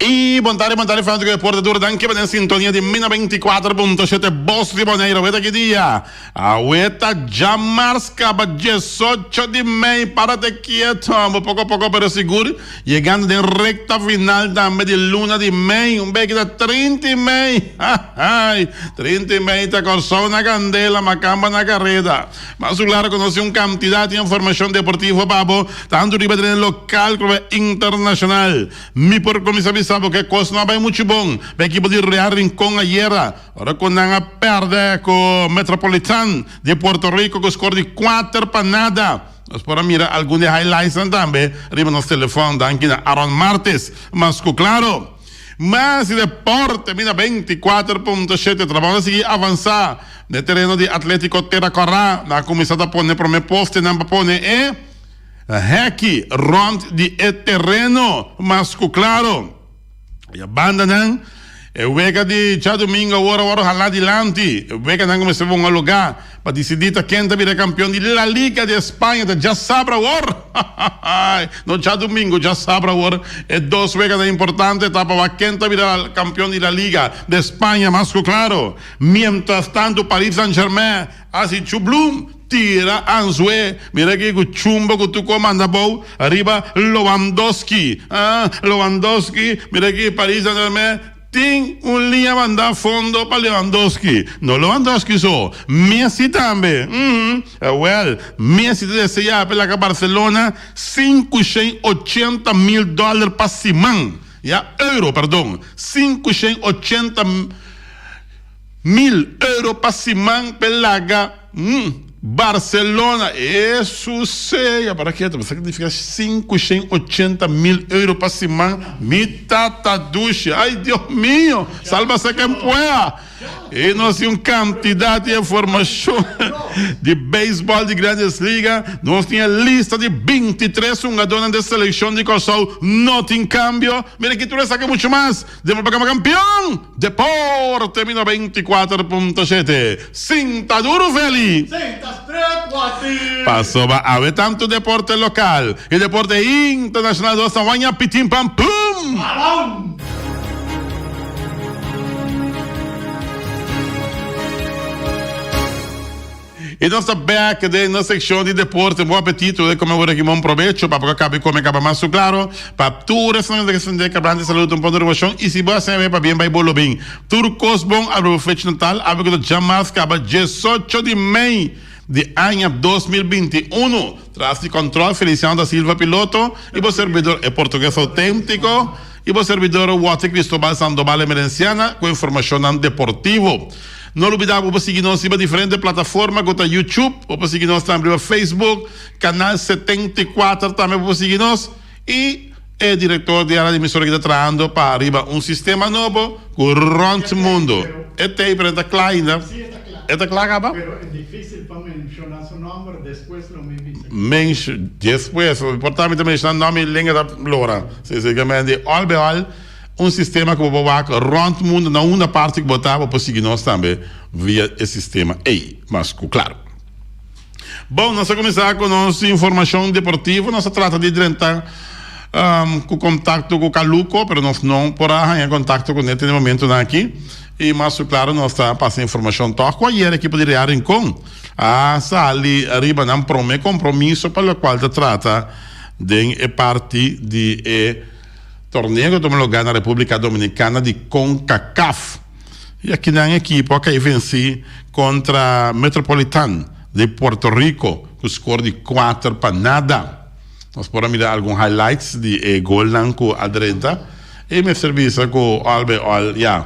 I bon tardi, bon tardi fanático di deporte tur danki pa den sintonia di Mina 24.7 Bos di Boneiru. Aweta ki dia? Aweta djamars kaba 18 di mei. Párate kieto, bo poko poko pero sigur yegando den rekta final tambe di luna di mei. Un beki ta 30 di mei. Hahay! 30 di mei ta Kòrsou na kandela, Makamba na kareda. Mas ku klaro ku nos tin un kantidat di informashon deportivo pa bo, tantu riba tereno lokal komo internashonal. Mi por kuminsá bisa bo ku e kos no a bai muchu bon pa e ekipo di Real Rincon ayera, ora ku nan a pèrdè ku Metropolitan di Puerto Rico ku skor di kuater pa nada. Nos por a mira algun di e highlightsnan tambe riba nos telefòn, danki na Aaron Martes. Mas ku klaro, mas di deporte bina 24.7 Trabou ta sigui avansá den tereno di Atlétiko Tera Kòrá. Nan a kuminsá ta pone promé postenan pa pone e. Heki rond di e tereno mas ku klaro. E bandanan, e wega di djadumingu awor a wòrdu halá dilanti. E weganan ku mester wonga lugá pa disidí ta ken ta bira kampion di La Liga di España ta djasabra awor. No djadumingu, djasabra awor. E dos weganan importante ta pa wak ken ta bira kampion di La Liga di España mas ku klaro. Mientras tanto Paris Saint-Germain hasi chublum. Tira anzue, mira aki ku chumbo ku tuko manda bou riba Lewandowski. Ah, Lewandowski, mira aki Paris Saint Germain tin un liña manda fondo pa Lewandowski. No Lewandowski so, Messi tambe. Uhm, awel, Messi ta desea pa e laga Barcelona 580 mil dollar pa siman. Ya, euro, perdon, 580 mil euro pa siman pa e laga. Barcelona, e susea, para ketu, bo sa ki significa 580 mil euro pa siman? Mi tata dushi, ay Dios mio, salvase quien pueda. E nos tin un cantidad di informacion di beisbol di Grandes Liga, nos tin e lista di 23 hungadornan di seleccion di Kòrsou, no tin cambio. Mira ki tur esaki mucho mas. Den programa Kampion Deporte mi 94.7 Sinta duru Feli! Sinta stret Wati! Pasobra awe tantu deporte lokal i deporte internashonal nos ta waña pitin pam pum! Balon! I nos ta bek den nos sekshon di deporte. Bon apetito de kome ora ki bon probecho pa bo ka kabi kome kaba mas su klaro. Pa tur esnan ku ta sende kabrante saludo un punto di i si bo a sende pa bien bai bo lo bin. Tur kos bon abri bo fecha natal awe ku ta djamas kaba diesocho di mei di aña 2021. Tras di kòntròl Feliciano da Silva piloto i bo serbidor e portugues autentiko i bo serbidor Watty Cristobal Sandoval Emerenciana ku informashonnan deportivo. No lubida bo por sigui nos riba diferente plataforma ku ta YouTube, bo por sigui nos tambe riba Facebook, Canal 74 tambe bo por sigui nos i e direktor di área di emisora ki ta trahando pa riba un sistema nobo ku rònt mundu. E tei pero e ta kla ainda. Sí, e ta kla. E ta kla kaba? Pero e difícil pa menshoná su nòmber, despues lo mi bisa. Mensh, despues, por ta mi ta menshoná nòmber i lenga ta lora. Sí, sí, di òl be òl. Un sistema ku bo por wak rònt mundu na unda parti ku bo ta, bo por sigui nos tambe via e sistema ei. Mas ku klaru. Bon, nos a kuminsá ku nos informashon deportivo. Nos a trata di drenta ku kontakto ku Kaluko, pero nos no por a haña kontakto kuné te na e momentunan aki. I mas ku klaru nos ta pasa informashon tòg ku ayer ekipo di Real Rincon a sali riba nan promé kompromiso pa lokual ta trata den e parti di e Torneo ku tuma lugá na Repúblika Dominikana di Concacaf. I akinan ekipo a kai vensí kontra Metropolitan di Puerto Rico ku skor di kuater pa nada. Nos por a mira algun highlights di e golnan ku a drenta i mester bisa ku al by al ya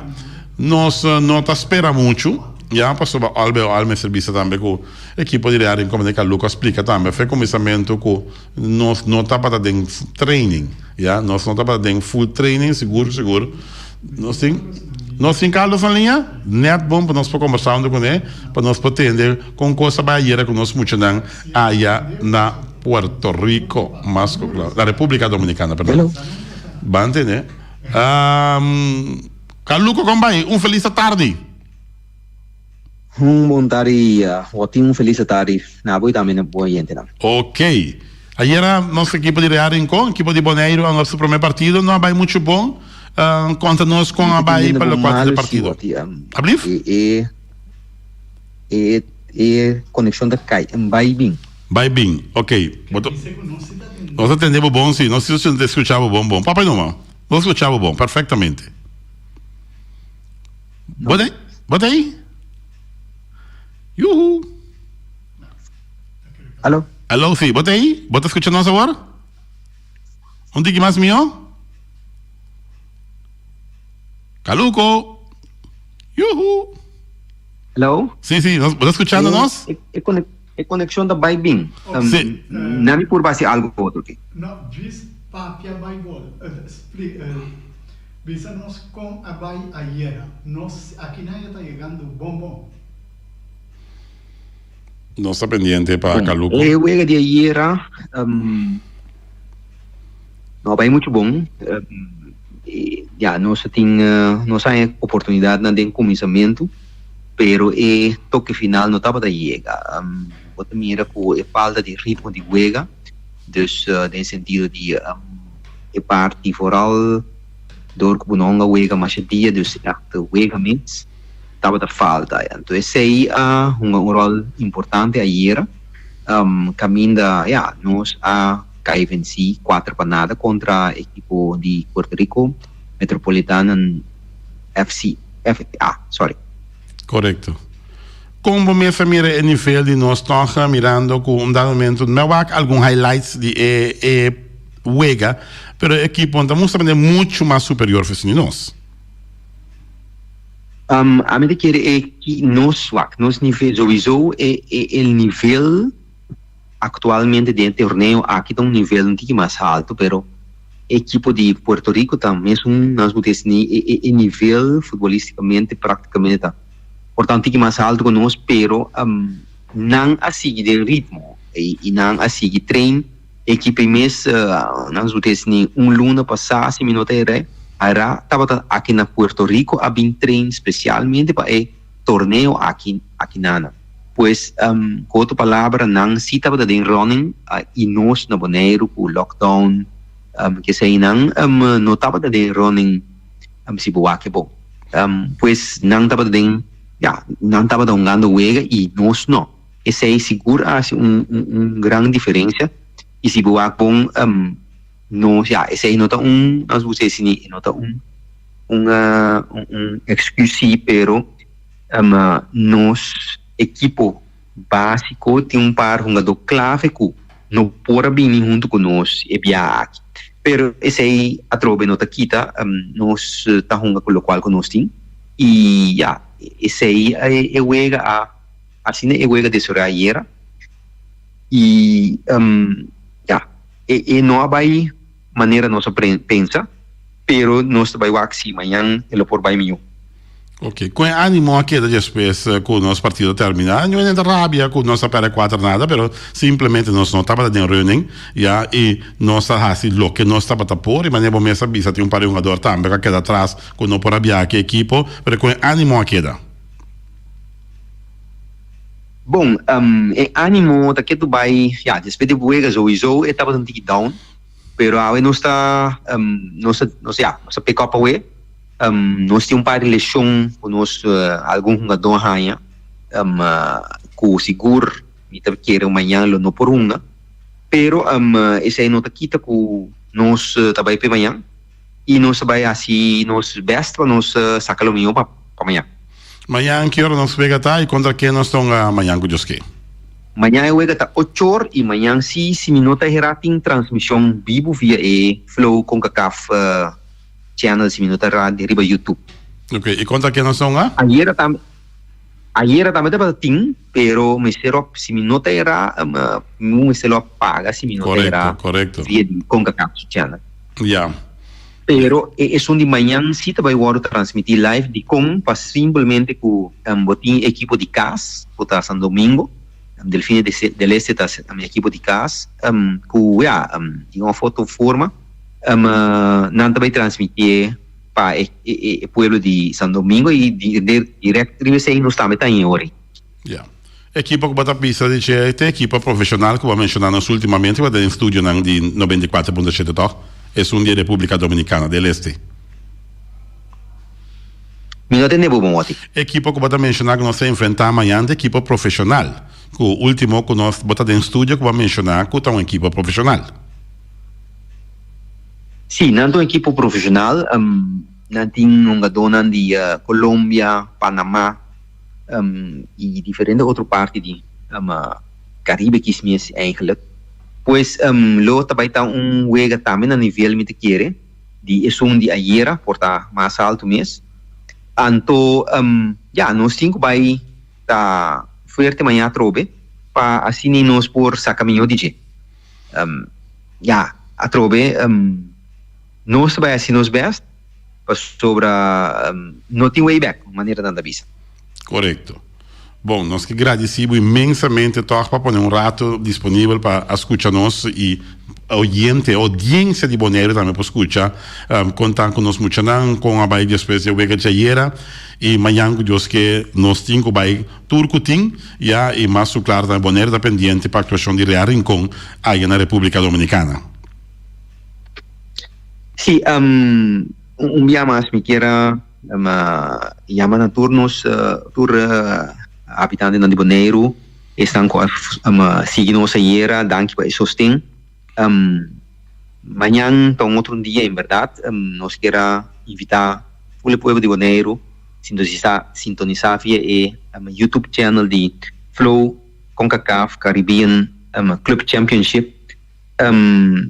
nos no ta spera muchu ya pasobra al by al mester bisa tambe ku ekipo di Real Rincon de Caluco a splika tambe for e kuminsamentu ku Nos no tabata den training, ya, nos no tabata den full training, sigur sigur. Nos tin, nos tin Carlos na liña? Net bon pa nos por kombersá huntu kuné, pa nos por tende kon kos a bai ayera ku nos muchanan aya na Puerto Rico, mas ku kla, na República Dominicana, perdon. Ban tende. Carluco, kon bai? Un felis atardi. Un bon tardi o tin un felis atardi na abo y tambe na bo oyentenan. Ok. Ayera nos ekipo di Real Rincon, ekipo di Boneiru a nos su prome partido no a bay mucho bon. Konta nos kon a bai pa lokual ta e partido. Ablief? E e e konekshon ta kai en bai bin. Bai bin, ok. Bo ta Nos ta tende bo bon si, nos si ta skucha bo bon bon. Papia numa, nos skucha bo bon perfektamente. Bo ta bo ta ei? Yuhu! Alo? Alo, si, bo ta ei? Bo ta skucha nos awor? Un tiki mas mihó? Caluco! Yuhu! Hello? Sí, sí, nos, bo ta escuchando nos? E, e, e, e conexion ta bai bin. Um, sí. Na mi por basi algo otro ki. No, djis papia bai gol. Uh, uh, bisa nos kon a bai ayera. Nos aki na ya ta yegando bon bon. Nos ta pendiente pa Caluco. E wega di ayera um, no a bai mucho bon. Um, e, ya, nos tin, uh, nos a oportunidadnan den kuminsamentu, pero e toke final no tabata yega. Um, bo ta mira ku e falta di ritmo di wega, dus uh, den sentido di um, e parti vooral door ku bo no hunga wega masha dia, dus echt wega mes. tabata falta. Anto esei a hunga un ròl importante ayera, kaminda ya nos a kai vensí kuater pa nada kontra ekipo di Puerto Rico, Metropolitano FC, FA, sorry. Korekto. Kon bo mes a mira e nivel di nos tòg mirando ku un dado momento mi a wak algun highlights di e e wega pero e ekipo ta mustra manera muchu mas superior fes di nos. Ami ta kere e ki nos wak, nos nivel, souiso e e nivel aktualmente den e torneo aki ta un nivel un tiki mas haltu, pero e ekipo di Puerto Rico ta mesun nos bo ta esni e e e nivel futbolisticamente praktikamente ta por ta un tiki mas haltu ku nos, pero nan a sigui den ritmo i nan a sigui train. Ekipo ei mes, nan su des ni un luna pasá, si mi no ta eré, Aira tabata aki na Puerto Rico a bin train spesialmente pa e torneo aki akinana. Pues, ku otro palabra, nan si tabata den running i nos na Boneiru ku lockdown, keseinan no tabata den running si bo wak e bon. Pues nan tabata den, ya, nan tabata hungando wega i nos no. Esei sigur a hasi un un gran diferencia y si bo wak bon no ya esei no ta un nos bo sesi ni no ta un un un excuse si pero nos ekipo basico tin un par hungador clave cu no por a bini hunto cu nos e biaha aki pero esei atrobe no ta kita nos ta hunga cu locual cu nos tin y ya esei e wega a Asina e wega desorá ayera y ya, e e no a bay manera nos a pensa, pero nos ta bay wak si mañan e lo por bay mihó. Ok, con e animo a keda despues cu nos partido a termina? No e ta rabia cu nos a perde cuater nada, pero simplemente nos no tabata den running, ya, y nos a haci loke nos tabata por, y manera bo mes a bisa tin un par di hungador tambe cu a keda atras cu no por a biaha cu e ekipo, pero con e animo a keda. Bon, e animo ta ketu bai, ya, despues di wega souiso e tabata un tiki down, pero awe nos ta, nos ta, nos, ya, nos ta pick up awe. Nos tin un par di lesion ku nos algun hungadó a haña, ku sigur mi ta kere mañan lo no por hunga, pero esei no ta kita ku nos ta bai p'e mañan. I nos ta bai hasi nos best pa nos saka lo mihó pa mañan. Mañan ki ora nos wega ta i kontra ken nos ta hunga mañan ku Dios ke? Mañan e wega ta ochor i mañan si si mi no ta hera tin transmishon bibu via e Flow Concacaf channel si mi no ta hera riba YouTube. Ok, i kontra ken nos ta hunga? Ayera tambe ayera tambe tabata tin pero mester lo si mi no ta hera mi mester lo a paga si mi no ta hera via di Concacaf channel. Ya. Pero e esun di mañan si ta bai wòrdu transmití live dikon pa simplemente ku bo tin ekipo di kas ku ta San Domingo, Delfines del Este ta ekipo di kas ku ya di un of otro forma nan ta bai transmitié pa e pueblo di San Domingo i dirèkt riba esei nos tambe ta haña ora ei. Ya. Ekipo ku bo ta bisa di dje ta ekipo profeshonal ku bo a menshoná nos ultimamente ku ta den studionan di 94.7 tòg? Esun di e Repúblika Dominikana del Este. no tende bo bon wòti. Ekipo ku bo ta menshoná ku nos ta enfrentá mañan ta ekipo profeshonal. Ku último ku nos bo ta den studio ku bo a menshoná ku ta un ekipo profeshonal. Sí, nan ta un ekipo profeshonal. Nan tin hungadónan di Colombia, Panamá i diferente otro parti di Caribe kis mes eigenlijk. Pues lo ta bai ta un wega tambe na nivel mi ta kere di esun di ayera por ta mas alto mes. Anto ya nos tin ku bai ta fuerte maña atrobe pa asina nos por saca mijo di dje. Ya atrobe nos ta bai haci nos best pasobra no tin way back manera nan ta bisa. Corecto. Bon, nos ke gradici bo inmensamente toch pa pone un rato disponibel pa a scucha nos y oyente, audiencia di Boneiru tambe por scucha con ta cu nos muchanan, con a bay despues di e wega djayera y mañan cu Dios ke nos tin cu bay tur cu tin ya y mas cu claro tambe Boneiru ta pendiente pa actuacion di Real Rincon aya na Republica Dominicana. Sí, un bia mas mi kier a yama na tur nos tur habitantenan di Boneiru, esnan ku a sigui nos ayera, danki pa e sosten. Mañan ta un otro dia en bèrdat, nos kier a invitá tur e pueblo di Boneiru sintonisá via e YouTube channel di Flow Concacaf Caribbean Club Championship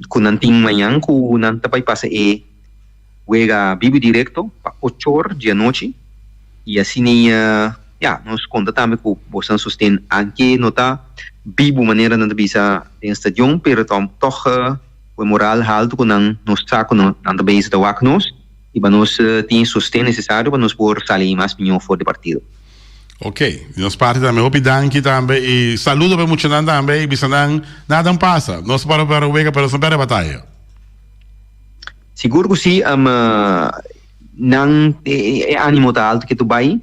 ku nan tin mañan ku nan ta bai pasa e Wega bibu directo pa ocho or di anochi y asina ya nos conta tambe cu bosan sosten anke no ta bibu manera nan ta bisa den stadion pero toch cu e moral halto cu nan nos sa cu nan ta bezig ta wak nos y pa nos tin e sosten necesario pa nos por sali mas mijo for di partido. Ok, di nos parti tambe hopi danki tambe y saludo pa e muchanan tambe y bisa nan nada no pasa nos por a wega pero nos no perde bataya. Sigur ku si, nan e animo ta alto ke tu bai.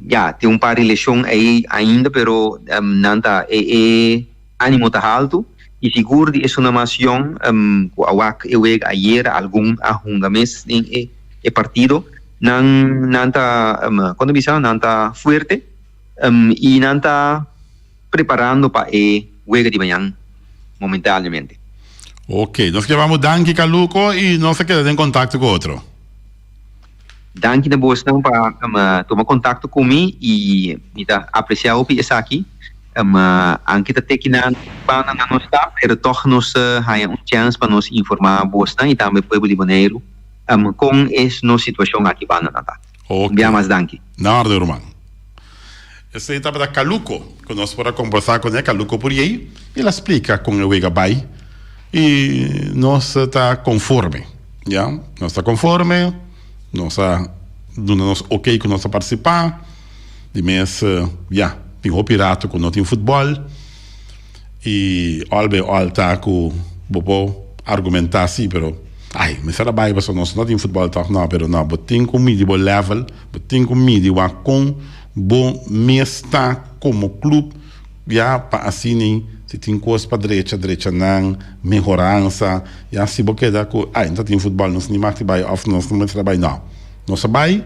Ya, tin un par di leshon ei ainda, pero nan ta e e animo ta haltu. I sigur di esunnan mas yòn ku a wak e wega ayer, algun a hunga mes den e e partido. Nan nan ta, kon ta bisa, nan ta fuerte i nan ta. preparando pa e wega di mañan momentáneamente. Ok, nos ke bamo danki Caluco y nos ta keda den contacto cu otro. Danki na bosnan pa tuma contacto cu mi y mi ta aprecia hopi esaki. Anke ta teki nan banda nan nos ta, pero toch nos haya un chance pa nos informa bosnan y tambe pueblo di Boneiru con es nos situacion aki banda nan ta. Ok. Un bia mas danki. Na orde ruman. Esei tabata Caluco cu nos por a combersa cune, Caluco Puriey, y el a splica con e wega bay y nos ta conforme, ya, nos ta conforme, nos a duna nos ok cu nos ta participa, di mes, ya, tin hopi rato cu no tin futbol y al bay al ta cu bo por argumenta si, pero ay, mester a bay pasobra nos no tin futbol toch, no, pero no, bo tin cu midi bo level. Bo tin ku midi wak kon bo mes ta komo klup ya pa asina si tin kos pa drecha, drecha nan, mehoransa ya si bo keda ku ay no ta tin futbòl nos ni mag di bai òf nos no mester a bai no nos a bai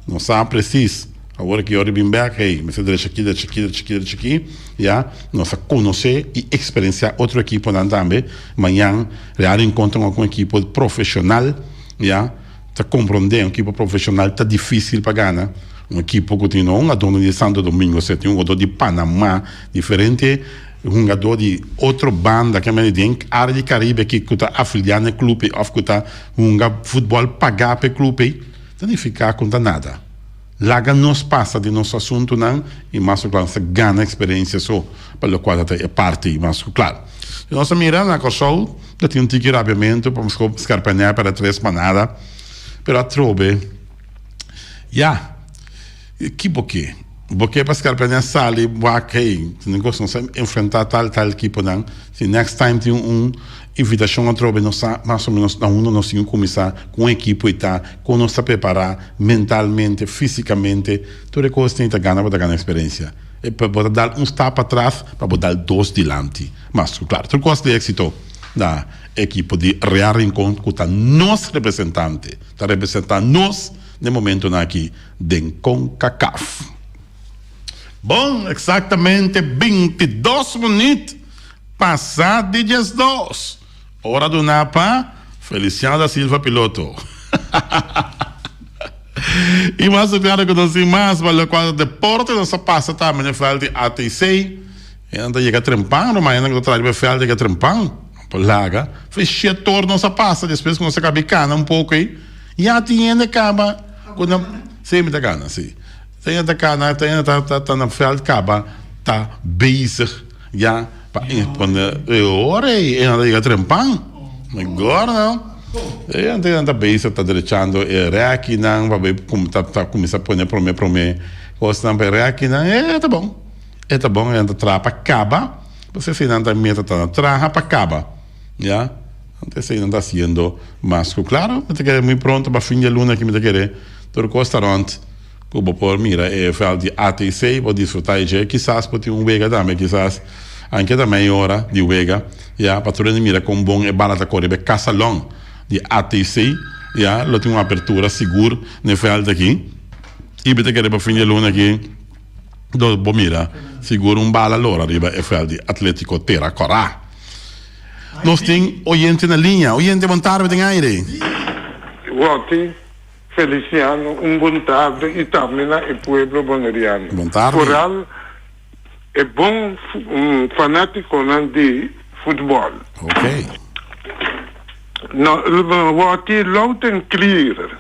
nos sa presis awor ki ora di bin bèk hey mester drecha aki drecha aki drecha aki drecha aki ya nos a konosé i eksperensiá otro ekiponan tambe mañan Real Rincon ta un ekipo profeshonal ya. Ta komprondé un ekipo profeshonal ta difísil pa gana. Un ekipo ku tin no hungadónan di Santo Domingo, se tin hungadó di Panamá, diferente hungadó di otro banda ke mende den área di Karibe aki ku ta afiliá na e klup ei òf ku ta hunga futbòl pagá pa e klup ei, ta nifiká ku no ta nada. Laga nos pasa di nos asuntunan i mas ku kla nos ta gana eksperensia so pa lokual ta ta e parti mas ku kla. Si nos a mira na Kòrsou ta tin un tiki rabiamentu pasobra Scarpanè a pèrdè tres pa nada pero atrobe ya ki bo ke? Bo ke pa Scarpanè sali wak hey nos a enfrentá tal tal ekiponan si next time tin un invitashon atrobe nos sa mas o menos na unda nos tin ku kuminsá ku un ekipo i ta kon nos ta prepará mentalmente, físikamente, tur e kos tin ta gana bo ta gana eksperensia. E pa bo ta dal un stap atras pa bo dal dos dilanti. Mas ku klaro, tur kos di éksito na ekipo di Real Rincon ku ta nos representante, ta representá nos. Na e momentonan aki den Concacaf. Bon, exactamente 22 minuut pasa di 12. Ora duna pa Feliciano da Silva piloto. Y mas cu claro cu nos tin mas pa locual ta deporte nos a pasa tambe na e veld di ATC. E nan ta yega trempan, ruman, e nan cu ta traha riba e veld yega trempan. Por laga. Fe shetor nos a pasa despues cu nos a caba di cana un poco ey. Ya tin hende caba cu nan, si mi ta cana, si. Tin hende ta cana, tin hende ta ta ta na veld caba ta bezig ya pa pone e ora ey e nan ta yega trempan. My God no. E hende nan ta bezig ta drechando e rekinan pa bay ta ta cuminsa pone prome prome cosnan pa e rekinan. E ta bon. E ta bon e nan ta traha pa caba. Pues esei nan ta meta ta na traha pa caba, ya. Anto esei nan ta haciendo mas cu claro. Mi ta kere muy pronto pa fin di e luna aki mi ta kere tur cos ta rond cu bo por mira e veld di ATC, bo disfruta e dje. Kisas bo tin un wega tambe, kisas anke ta mei ora di wega, ya, pa tur hende mira con bon e bala ta core riba e casalon di ATC, ya. Lo tin un apertura sigur na e veld aki y mi ta kere pa fin di e luna aki. Do bo mira sigur un bala lora riba e veld di Atletico Tera Cora. Nos tin oyente na liña. Oyente bon tarde den aire. Wotty Feliciano un bon tarde y tambe na e pueblo Boneriano. Bon tarde. Vooral e bon fanaticonan di futbol. Ok. No, Wotty loud and clear.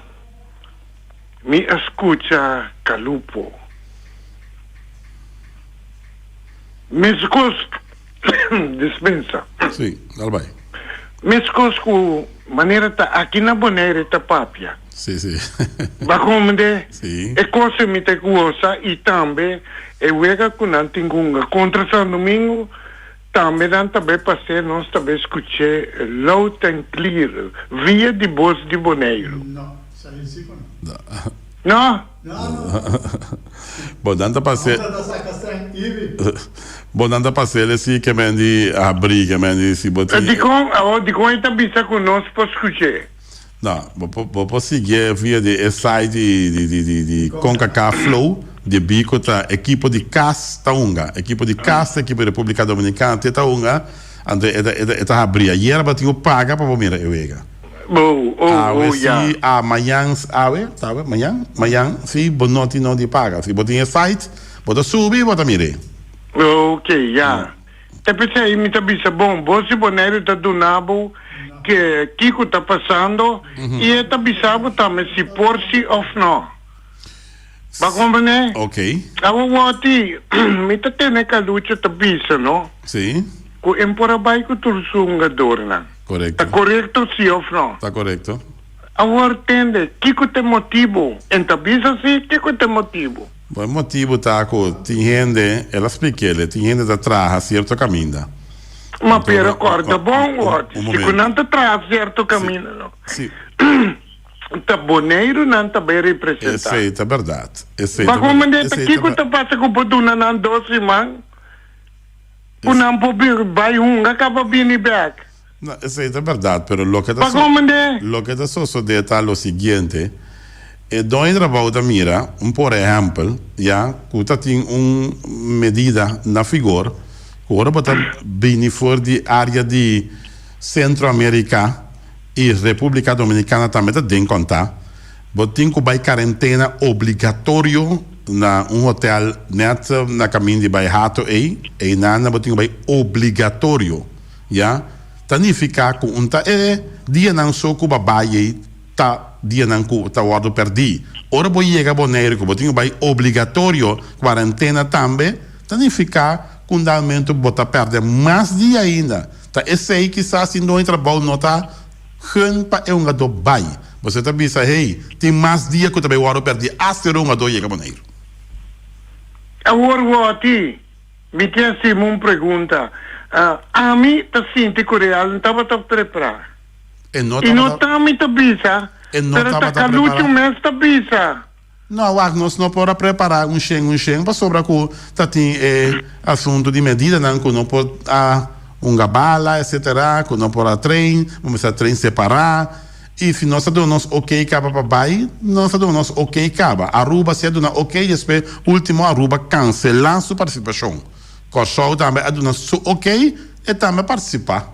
Mi a skucha Calupo. Meskos, dispensa. Sí, dal bai. Meskos ku manera ta aki na Bonaire ta papia. Sí, sí. Ba komende? Sí. E kos mi ta gosa i tambe e wega ku nan tin hunga kontra San Domingo tambe nan ta bai pas'é nos ta bai skuch'é loud and clear via di Bos di Boneiru. No. No. Bo nan ta pase. Bo nan ta pasele si ke men di habri ke men di si bo tin. Dikon awor dikon e ta bisa ku nos por skuch'é? No, bo por bo por siguié via di e site di di di di di Concacaf Flow debí ku ta ekipo di kas ta hunga ekipo di kas ta ekipo di Republica Dominicana te ta hunga anto e ta e ta e ta habri ayera bo tin ku paga pa bo mira e wega. Oh, oh, Awe oh, ya. si, a mañan, awe, ta awe, mañan, mañan si bo no tin no di paga. Si bo tin e site, bo ta subi, bo ta mir'é. Ok, ya. Ta p'esei mi ta bisa, bon, bo si Boneiru ta duna bo ke kiko ta pasando i e ta bisa bo tambe si por si òf no. Bo a komprendé? Ok. Awe wòti, mi ta tene Calucho ta bisa, no? Si. Ku e por a bai ku tur su hungadornan. Korekto. Ta korekto si of no? Ta korekto. Awor tende, kiko ta e motibu? En ta bisa si, kiko ta e motibu? Bon, e motibu ta ku tin hende, el a splik'el, tin hende ta traha sierto kaminda. Ma pero kòrda bon, wòrdi, si ku nan ta traha sierto kaminda no, Si. ta Boneiru nan ta bai representá. Esei ta bèrdat. Esei ta Ba kon bèrdat. manera Esei ta kiko ta pasa ku bo duna nan dos siman? Ku nan por bai hunga kaba bini bek. No, esei ta berdad, pero loke ta Pa komende? loke ta sosode ta lo siguiente, e doño di trabou ta mira, un por ehempel, ya, ku ta tin un medida na figor, ku ora bo ta bini for di area di Centro America i Republica Dominicana tambe ta den konta, Bo tin ku bai karentena obligatorio na un hotel net na kamin di bai Hato ei, einan bo tin ku bai obligatorio, ya. Ta nifiká ku un ta e dianan so ku bo bai ei ta dianan ku ta wòrdu pèrdí. Ora bo yega Boneiru ku bo tin ku bai obligatorio kuarentena tambe, ta nifiká ku un dalmentu bo ta pèrdè mas dia ainda. Ta esei kisas tin doño trabou no ta Gun pa e hungadó bai. Boso ta bisa, Hey, tin mas dia ku ta bai wòrdu pèrdí asta e hungadó yega Boneiru. Awor wòti, mi tin hasimu un pregunta. Ami ta sinti ku Real no tabata prepará. E no I no tabata. ta mi ta bisa, E no pero ta tabata Calucho prepará. mes ta bisa. No, wak, nos no por a prepará un shen un shen pasobra ku ta tin e asuntu di medidanan ku no por a hunga bala etcetera, ku no por a train, bo mester a train separá. I si nos a duna nos ok kaba pa bai, nos a duna nos ok kaba. Aruba si a duna ok, despues ultimo Aruba kanselá su partisipashon. Kòrsou tambe a duna su ok, e tambe a partisipá.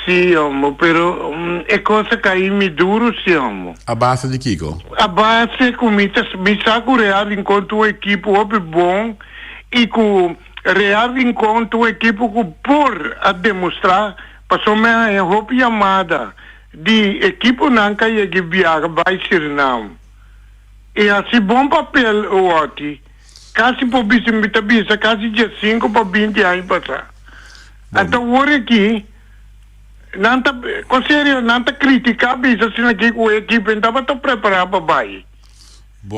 Sí, hombo, pero e kos a kai mi duru sí, hombo. A base di kiko? A base ku mi ta mi sa ku Real Rincon ta un ekipo hopi bon i ku Real Rincon ta un ekipo ku por a demostrá pasobra mi a haña hopi yamada di ekiponan ku a yega i biaha bai Surinam i hasi bon papel awor. Kasi por bisa mi ta bisa kasi diesinco pa binti aña pasá. Anto awor aki nan ta con serio nan ta critica bisa asina aki cu e ekipo no tabata prepara pa bai.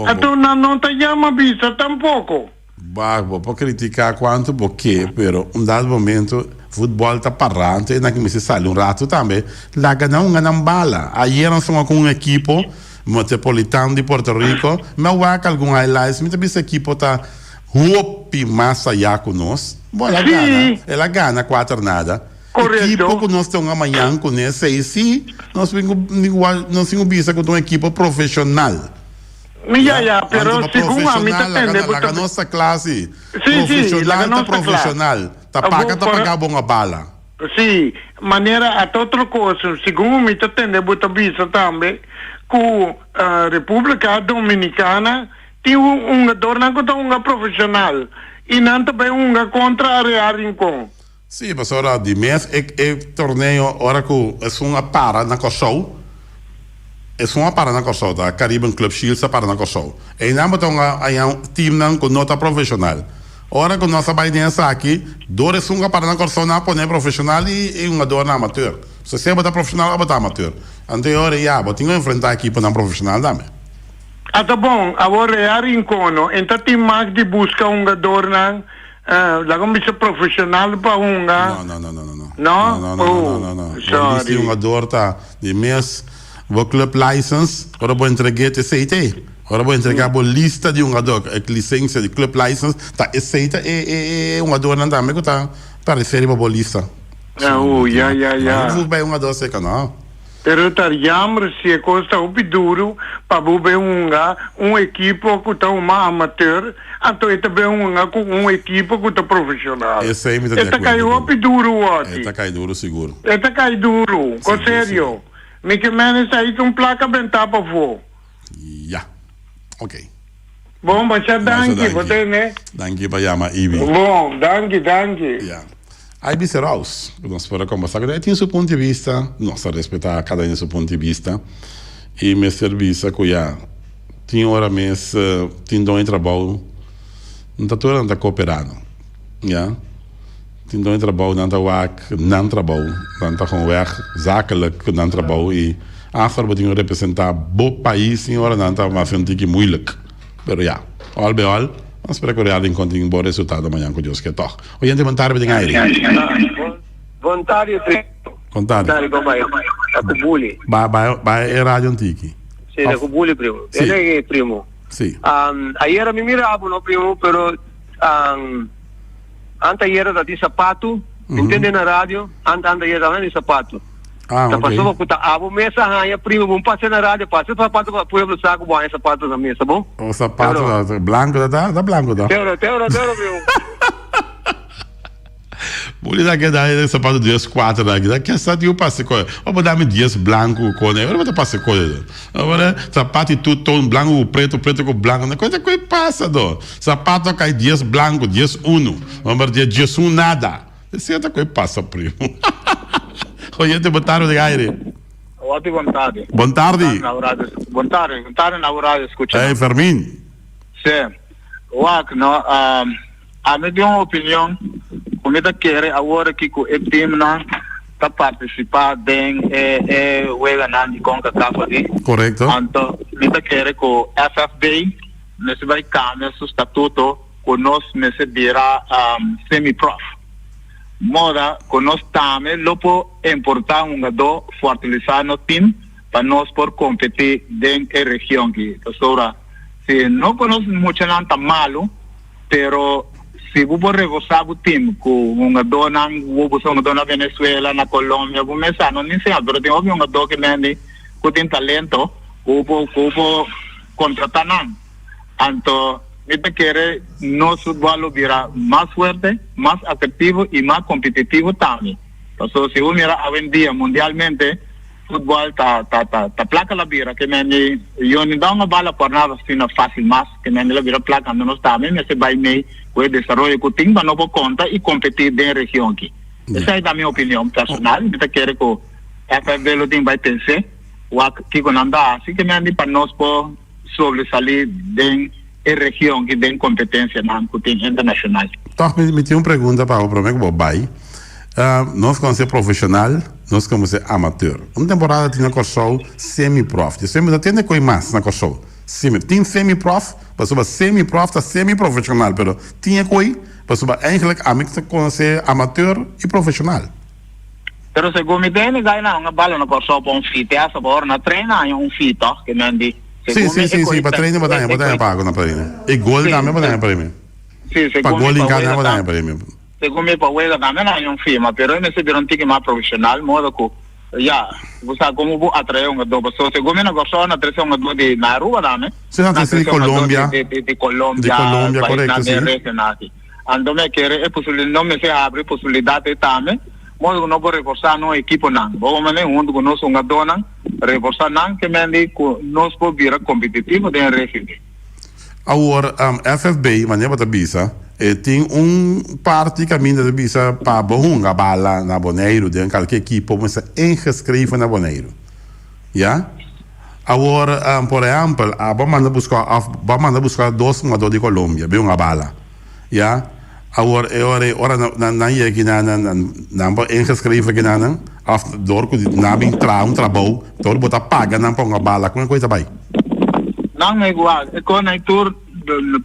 Anto nan no ta yama bisa tampoco. Bah, bo por critica cuanto bo ke, pero un dado momento futbol ta para, anto e nan ke mester sali un rato tambe, laga nan hunga nan bala. Ayer nos hunga cu un ekipo Metropolitano di Puerto Rico, mi a wak algun highlights, mi ta bisa ekipo ta hopi mas ayá ku nos. Bo, el a gana, el a gana kuater nada. Ekipo ku nos ta hunga mañan kuné esei sí, nos tin ku nos tin ku bisa ku ta un ekipo profeshonal. Ya, ya, pero segun ami ta tende bo ta. Laga nos ta kla sí. Profeshonal ta profeshonal. Ta paga ta paga bon a bala. Sí, manera ata otro cos, segun mi ta tende bo ta bisa tambe cu Republica Dominicana tin un hungadornan cu ta hunga profesional y nan ta bay hunga contra Real Rincon. Sí, pasobra di mes e e torneo ora cu esun a para na Corsou, esun a para na Corsou ta Caribbean Club Shields a para na Corsou. Eynan bo ta hunga aña teamnan cu no ta profesional. Ora ku nos a bai den esaki, dor esun ku a para na Kòrsou nan a pone profeshonal i e hungadornan amateur. So sea bo ta profeshonal òf bo ta amateur. Anto e ora ya, bo tin ku enfrentá ekiponan profeshonal tambe. A ta bon, awor Real Rincono en ta tin mag di buska hungadornan, laga un bisa profeshonal pa hunga? No, no, no, no, no, no. No? No, no, no, no, no, no. Oh, Bo lista sorry. di hungador ta di mes bo club license, ora bo entreg'é ta esei t'ei. Ora bo entrega bo lista di hungador, e licencia di club license, ta esey ta e e e hungadornan tambe cu ta parece riba bo lista. Ah, oh, ya, ya, ya. No hoef bay hungador seca, no. Pero ta jammer si e cos ta hopi duro pa bo bay hunga un ekipo cu ta huma amateur, anto e ta bay hunga cu un ekipo cu ta profesional. Esey mi ta di E ta cay acuerdo cu. hopi duro, Watty. E ta cay duro sigur. E ta cay duro, co Sigur, serio. sigur. Mi ke mene esey ta un placa benta pafo. Ya. Ok. Bon, masha Masha danki, bo danki. tene. Danki pa yama, Ibi. Bon, danki, danki. Ya. Ibi Seraus, ku nos por a kombersá ku e tin su punto di bista, nos ta respetá kada un su punto di bista i mester bisa ku ya tin ora mes tin don e trabou no ta tur nan ta koperá no, ya. Tin don e trabou nan ta wak nan trabou, nan ta gewoon weg zakelijk ku nan trabou i after bo tin ku representa bo pais tin ora nan ta haci un tiki moeilijk. Pero ya, al bij al, nos spera ku Real Rincon tin bon resultado mañan ku Dios ke tog. Oyente bon tarde den aire. Bon tarde primo. Bon tarde. Tarde con bai. Ta ku buli. Bai bai bai e radio un tiki. Si, ta ku buli primo. Si. Ene primo. Si. Um, ayer mi mira abo no primo, pero um, Anta ayera ta di sapatu, mi ntende na radio, anta anta ayera ta di sapatu. Ah, Ta ok. pasobra ku ta abo mesa haña primo bon pasa na radio, pasa sapatu pa pueblo sa ku bo haña sapatu na mesa, bon? O sapatu Teoro. ta blanco ta ta, ta blanco ta. Teoro, teoro, teoro primo. Buli ta keda e sapatu dies kuater aki, ta kesa tiu pasa koe. O bo dami dies blanco ku kone, ora bo ta pasa koe. Ora sapatu i tur ton blanco ku preto, preto ku blanco, na koe ta koe pasa do. Sapato a kai dies blanco, dies uno. Homber dia diesun nada. Esei ta koe pasa primo. Oyente bon tarde den aire. Hopi bon tarde. Bon tarde. Bon tarde, bon tarde na radio escucha. Hey Fermin. Sí. Wak no, um, ami tin un opinion ku mi ta kere awor aki ku e teamnan ta participa den e e weganan di CONCACAF aki. Correcto. Anto mi ta kere ku FFB Mester bai cambia su statuto cu nos mester bira semi-prof. Moda cu nos tambe lo por importa hungador fortalisa nos team pa nos por competi den e region aki. Pasobra si no cu nos muchanan ta malo, pero. Si bo por reforsá bo tim ku hungadónan, bo buska hungadó na Venezuela, na Colombia, bo mes sa no ni señal, pero tin hopi hungadó ke mende ku tin talento ku bo ku bo kontratá nan. Anto mi ta kere nos futbòl lo bira mas fuerte, mas atractivo i mas kompetitivo tambe. Pasobra si bo mira awendia mundialmente Futbol ta ta ta ta placa la bira ke mende yo ni da un bala por nada asina facil mas ke mende la bira placa ando nos tambe mester bay mey cu e desaroyo cu tin pa no por conta y competi den region aki. Esey ta mi opinion personal mi ta kere cu FFB lo tin bay pense wak kico nan ta haci ke mende pa nos por sobresali den e region aki den competencianan cu tin internacional. Toch mi tin un pregunta pa bo prome cu bo bay. Nos konosé profeshonal, nos konosé amateur. Un temporada tin na Kòrsou semi-prof. Di semi ta tende koi mas na Kòrsou. Semi, tin semi-prof, pasobra semi-prof ta semi-profeshonal, pero tin e koi pasobra eigenlijk ami ta konosé amateur i profeshonal. Pero segun mi tende gai nan a bala na Kòrsou pa un fee, te hasta pa ora na train haña un fee tòg, ke men di Sí, segun sí, mi e sí, sí, koi pa ta train bo ta haña, bo ta e haña koi pago na train. E gol sí, tambe bo ta haña premio. sí, Pa segun mi gol pa hinká wega tambe bo ta ta haña premio. Segun mi pa wega tambe nan hay un firma, pero e mester bira un tiki mas profesional, modo cu ya, bo sa como bo atrae un hungador, pasobra segun mi na Corsou nan a trece un hungador di na Aruba tambe, Si nan nan a trece di trece un hungador Colombia, di di di di Colombia, Colombia, paisnan correcto, den si. region aki. Anto mi a kere e posibilidad, no mester habri posibilidad ei tambe, modo cu no por reforsa nos ekiponan, bo por mane hunto cu nos hungadornan, reforsa nan ke mende cu nos por bira competitivo den e region. Awor, FFB, manera bo ta bisa, e tin un parti kaminda ta bisa pa bo hunga bala na Boneiru den kalke ekipo bo mester ingeschreven na Boneiru. Ya? Awor, por ehèmpel, abo a manda buska òf bo a manda buska dos hungadó di Colombia bin hunga bala. Ya? Awor, e ora ei, ora nan nan yega kinan nan nan por ingeschreven kinan nan òf dor ku nan a bin traha un trabou, dor bo ta paga nan pa hunga bala, kon e kos ta bai? Nan no igual, e kon ei tur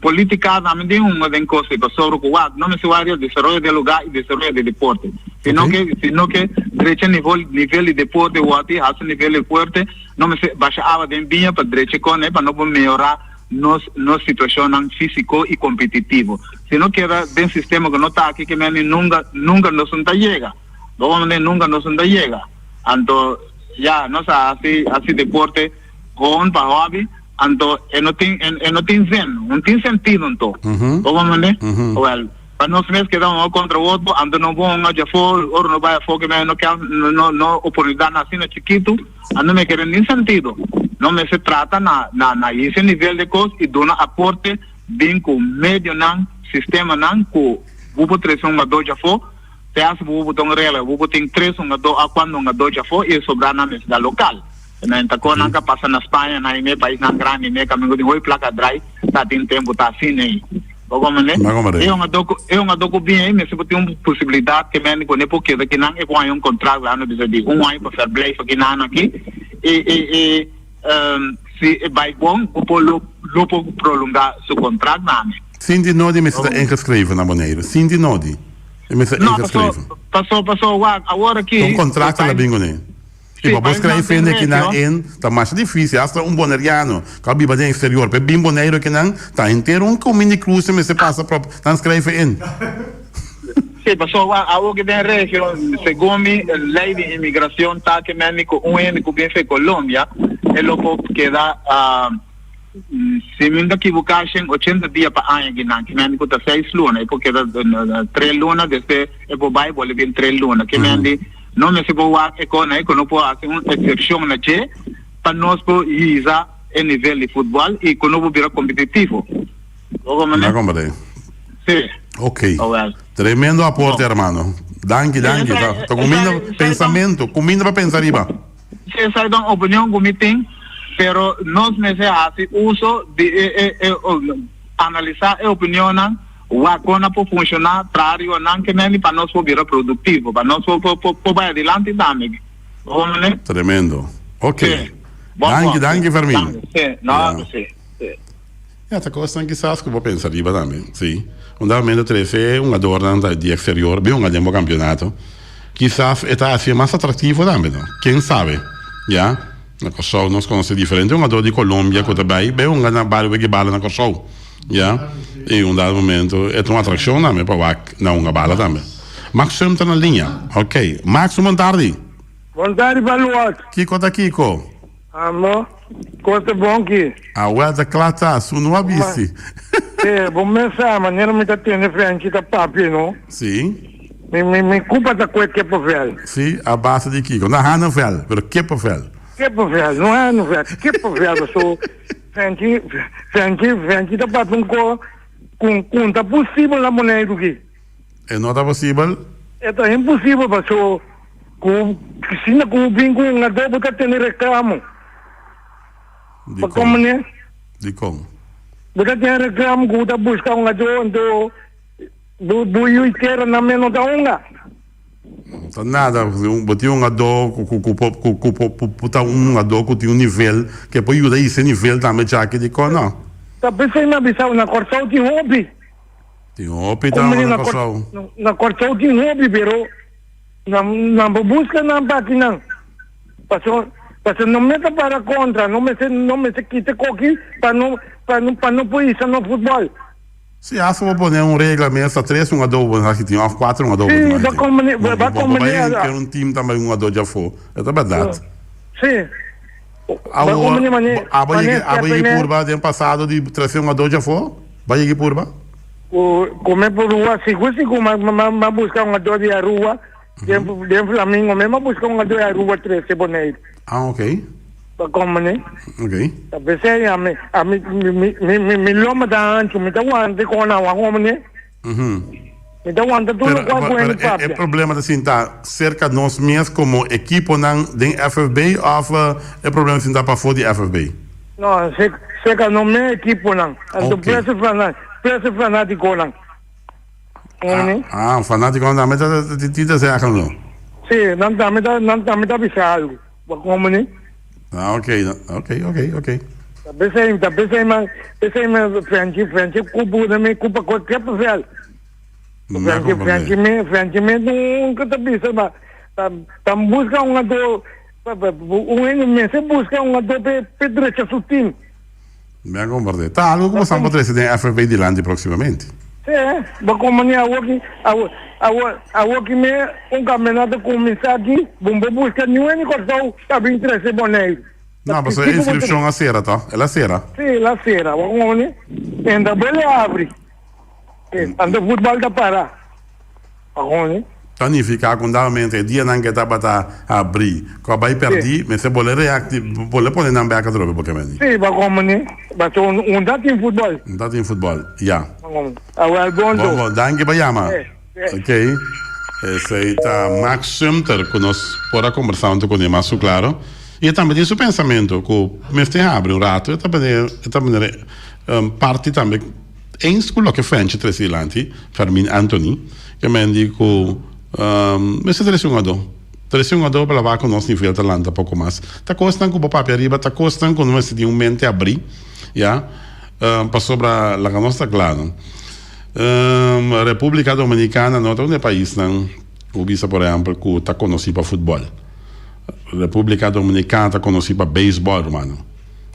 politica tambe tin hunga den kos ei, pasobra ku wak no mester wak riba desaroyo di e lugar i desaroyo di deporte, sino ke sino ke drecha nivel nivel di deporte wòrdu hasi nivel di fuerte, no mester basha awa den biña pa drecha e kon ei pa no por mehora nos nos situacionnan fisico y competitivo. Si no keda den sistema cu no ta aki ke meni nunca nunca nos no ta yega. Bo comprende? Nunca nos no ta yega. Anto ya nos a haci haci deporte gewoon pa hobby anto e no tin e no tin zin, no tin sentido anto. Bo comprende? Well, pa nos mes keda un contra otro anto no bo hunga djafo ora no bay afo ke meni no kens no no oportunidadnan asina chikito. A no me kere nin sentido. No mester trata na na na ese nivel de kos i duna aporte bin ku medionan, sistemanan ku bo por trese un hungadó djafó, te hasi bo bo ta un regla, bo por tin tres hungadó a kuantu hungadó djafó i e sobranan mester ta lokal. Nan ta kon nan ka pasa na Spaña, na e paisnan grandi, me kaminda ku tin hopi plaka drai, ta tin tempu ta asina ei. Bo comprende? Bo comprende. E hungadó ku e hungadó ku bin ei mester por tin un posibilidat ke mende ku ne por keda kinan e por haña un kontrakt laga no bisa di un aña pa verblijf akinan aki i i i si e bai bon bo por lo lo por prolongá su kontrakt nami. Sinti nodi mester ta ingeschreven na Boneiru. Sinti nodi e mester No, paso ingeschreven. paso paso wak awor aki Un kontrakt ta bai bin kuné. I Sí, pa bo paisnan skrijf den hende kinan regio. en ta masha difícil, hasta un boneriano ku a biba den exterior pa e bin Boneiru kinan ta henter un kuminda i kruse mester pasa pa nan skrijf en. Sí, pasobra awor ki den regio, segun mi, ley di inmigracion ta ke mende ku un hende ku bin fe Colombia e lo por keda si mi no ta kibuká shen ochenta dia pa aña kinan, ke mende ku ta seis luna, e por keda tres luna despues e por bai bolbe bin tres luna, ke mende. No mester por wak e kona ei ku no por hasi un eksepshon na dje pa nos por hisa e nivel di futbòl i ku no por bira kompetitivo. Bo komprendé? Bo komprendé. Sí. Ok. Awel. Tremendo aporte, hermano. Danki, danki. Ta, ta kuminda pensamentu, kuminda pa pensa riba. Sí, esei ta un opinion ku mi tin, pero nos mester hasi uso di e, e, e, analisá e opinionnan. Wak kon a por funshoná, traha riba nan ke meni pa nos por bira produktivo, pa nos por por por bai adilanti tambe. Bo por mende? Tremendo. Ok. Sí. Bon Danki, bon. danki Fermin. Danki. Sí, no, Ja. sí, sí. Ja, ta kosnan kisas ku bo pensa riba tambe. Sí. Un dado momento trese hungadornan ta di eksterior bin hunga den bo kampionato. Kisas e ta hasié mas atraktivo tambe, no? Ken sabe? Ya. Na Kòrsou nos konosé diferente hungador di Colombia ku ta bai bai hunga na Barrio Wegibala na Kòrsou. Ya. I un dado momento e ta un atraccion tambe pa wak na hunga bala tambe. Max Sum ta na liña. Ok. Max, un bon tardi. Bon tardi Baluart. Kiko ta kiko? Amo, kos ta bon ki. Awel ta kla ta, su no a bisti. Eh, bo mes sa manera mi ta tende Frenchi ta papia no. Si. Mi mi mi kupa ta kue kippenvel. Si, a base di kiko? No hanenvel, pero kippenvel. Kippenvel, no hanenvel, kippenvel paso Frenchi Frenchi Frenchi ta papia un ko ku ku ta posibel na Boneiru ki. E no ta posibel? E ta imposibel paso ku asina ku bo bin ku un adobo ta tene reklamo. Pa Dikon? kon manera? Dikon? Bo ta tene reklamo ku bo ta buska un adobo anto bo bo yu tera nan mes no ta hunga. No ta nada, bo tin un adobo ku ku ku ku ku ku ku ta un adobo ku tin un nivel ke por yuda hisa e nivel tambe djaki dikon no? Ta p'esei mi a bisa bo na Kòrsou tin hopi. Tin hopi ta na Kòrsou. Na Kòrsou tin hopi pero nan nan por buska nan pa akinan. Paso paso no mester para kontra, no mester no mester kita koki pa no pa no pa no por hisa no futbòl. Si hasta bo pone un regla mes ta tres hungadó bo hasi tin òf kuater hungadó bo Si tin ba hasi. komene ba Bo bo komene bai henter un team tambe hungadó djafó. E ta bèrdat. Si. Ba Awor komene mane abo mane yega abo yega Stephen purba den pasado di trese hungadó djafó? Ba yega purba? Ku come por rua sigur sigur ma ma ma busca un ador di Aruba den den Flamingo mes ma busca un ador di Aruba trece Boneiru. Ah ok. Pa come ne. Ok. Ta pesey ami ami mi mi mi mi loma ta ancho mi ta wanta con nan wak come ne. Mi ta wanta tur Pero locual cu pero hende e e papia. problema ta sinta cerca nos mes como equiponan den FFB of e problema ta sinta pafo di FFB? No, serka no me ekiponan. Anto Ok. preso fana, preso fanatikonan. Ah, ah, fanatikonan tambe ta ta tin ta zeggen no. Sí, nan tambe ta nan tambe ta bisa algo. Bo komo ni? Ah, ok, ok, ok, ok. Ta pesei, ta pesei ma, pesei ma Frenchi, Frenchi kupu na mi kupa ko kippenvel. Na Frenchi, comprende. Frenchi me, Frenchi me nunca ta bisa ba, ta, ta busca un ato Un hende mester buska un adó p'e drecha su tim. Mi a komprendé. Ta algu ku bosan por trese den FFB dilanti próksimamente. Sí, bo komani awoki, awoki me un kampeonato kuminsá aki, bo no por buska niun hende Kòrsou pa bin trese Boneiru. No, pasobra e inskripshon a sera tò? El a sera. Sí, el a sera. Bo komani? Entra bo el a abri. Anto futbal ta para. Pa honi. Ta nifiká ku dawamente e dianan ke tabata habrí ku a bai pèrdí, mester bole reakti, bole pone nan bèk atrobe bo ke meni. Sí, pa komuni. Paso un ta tin futbòl. Un ta tin futbòl, ya. Awel bon Bon, bon, danki pa yama. Ok, esei ta Max Sumter ku nos por a kombersá huntu kuné mas su klaro. I e tambe tin su pensamentu ku mester habri un ratu, e ta bini, e ta bini parti tambe. Eens ku loke French trese dilanti, Fermin Anthony, ke men di ku mester trese un adó. Trese un adó pa laba ku nos nivel ta lanta poko mas. Ta kosnan ku bo papia riba, ta kosnan ku no mester tin un mente abrí, ya, pasobra laga nos ta kla no. Repúblika Dominikana no ta un di e paisnan ku bisa por ehèmpel ku ta konosí pa futbòl. Repúblika Dominikana ta konosí pa beisbòl, rumannan,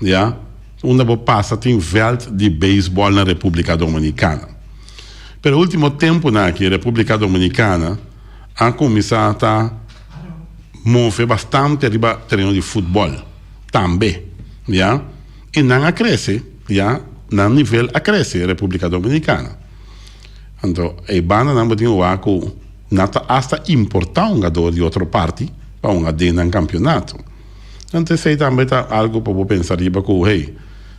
ya. Unda bo pasa tin veld di beisbòl na Repúblika Dominikana. Pero último tempunan aki Repúblika Dominikana a kuminsá ta move bastante riba tereno di futbòl tambe, ya. I nan a krese, ya, nan nivel a krese Repúblika Dominikana. Anto e bandanan bo tin wak ku nan ta asta importá hungador di otro parti pa hunga den nan kampionato. Anto esei tambe ta algu pa bo pensa riba ku, hey,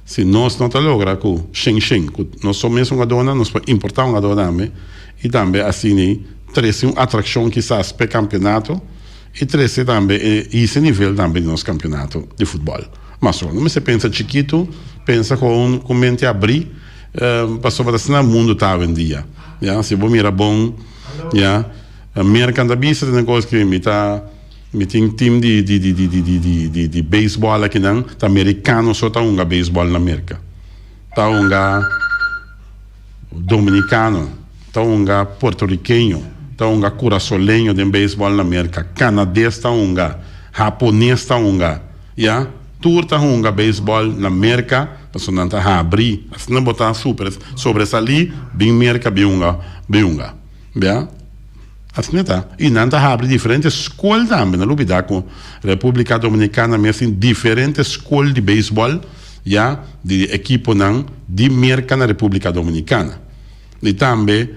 si nos no ta logra ku shen shen, ku nos so mes hungadónan, nos por importá hungadó tambe i tambe asina trese un atrakshon kisas p'e kampionato i trese tambe e hisa e nivel tambe di nos kampionato di futbòl. Mas ora no mester pensa chikitu, pensa kon ku mente abrí, pasobra ta asina mundu ta awendia, ya. Si bo mira bon, ya, Merka ta bisa tene kos ku mi ta. Mi tin team di di di di di di di di di baseball akinan, ta mericano so ta hunga baseball na Merca. Ta hunga dominicano, ta hunga puertorriqueño, ta hunga curasoleño den baseball na Merca, canades ta hunga, japones ta hunga, ya. Tur ta hunga baseball na Merca. Pasobra nan ta habri. Asina bo ta super sobresalí bin Merka bin hunga bin hunga. Bia? Asina ta. I nan ta habri diferente skol tambe. No lubida ku Repúblika Dominikana mes tin diferente skol di beisbòl ya di ekiponan di Merka na Repúblika Dominikana. I tambe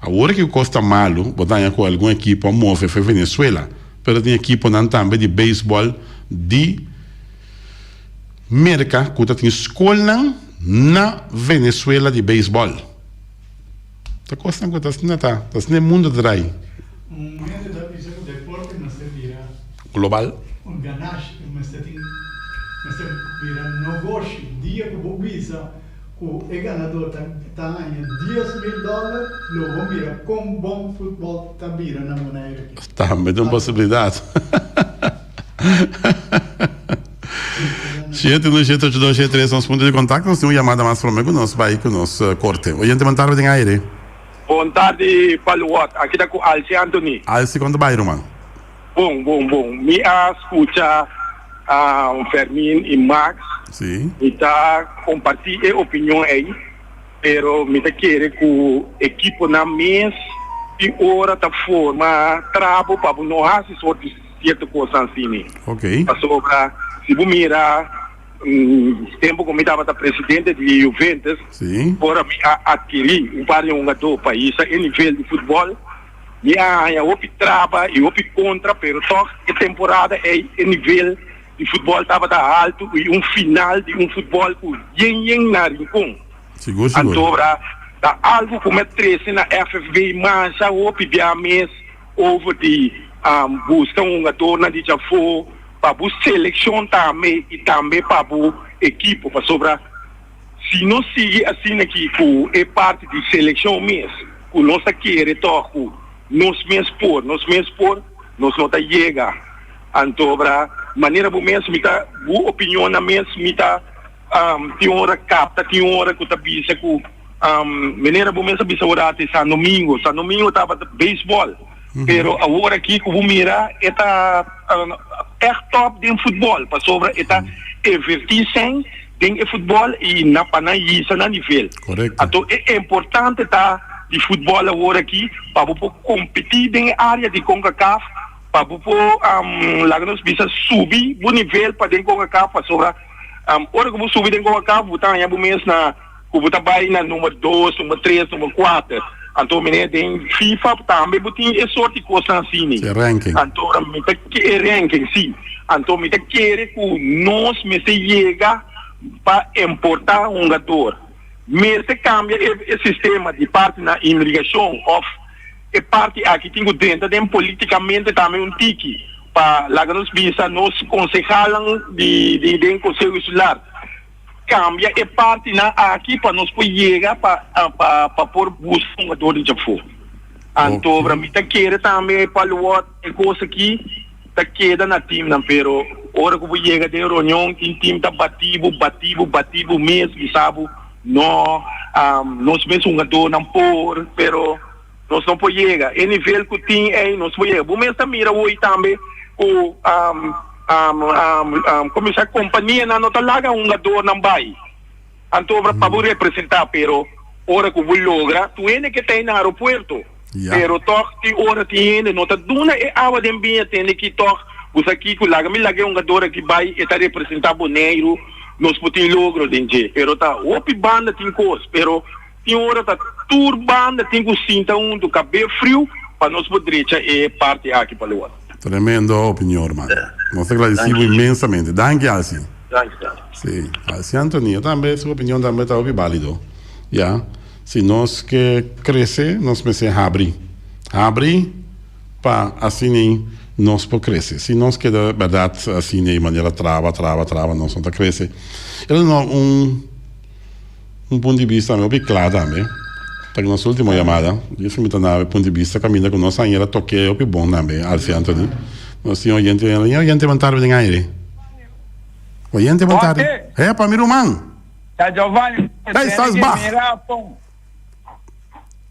awor ki kos ta malu bo ta haña ku algun ekipo a move for Venezuela. Pero tin ekiponan tambe di beisbòl di Merka ku ta tin skolnan na Venezuela di beisbòl. Ta kosnan ku ta asina ta, ta asina e mundu ta drai. Un hende ta bisa ku deporte mester bira. Global. Un ganashi, mester tin, mester bira nogoshi. Dia ku bo bisa ku e ganador ta ta haña 10,000 dòler, lo bo mira kon bon futbòl ta bira na Bonaire aki. Tambe ta un posibilidat. Shete uno shete ocho dos shete tres nos punto di kontakto. Nos tin un yamada mas prome ku nos bai ku nos korte. Oyente bon tarde den aire. Bon tardi Paluwat, aki ta ku Alci Anthony. Alci kon ta bai ruman? Bon bon bon, mi a skucha Fermin i Max, Si. mi ta komparti e opinion ei, pero mi ta kere ku ekiponan mes tin ora ta forma trabo pa bo no hasi sort di Cierto cosnan asina. Ok. Pasobra si bo mira tempo cu mi tabata presidente di Juventus, Sí. ora mi a adquiri un par di hungador pa hisa e nivel di futbol, mi a haña hopi traba y hopi contra, pero toch e temporada ey e nivel di futbol tabata halto y un final di un futbol cu yen yen na Rincon. Sigur, sigur. Anto ta algo cu mi a trece na FFB masha hopi bia mes. Over di busca hungadornan di djafó pa bo seleccion tambe y tambe pa bo ekipo pasobra si nos sigui asina aki cu e parti di seleccion mes cu nos ta kere toch cu nos mes por nos mes por nos no ta yega antobra manera bo mes mi ta bo opinionnan mes mi ta tin ora capta tin ora cu ta bisa cu. Manera bo mes a bisa ora ati San Domingo, San Domingo tabata baseball, pero awor aki ku bo mira e ta ègt top den futbòl pasobra e ta invertí sèn den e futbòl i na pa nan hisa nan nivel. Anto e importante ta di futbòl awor aki pa bo por kompetí den e área di Concacaf, pa bo por laga nos bisa subi bo nivel pa den Concacaf pasobra ora ku bo subi den Concacaf bo ta haña bo mes na Ku bo ta bai na number dos, number tres, number kuater. Anto meneer den FIFA tambe bo tin e sort di kosnan asini. E ranking. Anto mi ta e ranking si. Anto mi ta kere ku nos mester yega pa importa hungador. Mester kambia e e sistema di parti na inmigrashon of e parti aki tin ku drenta den politikamente tambe un tiki pa laga nos bisa nos konsehalnan di di den Konseho Insular. Cambia e partinan aki pa nos por yega pa pa por busca hungador di djafó. Anto mi ta kere tambe pa luot e cos aki ta keda na teamnan pero ora cu bo yega den reunion tin team ta bati bo bati bo bati bo mes bisa bo no nos mes hungadornan por pero Nos no por yega e nivel cu tin ey, nos por yega. Bo mes ta mira hoy tambe cu como bisa companianan no ta laga hungadornan bay. Anto obra pa bo representa, pero ora cu bo logra, tur hende ke ta ey na aeropuerto. Pero toch tin ora tin hende no ta duna e awa den biña tende ki toch bo sa kico, laga mi laga e hungador aki bay, e ta representa Boneiru, nos por tin logro den dje. Pero ta hopi banda tin cos, pero. Tin ora ta tur banda tin cu sinta hunto cabe friu pa nos por drecha e parti aki pa Lewan. Tremendo opinion hermano. Nos ta agradeci bo inmensamente. Danki Alci. Danki danki. Si, Alci Antonio tambe su opinion tambe ta hopi balido. Ya, si nos ke crece nos mester habri. Habri pa asina nos por crece. Si nos keda berdad asina di manera traba traba traba nos no ta crece. E ta duna un. Un punt di bista tambe hopi kla tambe. Ta nos ultimo yamada. Dios mi ta na e punt di bista kaminda ku nos añera toke hopi bon tambe, Alfie Anthony. Nos tin oyente den liña. Oyente bon tarde den aire. Oyente bon tarde. Epa mi ruman! Ta Giovanni. Hey, estás bach.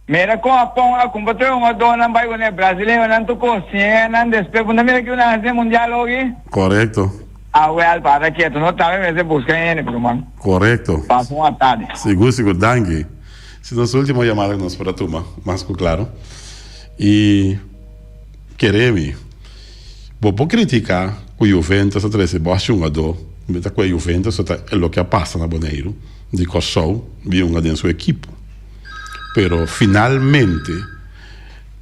Mira kon a pon a kumpa tur e hungadónan bai kuné. Brasileñonan tur kos siña nan despues. Bo ta mira kico nan hasi den mundial ogi? Korekto. Awel, para ketu, no tambe mester buska hende, ruman. Korekto. Pasa un atardi. Sigur, sigur. Danki. Si nos ultimo yamada ku nos por a tuma, mas ku klaro. I kere mi, bo por kritiká ku Juventus a trese bos hungadó, mi ta kue Juventus ta loke a pasa na Boneiru, di Kòrsou bin hunga den su ekipo. Pero finalmente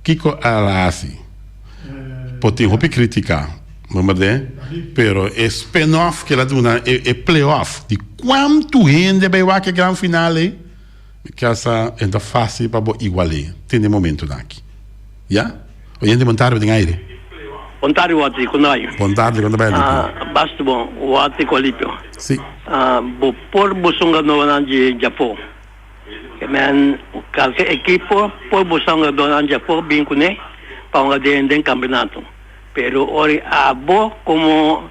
kiko el a hasi? Por tin hopi kritika, bo berdé? Pero e spin-off ke el a duna, e play-off di kuantu hende bai wak e gran final ei, mi kier sa e ta fásil pa bo igual'é te den momentunan aki. Ya? Oyente bon tarde den aire. Bon tarde Watty, kon ta bai? Bon tarde, kon ta bai Alipio? Basta bon, Watty ku Alipio. Si. Bo por buska un ganonan di Japon. Ke men kalke ekipo por buska un gadónan djafó bin kuné pa hunga den den kampeonato. Pero ora abo komo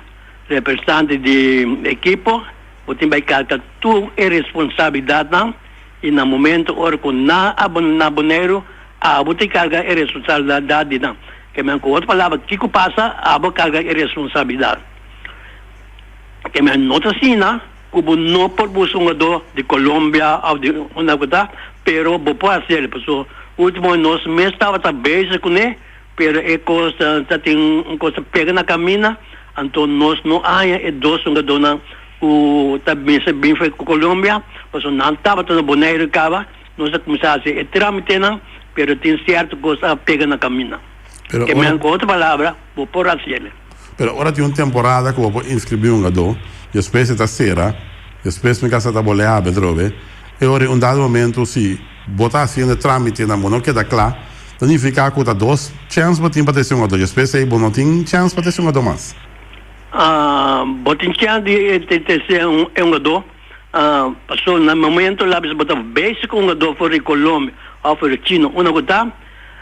representante di ekipo bo tin bai karga tur e responsabilidatnan i na momento ora ku nan a na Boneiru abo tin karga e responsabilidat di nan. Ke men ku otro palabra kiko pasa abo karga e responsabilidat. Ke men no ta asina. Ku bo no por buska un gadó di Colombia òf di unda ku ta, pero bo por hasiel. Pasobra ultimo nos mes tabata bezig kuné, pero e kos ta tin un kos ta pega na kaminda, anto nos no a haña e dos hungadónan ku ta mester bin for Colombia, pasobra nan tabata na Boneiru kaba, nos a kuminsá hasi e trámitenan, pero tin sierto kos a pega na kaminda. Pero Ke men ku otro palabra, bo por hasiel. Pero ora tin un temporada ku bo por inskribí un hungadó, despues e ta sera, despues mi kasa ta bolé habri atrobe, e ora un dado momento si bo ta hasiendo e trámitenan bo no keda kla, ta nifiká ku ta dos chèns bo tin pa trese un hungadó, despues ei bo no tin chèns pa trese un hungadó mas. Bo tin chèns di trese un hungadó, pasobra na momento la bisa bo ta bezig ku un hungadó for di Colombia òf for di China, unda ku ta.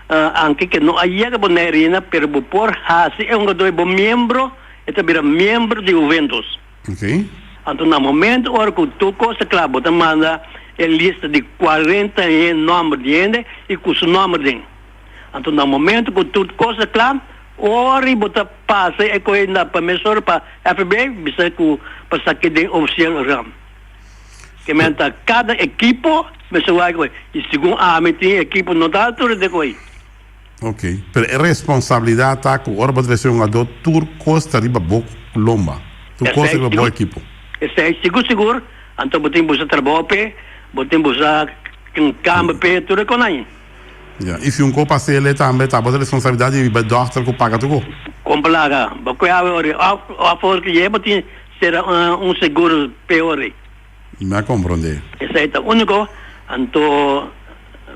Anke ke no a yega Bonaire ainda, pero bo por hasi e hungadó e bo miembro, e ta bira miembro di Juventus. Ok. Anto na momento ora ku tur kos ta kla, bo ta manda e lista di 41 nòmber di hende i ku su nòmber den. Anto na momento ku tur kos ta kla, ora bo ta pasa e kohe na pa mesora pa FBI, bisa ku pa saki den ofisiel ram. Ke men ta kada ekipo mester wak koe i segun ami tin ekipo no ta altura de koe. Ok, pero e responsabilidad ta ku ora bo ta trese un hungadó tur kos ta riba bo lomba, tur kos ta riba bo ekipo. Esei sigur sigur, anto bo tin busa trabou p'e, bo tin busa kamba p'e, tur e konai. Ya, i si un ko pas'el tambe ta bo responsabilidad di riba e dòkter ku paga tur ko. Kon plaga bo koe awe ora òf ora ku ye bo tin Sera un seguro peor ei. Mi a comprende. Esei ta unico, anto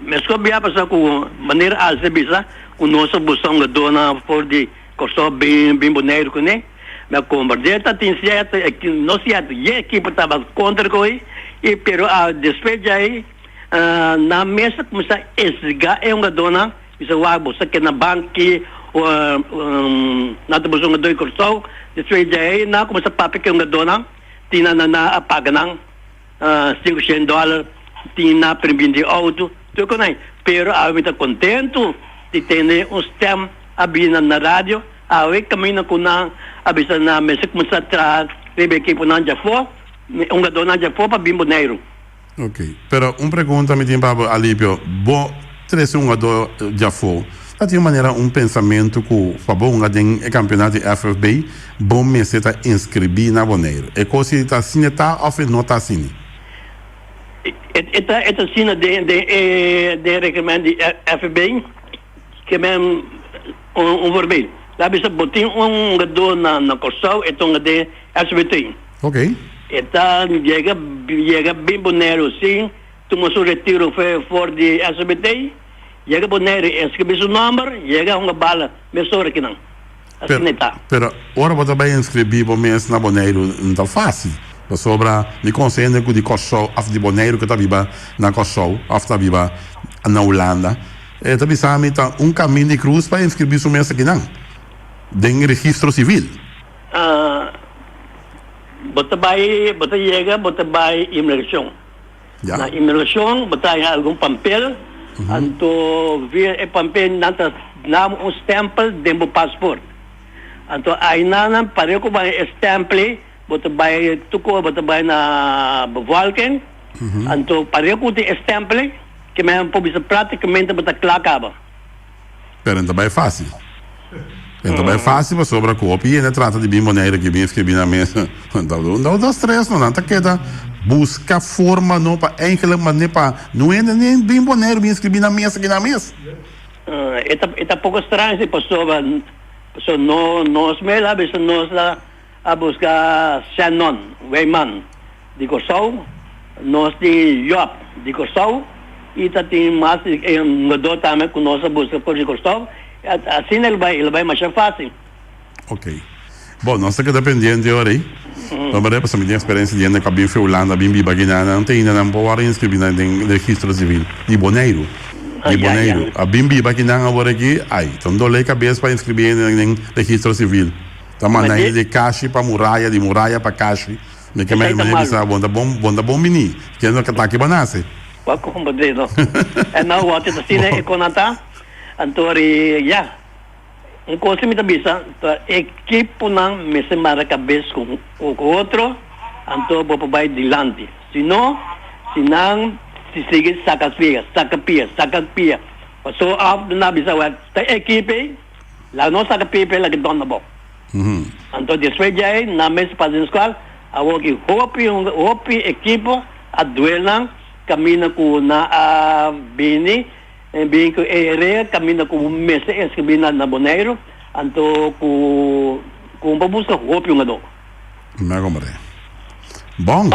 mesco bia pasa cu manera Alce bisa cu nos a busca un gadona for di Corsou bin bin Boneiru cune, mi a comprende ta tin cierto no cierto ye ekipo tabata contra cu ei y pero a despues djai nan mes a cuminsa explica e hungadónan. Bisa wak bo sa ke na banki o nan ta buska un gadó di Kòrsou. Despues di ei nan a kuminsá papia ku e hungadónan. Tin nan nan a paga nan 500 dòler, tin nan a primi di outo, tur kon ei. Pero awe mi ta kontentu di tende un stèm a bini na radio. Awe kaminda ku nan a bisa nan mester kuminsá traha riba e ekiponan djafó, hungadónan djafó pa bin Boneiru. Ok, pero un pregunta mi tin pa bo Alipio, bo trese un hungador djafó, ta tin un manera un pensamentu ku pa bo hunga den e kampionato di FFB bo mester ta inskribí na Boneiru? E kos si ta asina ta òf e no ta asina? E ta e ta asina den den e den e reglement di FFB ke men un voorbeeld, la bisa bo tin un hungador na na Kòrsou e ta hunga den SBT. Ok. E ta yega yega bin Boneiru sin tuma su retiro fe for di SBT. Yega Boneiru inscribi su nomber, yega hunga bala mesora kinan. Asina e ta. Pero ora bo ta bai inscribi bo mes na Boneiru no ta facil. Pasobra mi conoce hende cu di Corsou of di Boneiru cu ta biba na Corsou of ta biba na Hulanda. E ta bisa mi ta un camin di cruz pa inscribi su mes akinan den registro civil. Bo ta bai, bo ta yega, bo ta bai inmigrashon. Na inmigrashon bo ta haña algun pampel, anto via e pampel nan ta duna bo un stèmpel den bo pasport. Anto aynan pareho ku bai e stempel bo ta bai tuko bo ta bai na bevolking anto pareho ku tin e stempel ke men por bisa práktikamente bo ta kla kaba. Pero no ta bai fácil. No ta bai fácil pasobra ku hopi hende trata di bin Bonaire aki bin skirbi nan mes. No ta stress no, nan ta keda buska forma no pa eigenlijk mane pa no hende ni bin Bonaire bin skirbi nan mes aki nan mes. E ta e ta poko straño si pasobra pasobra no nos mes a bisa nos a a buska Shannon Weyman di Kòrsou, nos tin Job di Kòrsou i ta tin mas e hungadó tambe ku nos a buska for di Kòrsou. Asina el bai el bai masha fásil. Ok. Bon, nos ta keda pendiente ora ei. Pasobra pasobra mi tin experiencia di hende ku a bin fi Hulanda, a bin biba aki nan, nan ta hinda nan por wòrdu inscribi na den registro civil di Boneiru. Di Boneiru. A bin biba aki nan awor aki, ai, ta un dolé kabes pa inscribi hende den registro civil. Ta manda hende di kashi pa muraya, di muraya pa kashi. Mi ke mei mi bisa bon ta bon, bon ta bon bini. Kende no ta aki bo nase. Bo komprende no. E no wòrdu ta asina e kon nan ta. Anto ri ya. Un kos mi ta bisa ta ekiponan mester mara kabes ku otro anto bo por bai dilanti. Si no, si nan si sigui saka pia, saka pia, saka pia paso af nan a bisa wèl ta ekip ei laga nos saka pia p'e laga dònde bo. Anto despues di ei nan mester pasa den skual awor ki hopi hopi ekipo a duel nan kaminda ku nan a bini. E bin ku e rea kaminda ku bo mester inskribí na Boneiru, anto ku ku bo por buska hopi hungadó. Mi a komprendé. Bon.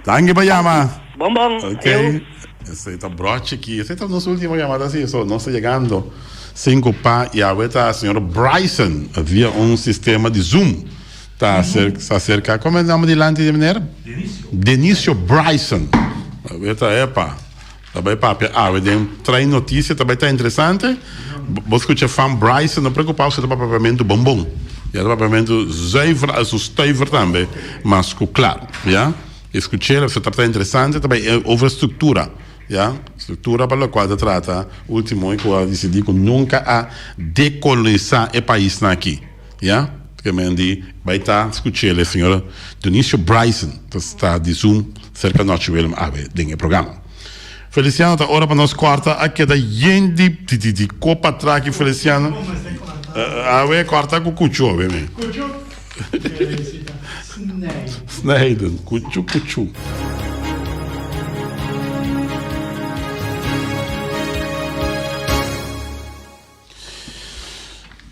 Danki pa yama. Bon bon. Ok. Esei ta broche aki. Esei ta nos ultimo yamada si. So nos ta yegando sinku pa i awe ta señor Bryson via un sistema di Zoom ta aserka. Komo e nomber dilanti di meneer? Denicio. Denicio Bryson. Awe ta epa. Ta bai papia awe den trae noticia ta bai ta interesante. Bo scucha fan Bryson no preocupa bo ta papia papiamentu bon bon. Ya ta papiamentu zuiver als un stuiver tambe mas cu claro ya. Escuch'el ta ta interesante ta bai over structura ya structura pa locual ta trata ultimo y cu a dicidi cu nunca a decolonisa e paisnan aki ya. Ke men di bai ta scuch'el e señor Dionisio Bryson ta sta di Zoom cerca nochi Willem awe den e programa. Feliciano ta ora pa nos corta a keda yen di di di copa traki Feliciano awe corta cu cuchu awe men. Cuchu? Snijden cuchu cuchu.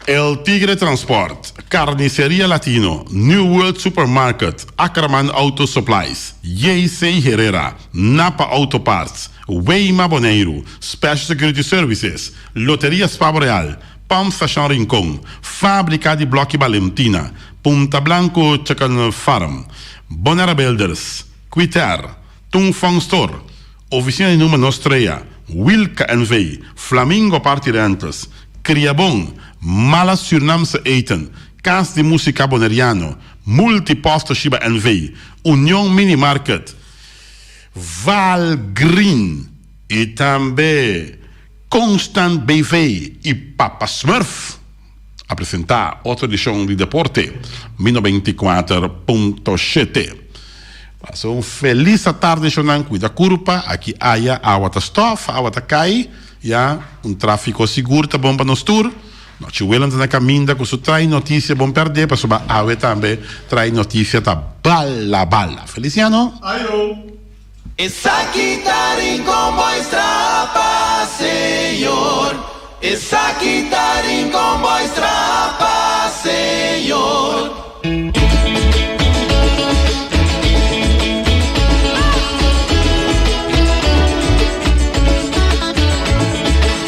El Tigre Transport, Carniceria Latino, New World Supermarket, Ackerman Auto Supplies, JC Herrera, Napa Auto Parts, Weima Boneiru, Special Security Services, Loteria Spa Boreal, Pump Station Rincon, Fabrica di Blokki Balentina, Punta Blanco Chicken Farm, Bonaire Builders, Quiter, Tung Fong Store, Oficina di Number Nos Trea, Wilka NV, Flamingo Party Rentals, Kriabon, Mala Surinaamse Eten, Cas di Musica Boneriano, Multipost Toshiba NV, Union Mini Market, Val Green y tambe Constant BV y Papa Smurf a presenta otro edicion di Deporte Mi 94.7. Pasa un felis atardi shownan, cuida curpa, aki aya awa ta stof, awa ta cay, ya, un trafico sigur ta bon pa nos tur. Nochi Willem ta na caminda cu su trae noticia bon perde pasobra awe tambe trae noticia ta bala bala. Feliciano. Ayo! Esaki ta Rincon Boys trapa, Señor. Esaki ta Rincon Boys trapa, Señor.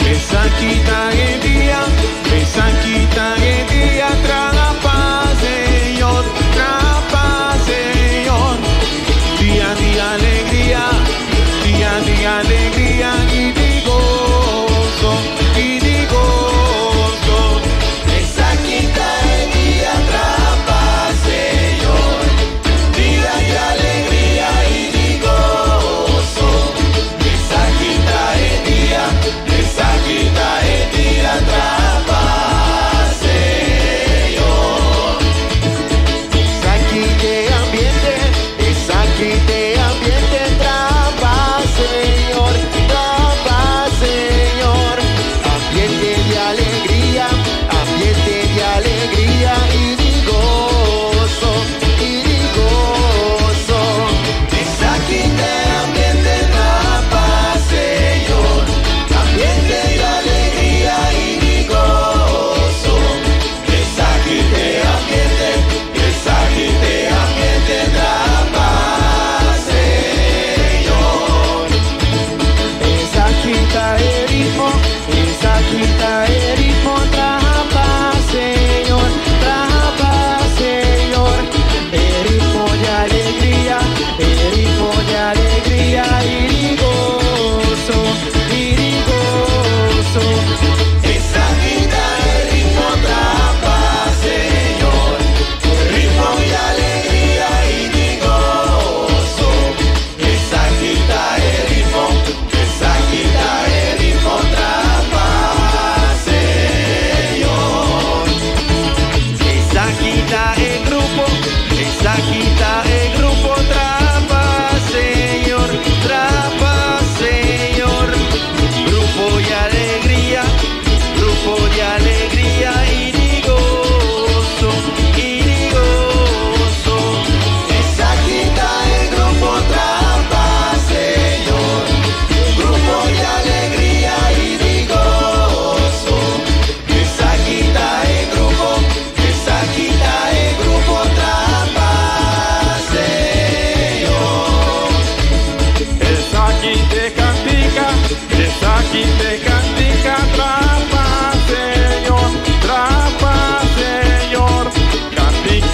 Esaki ta e dia, esaki ta e dia, trapa, Señor, trapa, Señor. Dia di alegria, dia di alegria i di goso, i di goso. Esaki.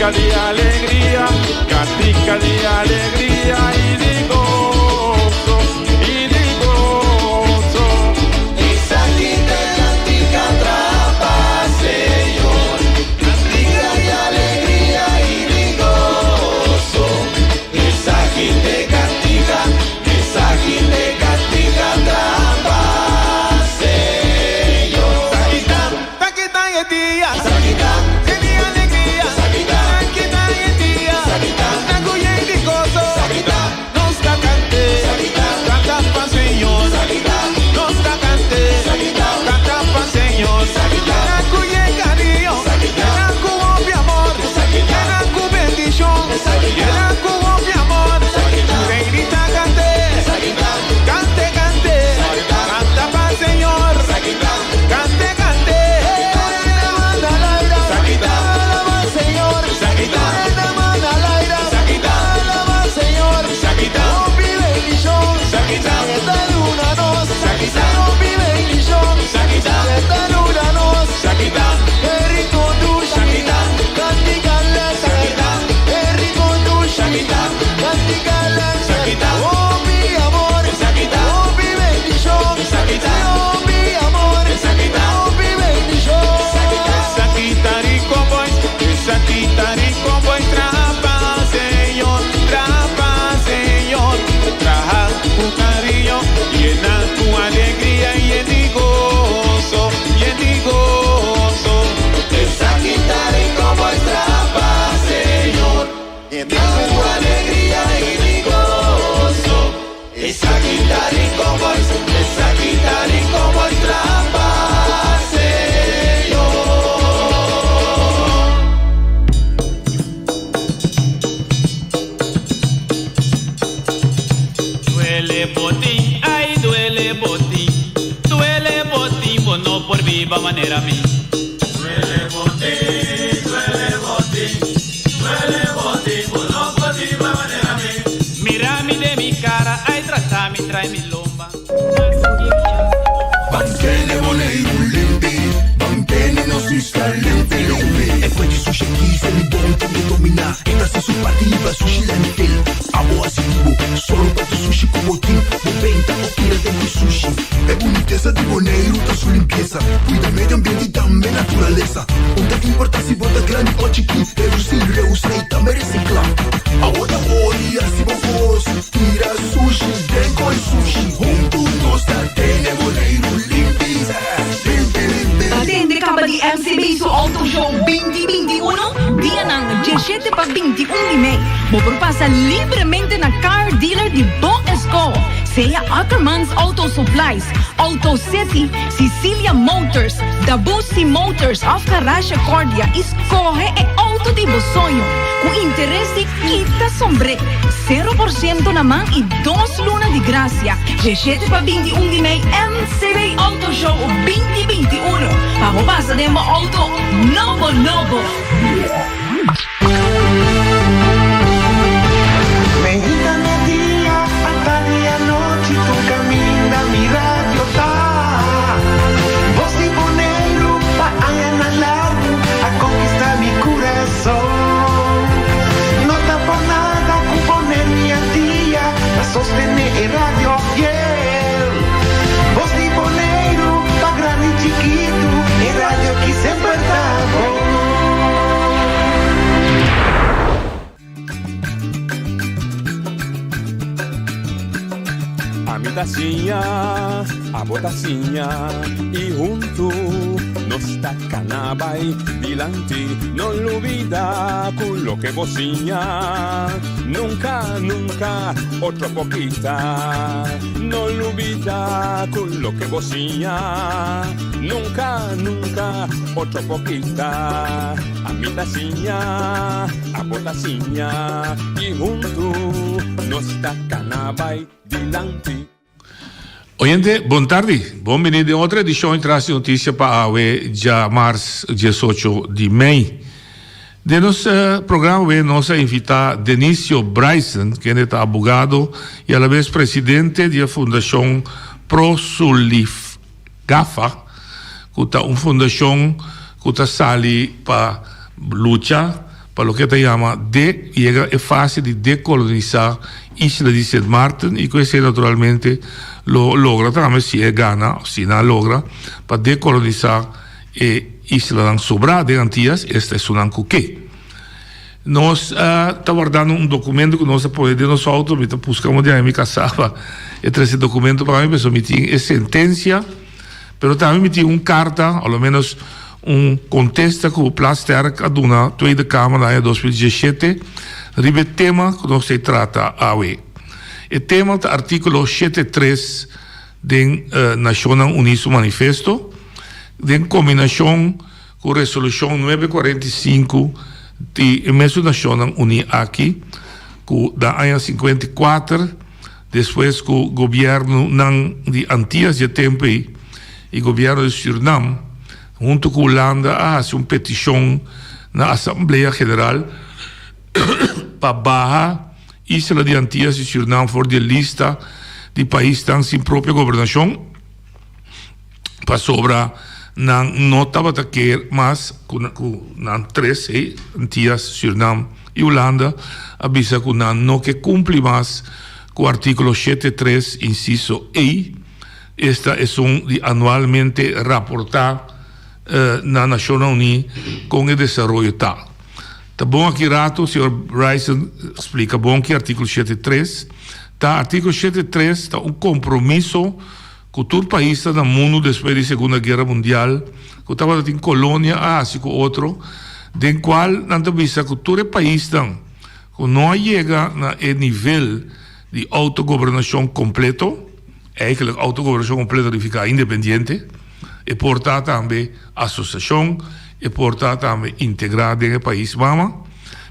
Cantica di alegria, cantica di alegria y di goso, y di goso. Esaki ta e cantica traha Señor, cantica di alegria y di goso. Esaki ta e cantica, esaki ta e cantica traha Señor. Esaki ta, esaki ta e dia, esaki ta, di alegria, esaki ta, esaki ta e dia, esaki ta, na cu yen di goso, esaki ta, nos ta cante, esaki ta, canta pa Señor, esaki ta, nos ta cante, esaki ta, canta pa Señor, esaki ta, na cu yen cariño, esaki ta, na cu hopi amor, esaki ta, na cu bendicion, esaki ta, na cu hopi amor, esaki ta, Reynita cante, esaki ta, cante, cante, esaki ta, canta pa Señor, esaki ta, cante, cante, esaki ta, alaba Señor, esaki ta, esaki ta, alaba Señor, esaki ta, hopi bendicion, esaki ta, esta luna nos, esaki ta, hopi bendicion, esaki ta, esta luna nos, esaki ta, Rico dushi, esaki ta, cantica esaki ta, rico dushi, esaki ta, cantica esaki ta, hopi amor, esaki ta, hopi bendicion, esaki ta, hopi amor, esaki ta, hopi bendicion, esaki ta, esaki ta Rico Boys, esaki ta Rico Boys, traha pa Señor, traha pa Señor, traha cu cariño, yena cu alegria y yen di gozo, yen di gozo. Esaki ta Rico Boys, traha pa Señor, yena cu alegria y di gozo. Esaki ta Rico Boys, esaki ta Rico Boys, traha pa Señor. Duele botin, ay duele botin, duele botin, bo no por biba manera mi. Duele botin, duele botin, duele botin, bo no por biba manera mi. Mira mi den mi cara, ay trata mi, trae mi lomba. Mantene Boneiru limpi, mantene nos isla limpi limpi. E fuente sushi aki sali bon tin di dominá. E ta hasi su parti hiba sushi landfill. Abo hasi di bo, sòru pa tur sushi ku bo tin. Bo benta òf tira den di sushi. E bunitesa di Boneiru ta su limpiesa. Kuida medio ambiente i tambe naturalesa. Un ta importá si bo ta grandi òf chikí, redusí, reusá i tambe resiklá. Awor ta hori hasi bo kos, tira sushi den koi sushi. Huntu nos ta tene Boneiru limpi, limpi, limpi. Atende kaba di MCB su Auto Show 2021, dianan 17 pa 21 di mei. Bo por pasa libremente na car dealer di bo esco, sea Ackermans Auto Supplies, Auto City, Cecilia Motors, Dabusi Motors of Garage Cordia y scoge e auto di bo soño cu interes di kita sombré, cero por ciento na man y dos luna di gracia. Diecisiete pa 21 di mei MCB Auto Show 2021 pa bo pasa den bo auto nobo nobo. Meinta media, atardi anochi, tur caminda mi radio ta. Voz di Boneiru pa añanan largu a conquista mi curason. No ta por nada cu Boneiru y Antia ta sostene e radio fiel. Voz di Boneiru pa grandi y chikitu, e radio ki semper ta bon. Ami ta siña, abo ta siña y huntu nos ta cana bay dilanti. No lubida cu loke bo siña nunca, nunca otro por kita. No lubida cu loke bo siña nunca, nunca otro por kita. Ami ta siña, abo ta siña y huntu nos ta cana bay dilanti. Oyente, bon tardi. Bon bini den otro edicion di Tras di Noticia pa awe djamars diesocho di mei. Den nos programa awe nos a invita Denicio Bryson, kende ta abogado y alabes presidente di e fundacion Pro Sulif. Gafa, ku ta un fundashon ku ta sali pa lucha. pa loke ta yama de yega e fase di dekolonisá isla di Sint Maarten i ku esei naturalmente lo logra tambe si e gana òf si nan logra pa dekolonisá e islanan sobrá den Antias, esta esunnan ku ke. Nos ta wardando un documento cu nos a pone den nos auto, mi ta busca un dia mi casa pa e trece documento pa mi, pasobra mi tin e sentencia, pero tambe mi tin un carta, o lo menos un contesta cu Plasterk a duna Tweede Kamer na aña 2017 riba e tema cu nos ta trata awe. E tema ta articulo shete tres den Nacionnan Uni su manifesto, den combinacion Ku Resolushon nuebe 45 di e mesun Nashonnan Uní aki, ku na aña 54, despues ku gobièrnunan di Antias dje tempu ei i gobièrnu di Sürnam huntu ku Hulanda a hasi un petishon na Asamblea General pa baha isla di Antias i Sürnam for di e lista di paisnan sin propio gobernashon. Pasobra nan no tabata ker mas ku nan tres, e Antias, Sürnam i Hulanda, a bisa ku nan no ke kumpli mas ku artíkulo shete tres, insiso e, esta esun di anualmente raportá na Nashonnan Uní kon e desaroyo ta. Ta bon aki rato señor Bryson splika bon ki artíkulo shete tres ta. Artíkulo shete tres ta un kompromiso. Ku tur paisnan na mundu despues di Segunda Guera Mundial ku tabata tin kolonia a hasi ku otro, den kual nan ta bisa ku tur e paisnan ku no a yega na e nivel di outogobernashon kompleto, eigenlijk outogobernashon kompleto nifiká independiente, e por ta tambe asosiashon, e por ta tambe integrá den e pais mama,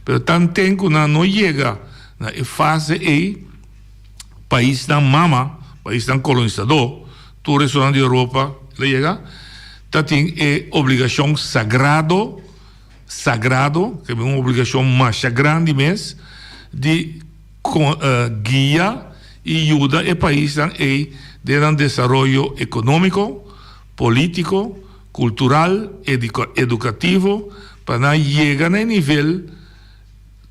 pero tanten ku nan no yega na e fase ei, Paisnan mama, paisnan kolonisadó, tur esunnan di Europa lo yega, ta tin e obligashon sagrado, sagrado, ke un obligashon masha grandi mes, di guia i yuda e paisnan ei den nan desaroyo ekonómiko, polítiko, kultural, edukativo, pa nan yega na e nivel.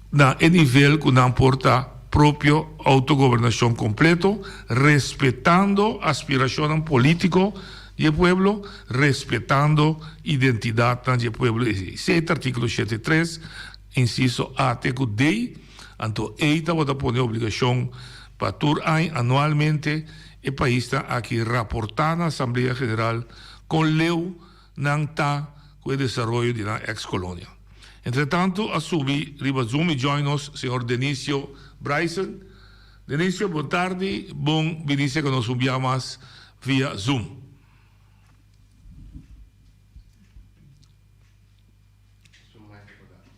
na e nivel ku nan por ta propio autogobernashon kompleto, respetando aspirashonnan polítiko di e pueblo, respetando identidatnan di e pueblo. Esei ta artíkulo shete tres, insiso A te ku D. Anto ei tabata pone obligashon pa tur añ anualmente e paisnan aki raportá na Asamblea General kon leu nan ta ku e desaroyo di nan eks kolonia. Entretantu a subi riba Zoom i join nos señor Denicio Bryson. Denicio bon tardi, bon bini serka nos un bia mas via Zoom.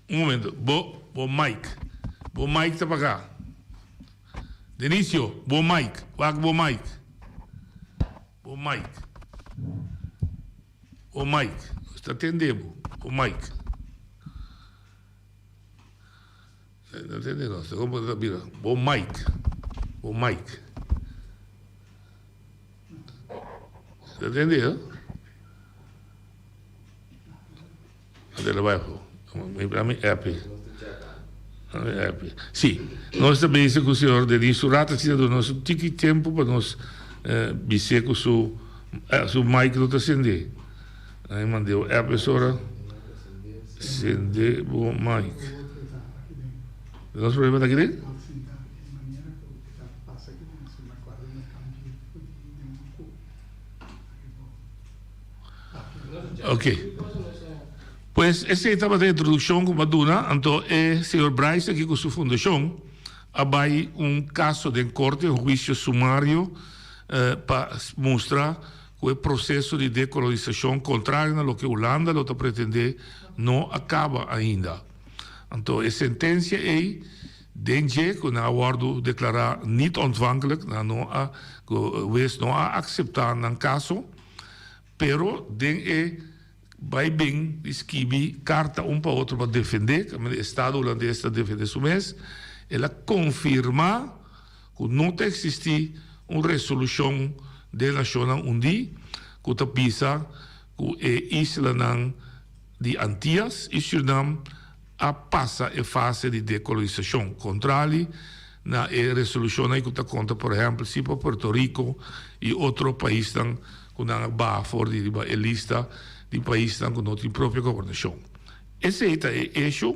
Un momento, bo bo mic, bo mic ta pagá. Denicio, bo mic, wak bo mic. Bo mic. Bo mic. Nos ta tende bo. Bo mic. No tende nos. Como ta bira? Bo mic. Bo mic. Ta tende, eh? Adela bai afó. Mi app. Mi app. Sí, nos ta bezig ku señor Denis su rato asina duna nos un tiki tempu pa nos bis'é ku su su mic no ta sendé. Nan e mand'é un app esora. Sende bo mic. Nos problema ta aki den? Ok. Pues esei tabata e introduccion cu mi a duna. Anto e señor Bryce aki cu su fundacion a bay un caso den corte, un huicio sumario, pa mustra cu e proceso di decolonisacion, contrario na loke Hulanda lo ta pretende, no a caba ainda. Anto e sentencia ey Den dje ku nan a wòrdu deklará niet ontvankelijk, nan no a, ku wes no a akseptá nan kaso, pero den e bai bin di skibi karta un pa otro pa defendé, kaminda e estado hulandes ta defendé su mes, el a konfirmá ku no ta eksistí un resolushon den Nashonnan Undí ku ta bisa ku e islanan di Antias i Sürnam. a pasa e fase di dekolonisashon, kontrali na e resolushonnan ku ta konta por ehèmpel si pa Puerto Rico i otro paisnan ku nan a baha for di riba e lista di paisnan ku no tin propio gobernashon. Esei ta e esho,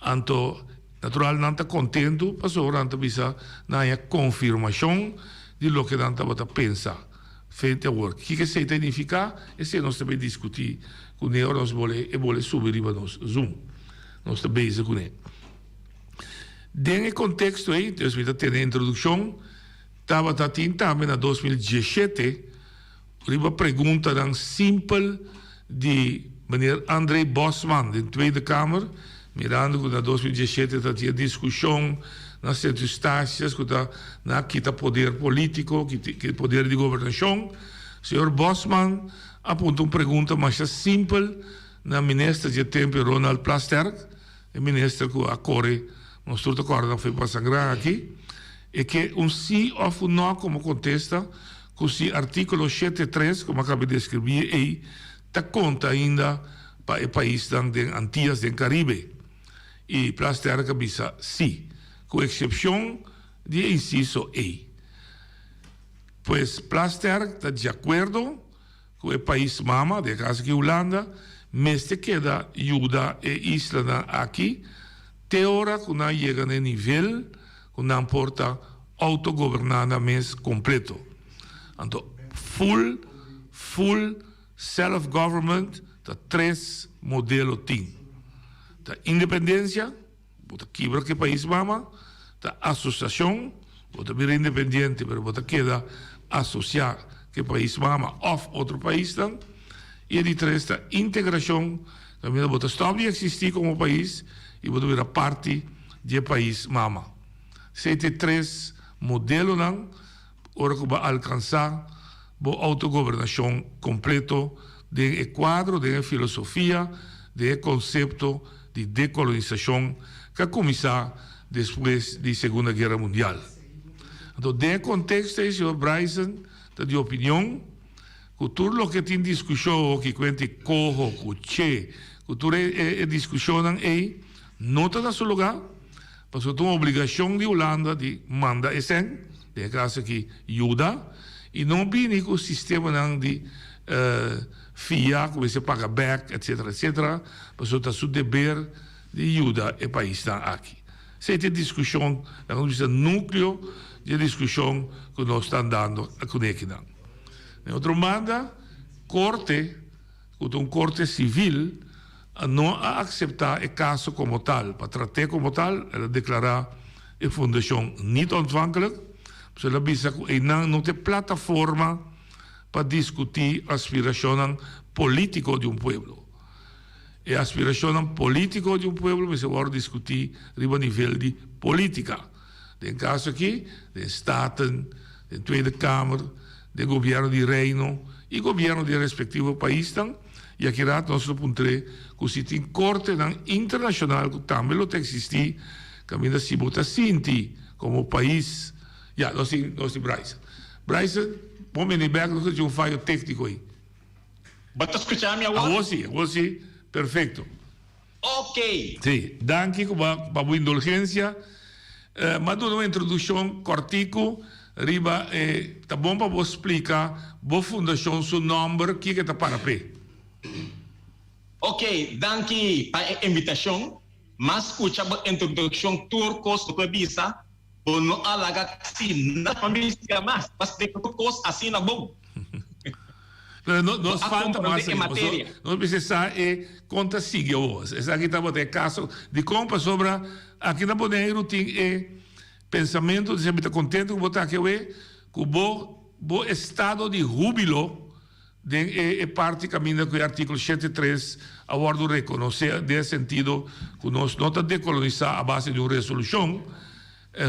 anto natural nan ta kontentu pasobra nan ta bisa nan haña konfirmashon di loke nan tabata pensa frente awor. Kiko esei ta nifiká? Esei nos ta bay diskutí kuné ora nos bole e bole subi riba nos Zoom. Nos ta bezig kuné. Den e konteksto ei, dus mi ta tene introdukshon, tabata tin tambe na 2017 riba preguntanan simpel di meneer André Bosman den Tweede Kamer, mirando ku na 2017 ta tin e diskushon na Sint Eustatius ku ta na kita poder polítiko, kita poder di gobernashon. Señor Bosman a punta un pregunta masha simpel na minister dje tempu Ronald Plasterk, E minister ku a kore, nos tur ta kòrda nan foi pasa gran aki, e ke un sí òf un nò komo kontesta ku si artíkulo shete tres, komo a kaba di deskribí ei, ta konta ainda pa e paisnan den Antias den Karibe. I Plasterk a bisa sí, ku eksepshon di e insiso ei. Pues Plasterk ta di akuerdo. Ku e pais mama, den e kaso aki Hulanda, mester keda yuda e islanan aki te ora ku nan yega na e nivel ku nan por ta outogoberná nan mes kompleto. Anto full full self government ta tres modelo tin. Ta independensia. Bo ta kibra ku e pais mama, ta asosiashon, bo ta bira independiente pero bo ta keda asosiá ku e pais mama òf otro paisnan. I e di tres ta integrashon, kaminda bo ta stòp di eksistí komo pais i bo ta bira parti di e pais mama. Esei ta e tres modelonan ora ku bo a alkansá bo outogobernashon kompleto den e kuadro, den e filosofia, den e konsepto di dekolonisashon ku a kuminsá despues di Segunda Guera Mundial. Anto den e konteksto ei señor Bryson ta di opinion ku tur loke tin diskushon oki kuenti koho ku che ku tur e diskushonnan ei no ta na su lugá pasobra ta un obligashon di Hulanda di manda e sèn, den e kaso aki yuda, i no bini ku sistemanan di fia ku mester paga bèk etsetera etsetera. Pasobra ta su deber di yuda e paisnan aki. Esei ta e diskushon, laga nos bisa núkleo di e diskushon ku nos ta andando kuné akinan. Den otro banda, korte, ku ta un korte sivil, no a akseptá e kaso komo tal. Pa trat'é komo tal, el a deklará e fundashon niet ontvankelijk. Pasobra el a bisa ku einan no ta e plataforma pa diskutí aspirashonnan polítiko di un pueblo. E aspirashonnan polítiko di un pueblo mester wòrdu diskutí riba nivel di polítika. Den kaso aki, den Staten, den Tweede Kamer, den gobièrnu di Reino i gobièrnu di e respektivo paisnan. I aki rat nos lo puntr'é ku si tin kortenan internashonal ku tambe lo ta eksistí kaminda si bo ta sinti komo pais. Ya, nos tin nos tin Bryson. Bryson, bon bini bèk, nos a tin un fayo tékniko ei. Bo ta skucha mi awor? Awor si, awor si, perfecto. Ok. Si, danki ku bo pa bo indulgensia. Mi a duna un introdukshon kòrtiku riba e, ta bon pa bo splika bo fundashon su nòmber, kiko e ta para p'e. Ok, danki pa e invitashon. Mi a skucha bo introdukshon tur kos ku bo a bisa. Bo no a laga kasi nada pa mi siga mas. Bo a splika tur kos asina bon. Pero no, nos Bo a falta komprondé mas e ainda. Pasobra materia. nos mester sa e kon ta sigui awor. Esaki tabata e kaso. Dikon? Pasobra aki na Boneiru tin e pensamentu, di mi ta kontentu ku bo ta aki awe, ku bo bo estado di húbilo Den e e parti kaminda ku e artíkulo shete tres a wòrdu rekonosé den e sentido ku nos no ta dekolonisá a base di un resolushon,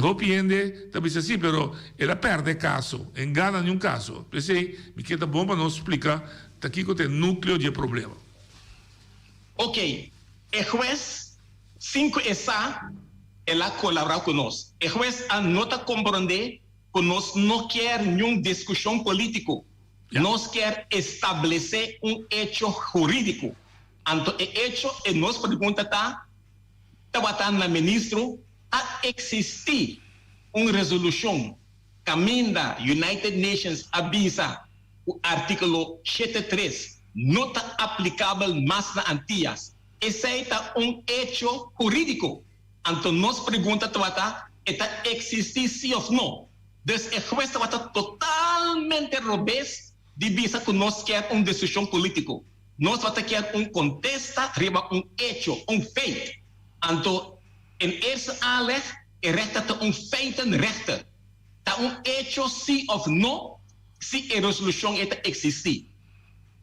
hopi hende ta bisa sí, pero el a pèrdè e kaso, e n'gana niun kaso. P'esei mi ke ta bon pa nos splika ta kiko ta e núkleo di e problema. Ok, e hues, sin ku e sa, el a kolaborá ku nos. E hues a no ta komprondé ku nos no kier niun diskushon polítiko. Nos kier establesé un echo hurídiko. Anto e echo e nos pregunta ta, tabata na ministro, a eksistí un resolushon kaminda United Nations a bisa ku artíkulo shete tres no ta aplikabel mas na Antias. Esei ta un echo hurídiko. Anto nos pregunta tabata, e ta eksistí sí òf no? Dus e hues tabata totalmente robes di bisa ku nos kier un desishon polítiko. Nos tabata kier un kontesta riba un echo, un feit. Anto en eerste aanleg e rechter ta un feitenrechter. Ta un echo sí òf no si e resolushon ei ta eksistí.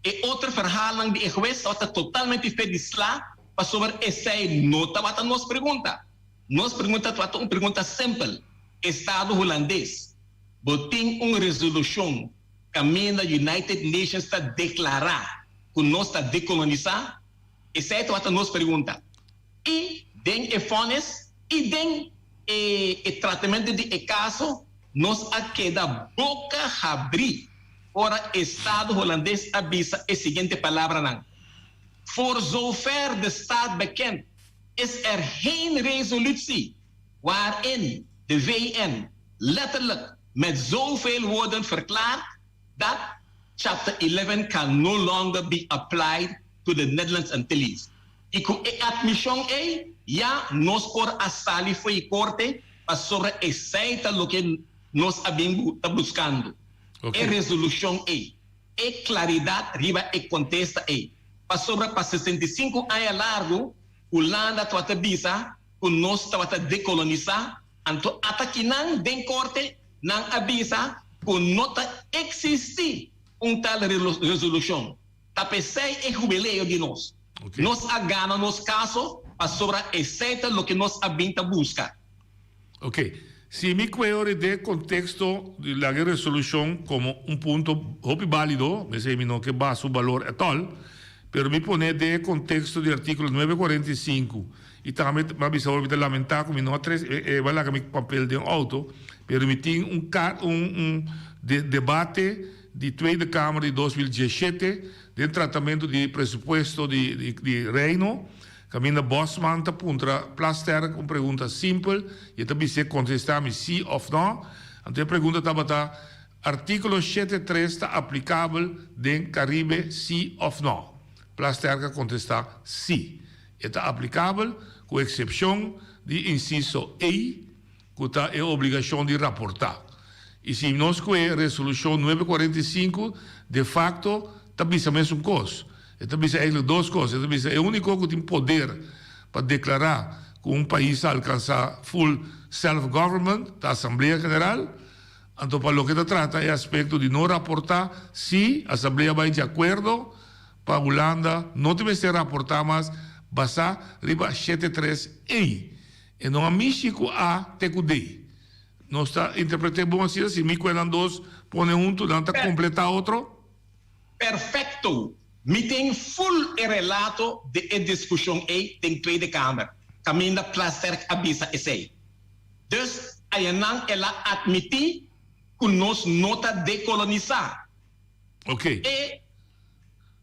E otro verhaalnan di e hues tabata totalmente fe di sla pasobra esei no tabata nos pregunta. Nos pregunta tabata un pregunta simpel, Estado Hulandes, bo tin un resolushon kaminda United Nations ta deklará ku nos ta dekolonisá? Esei tabata nos pregunta. I den e vonnis i den e e tratamentu di e kaso nos a keda boka habrí ora Estado Hulandes a bisa e siguiente palabranan, Voor zover de staat bekend is er geen resolutie waarin de VN letterlijk met zoveel woorden verklaart dat Chapter 11 can no longer be applied to the Netherlands Antilles. I ku e atmishon ei ya nos por a sali fo'i korte pasobra esei ta loke nos a bin ta buskando, e resolushon ei, e klaridat riba e kontesta ei. Pasobra pa 65 aña largu Hulanda tabata bisa ku nos tabata dekolonisá, anto ata kinan den korte nan a bisa ku no ta eksistí un tal resolushon. Ta p'esei e hubileo di nos. Nos a gana nos kaso pasobra esei ta loke nos a bin ta buska. Ok. Si mi kue ora den konteksto di laga e resolushon komo un punto hopi bálido, mester mi no ke baha su balor ètòl, pero mi pone den e konteksto di artíkulo nuebe kuarenta i sinku i tambe mi a bisa ora mi ta lamentá ku mi no a trese e a laga mi papel den outo, pero mi tin un kar un un debate di Tweede Kamer di 2017 den tratamentu di presupuesto di di Reino. Kaminda Bosman ta puntra Plasterk un pregunta simpel i e ta bis'é kontestá mi sí òf nò. Anto e pregunta tabata, Artíkulo shete tres ta aplikabel den Karibe sí òf nò? Plasterk a kontestá sí. E ta aplikabel ku eksepshon di insiso E. ku ta e obligashon di raportá. I si nos kue Resolushon nuebe kuarenta i sinku, de fakto ta bisa mesun kos. E ta bisa eigentlik dos kos. E ta bisa e úniko ku tin poder pa deklará ku un pais a alkansá full self-government ta Asamblea General. Anto pa loke ta trata e aspekto di no raportá, si Asamblea bai di akuerdo pa Hulanda no tin mester raportá mas basá riba shete tres ei. E no a mishi ku A te ku D. Nos ta interpret'é bon asina, si mi ku e nan dos pone huntu, nan ta kompletá otro? Perfekto! Mi tin ful e relato di e diskushon ei den Tweede Kamer, kaminda Plasterk a bisa esei. Dus ayanan el a atmití ku nos no ta dekolonisá. Oké. E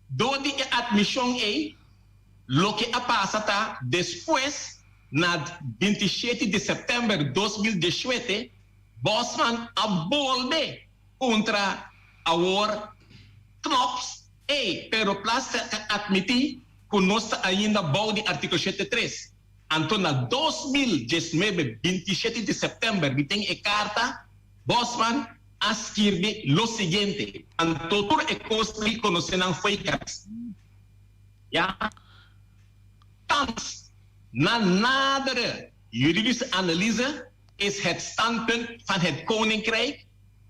Dor di e atmishon ei, loke a pasa ta despues na 27 di sèptèmber 2017, Bosman a bolbe kontra awor Knops ei, pero Plasterk a atmití ku nos ta ainda bou di artíkulo shete tres. Anto na 2019, 27 di sèptèmber, mi tin e karta, Bosman a skirbi lo siguiente. Anto tur e kosnan di konosé nan fo'i kabes. Ya. Thans, na nadere juridische analyse is het standpunt van het Koninkrijk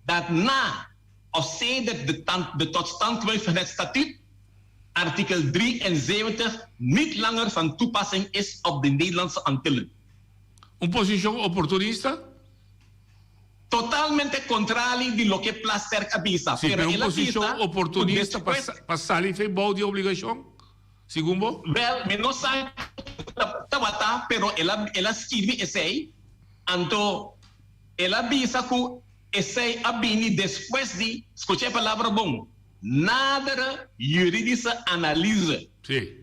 dat na of sedert de de totstandkoming van het Statuut artikel 73 niet langer van toepassing is op de Nederlandse Antillen. Un posishon oportunista? Totalmente kontrali di loke Plasterk a bisa. Sí, pero un posishon oportunista pa sali fe bou di obligashon, segun bo? Wèl, mi no sa kiko tabata, pero el a el a skirbi esei, anto el a bisa ku esei a bini despues di, skucha e palabra bon, nadere juridische analyse. Sí.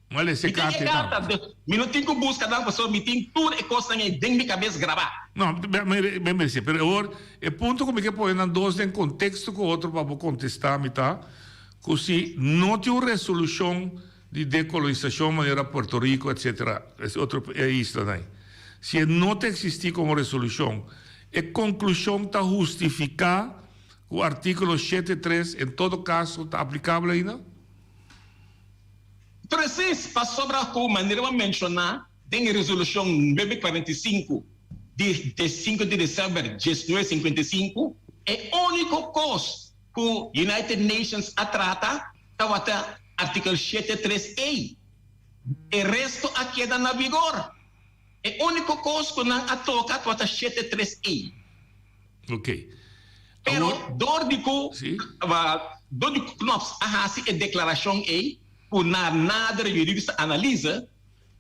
M'a lesa e Mi tin karta e ei karta, tambe. dus mi no tin ku buska nan pasobra mi tin tur e kosnan ei den mi kabes grabá. No, mi mi mester, pero awor e punto ku mi ke pone nan dos den konteksto ku otro pa bo kontestá mi ta ku si no tin un resolushon di dekolonisashon manera Puerto Rico etcetera es otro e islanan ei si e no ta eksistí komo resolushon e konklushon ta hustifiká ku artíkulo shete tres en todo kaso ta aplikabel ainda? Presis, pasobra ku manera bo a menshoná den e resolushon nuebe kuarenta i sinku di diesinku di desèmber diesnuebe sinkuenta i sinku, e úniko kos ku United Nations a trata tabata artikel shete tres ei. E resto a keda na vigor. E úniko kos ku nan a toka tabata shete tres ei. Ok. Pero dor di ku dor di ku Knops a hasi e deklarashon ei ku na nadere juridische analyse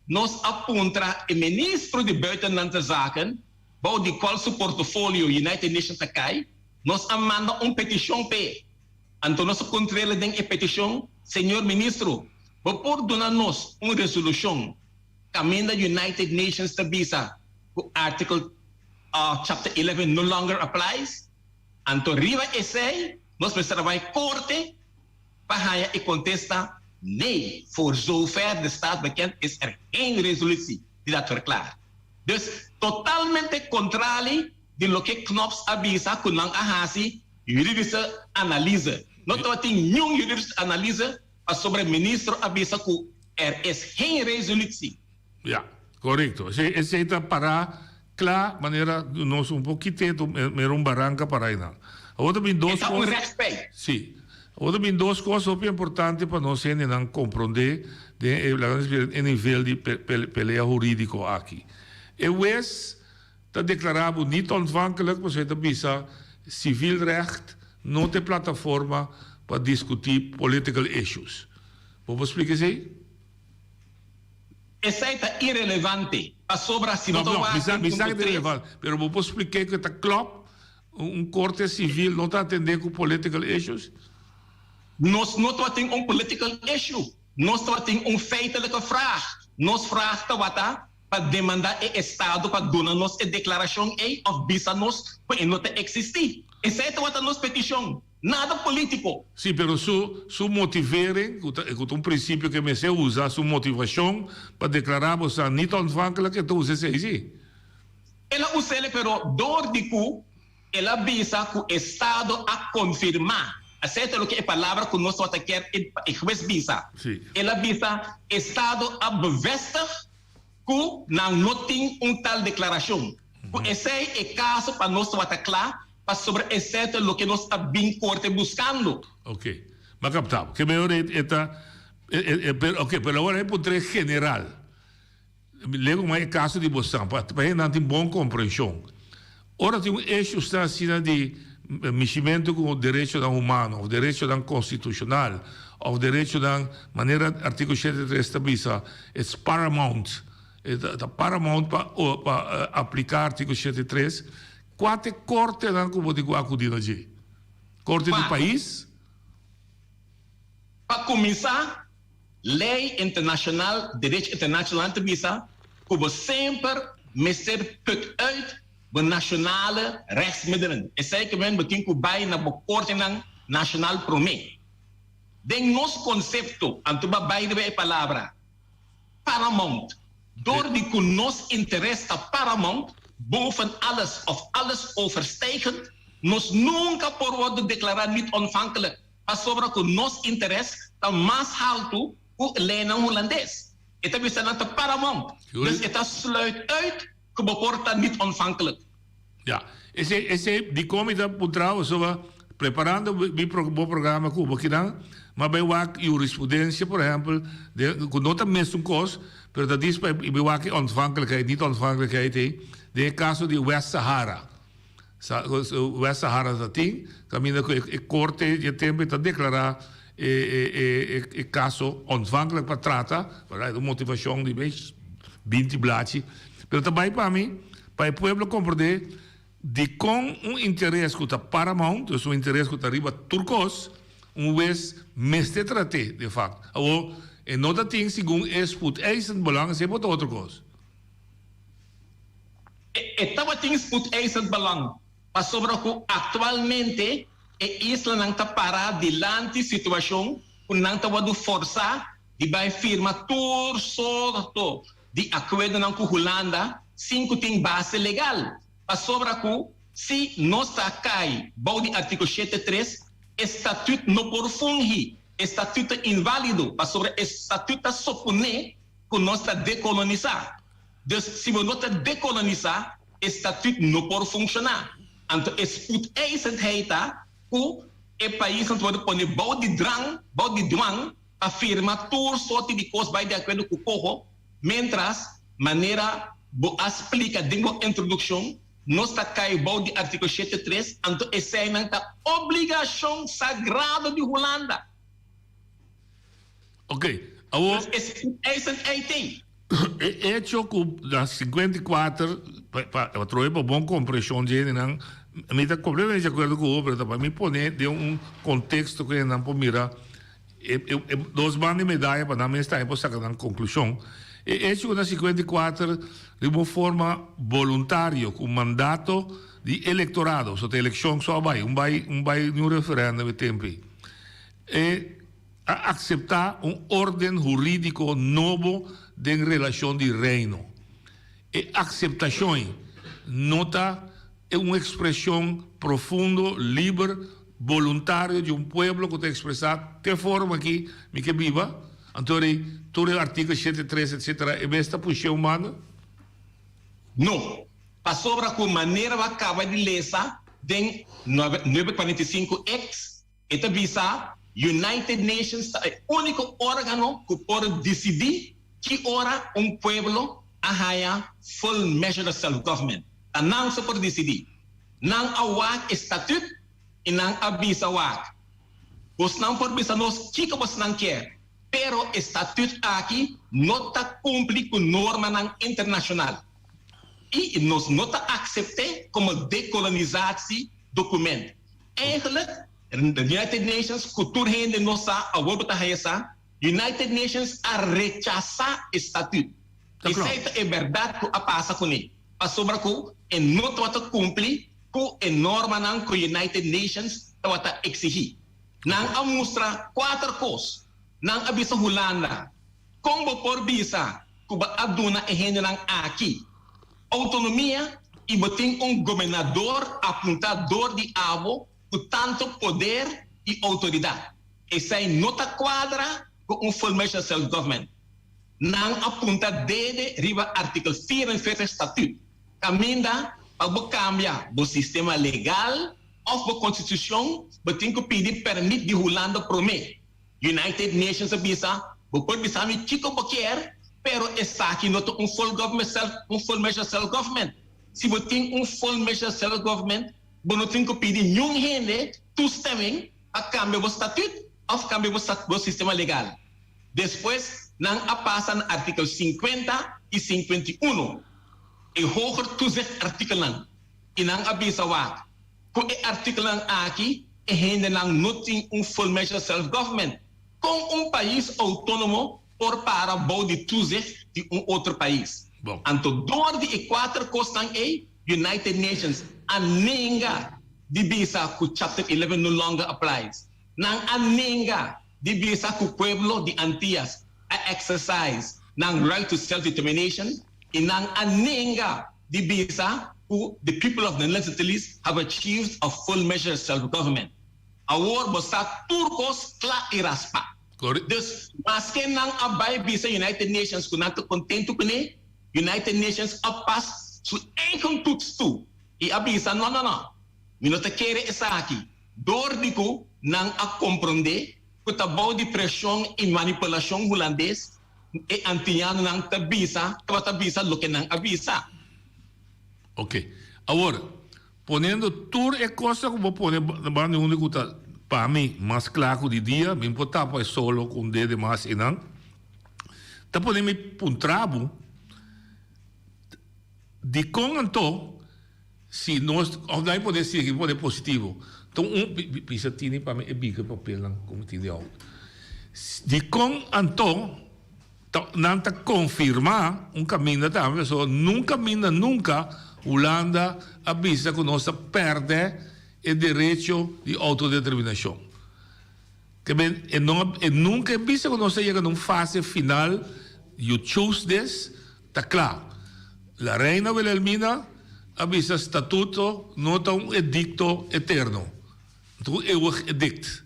nos a puntra e ministro di Buitenlandse Zaken bou di kual su portofolio United Nations ta kai, nos a manda un petishon p'e. Anto nos a puntr'el den e petishon, Señor Ministro, bo por duna nos un resolushon kaminda United Nations ta bisa ku artikel Chapter 11 no longer applies, anto riba esei nos mester a bai korte pa haña e kontesta nee, voor zover de staat bekend is er geen resolutie die dat verklaart. Dus totalmente kontrali di loke Knops a bisa ku nan a hasi juridische analyse. No tabatin niun juridische analyse pasobra e ministro a bisa ku er is geen resolutie. Ya, korekto. Esei, esei ta pará kla manera nos un por kit'é tu mira un baranka pará einan. Awor ta bin dos E ta un kos. rechtsfeit. Sí. Awor ta bin dos kos hopi importante pa nos hendenan komprondé den e, laga nos bisa, e nivel di pe, pe, pelea hurídiko aki. E wes ta deklará bo niet ontvankelijk pasobra e ta bisa civielrecht no ta e plataforma pa diskutí political issues. Bo por splika esei? Esei ta irelevante, pasobra si bo No, ta no, wak mi sa, den mi sa punto ke ta tres. irelevante, pero bo por splik'é ku ta klòp, un korte sivil no ta atendé ku political issues? Nos no tabatin un political issue, nos tabatin un feitelijke vraag. Nos vraag tabata pa demandá e estado pa duna nos e deklarashon ei òf bisa nos ku e no ta eksistí. Esei tabata nos petishon. Nada politico. Sí, pero su su motivering, cu ta cu ta un principio cu e mester usa, su motivacion pa declara bo sa niet ontvankelijk, e ta usa esey, sí. El a us'el pero door di cu el a bisa cu estado a confirma, esey ta loke e palabra cu nos tabata kier e pa e hues bisa. Sí. El a bisa estado a bevestig cu nan no tin un tal declaracion. Cu esey e caso pa nos tabata cla Pasobra esei ta loke nos a bin korte buskando. Ok. M'a kapta bo. Ke mehor e ta, e, pero, ok, pero awor e puntr'é general. Lego mas e kaso di bosan, pa pa hendenan tin bon komprenshon. Ora tin un eshusnan asina di mishimentu ku derechonan humano òf derechonan konstitushonal òf derechonan manera artíkulo 73 ta bisa, it's paramount, e ta paramount pa pa apliká artíkulo 73. Kua ta e kortenan ku bo tin ku akudí na dje? Korte di pais? Pa kuminsá, lei internashonal, derecho internashonal ta bisa ku bo semper mester put uit bo nashonale rechtsmiddelen. Esei ke men bo tin ku bai na bo kortenan nashonal promé. Den nos konsepto, anto bo a bai riba e palabra paramount, Door di ku nos interes ta paramount, boven alles of alles overstijgend, nos nunka por wordu deklará niet ontvankelijk, pasobra ku nos interes ta mas haltu ku leinan Hulandes. E ta bisa nan ta paramount, dus e ta sluit uit ku bo por ta niet ontvankelijk. Ja, esei esei dikon mi ta puntra bo soba preparando mi bo programa ku bo kinan, m'a bai wak jurisprudensia por ehempel den ku no ta mesun kos pero ta dis pa mi wak e ontvankelijkheid niet ontvankelijkheid ei den e kaso di West Sahara. Sa West Sahara ta tin kaminda ku e korte di e tempu ei ta deklará e e e e kaso ontvankelijk pa trata, un motivashon di binti blachi pero ta bai pa mi. Pa e pueblo komprendé dikon un interes ku ta paramount, dus un interes ku ta riba tur kos, un wes mester trat'é de fakto. Awor, E no ta tin segun e spoedeisend belang, esei por ta otro kos. E tabatin spoedeisend belang pasobra ku aktualmente e islanan ta pará dilanti situashon ku nan ta wòrdu forsá di bai firma tur sorto di akuerdonan ku Hulanda sin ku tin base legal. Pasobra ku si nos ta kai bou di artíkulo shete tres, e statüt no por fungi, e statüt ta inválido pasobra e statüt ta soponé ku nos ta dekolonisá. Dus si bo no ta dekolonisá, e statüt no por funshoná. Anto e spoedeisendheid ta ku e paisnan ta wòrdu pone bou di drang, bou di dwang, pa firma tur sorti di kos bai di akuerdo ku koho, miéntras, manera bo a splika den bo introdukshon, nos ta kai bou di artíkulo shete tres, anto eseinan ta obligashon sagrado di Hulanda. Ok, awor. Dus e spoedeisendheid ei. E echo ku na 54, pa atrobe pa bon kompreshon dje hendenan, mi ta kompletamente di akuerdo ku bo, pero ta pa mi pone den un konteksto ku hendenan por mira e dos banda di medaya pa nan mes tambe por saka nan konklushon. E echo ku na 54 riba un forma boluntario ku mandato di elektorado, so ta elekshon so a bai, un bai un bai niun referendum e tempu ei. E a akseptá un órden hurídiko nobo den relashon di Reino. E akseptashon ei no ta un ekspreshon profundo, liber, boluntario di un pueblo ku ta ekspresá te forma aki mi ke biba, anto rei tur e artíkulo shete tres etsetera e mes ta push'é un banda? No, pasobra ku manera bo a kaba di lesa den nuebe 45 eks, E ta bisa, United Nations ta e úniko órgano ku por disidí ki ora un pueblo a haña full measure of self-government. Ta nan so por disidí. Nan a wak e statut i nan a bisa wak, Bosnan por bisa nos kiko bosnan kier, pero e statut aki no ta kumpli ku normanan internashonal i nos no ta aksept'é komo dekolonisatie dokument. Eigenlijk, United Nations, ku tur hende no sa, awor bo ta haña sa, United Nations a rechasá e statut. Esei ta e bèrdat ku a pasa kuné, pasobra ku e no tabata kumpli ku e normanan ku United Nations tabata eksigí. Nan a mustra kuater kos. Nan a bisa Hulanda, Kon bo por bisa ku bo a duna e hendenan aki Autonomia y bo tin un gobernador apunta door di abo cu tanto poder y autoridad. Esey no ta cuadra cu un full measure self government. Nan a punta dede riba artikel 44 Statuut, caminda pa bo cambia bo sistema legal of bo constitucion bo tin cu pidi permit di Hulanda prome. United Nations a bisa, Bo por bisa mi kiko bo kier, pero esaki no ta un full government self, un full measure self government. Si bo tin un full measure self government, bo no tin ku pidi niun hende toestemming pa kambia bo statuut of kambia bo bo sistema legal. Despues nan a pasa na artikel 50 i 51, e hoger toezicht artikelnan, i nan a bisa wak, Ku e artíkulonan aki e hendenan no tin un full measure self government. Kon un pais outónomo por para bou di toezicht di un otro pais? Anto dor di e kuater kosnan ei United Nations a nenga di bisa ku Chapter 11 no longer applies. Nan a nenga di bisa ku pueblo di Antias a exercise nan right to self determination i nan a nenga di bisa ku the people of the Netherlands Antilles have achieved a full measure self-government. Awor bo sa tur kos kla i raspa. Dus maske nan a bai bisa United Nations ku nan ta kontentu kuné, United Nations a pas su eigen toets toe i a bisa no no no, mi no ta kere esaki dor di ku nan a komprondé ku ta bou di preshon i manipulashon hulandes E antianonan ta bisa, tabata bisa loke nan a bisa. Ok. Awor, poniendo tur e cosnan cu bo pone banda unda cu ta pa mi mas cla cu di dia, mi por tapa e solo cu un dede mas eynan, ta pone mi puntra bo, dicon anto Si nos, of nan pone si, pone positivo. Enton un bisa tini pa mi e bika papelnan ku mi tin di outo. Dikon anto ta nan ta konfirmá un kaminda tambe pasobra nun kaminda nunka Hulanda a bisa ku nos ta pèrdè e derecho di outodeterminashon. Ke men e no e nunka e bisa ku nos a yega na un fase final, you choose this, ta kla. La Reina Wilhelmina a bisa statuto no ta un edikto eterno, ta un eeuwig edikt.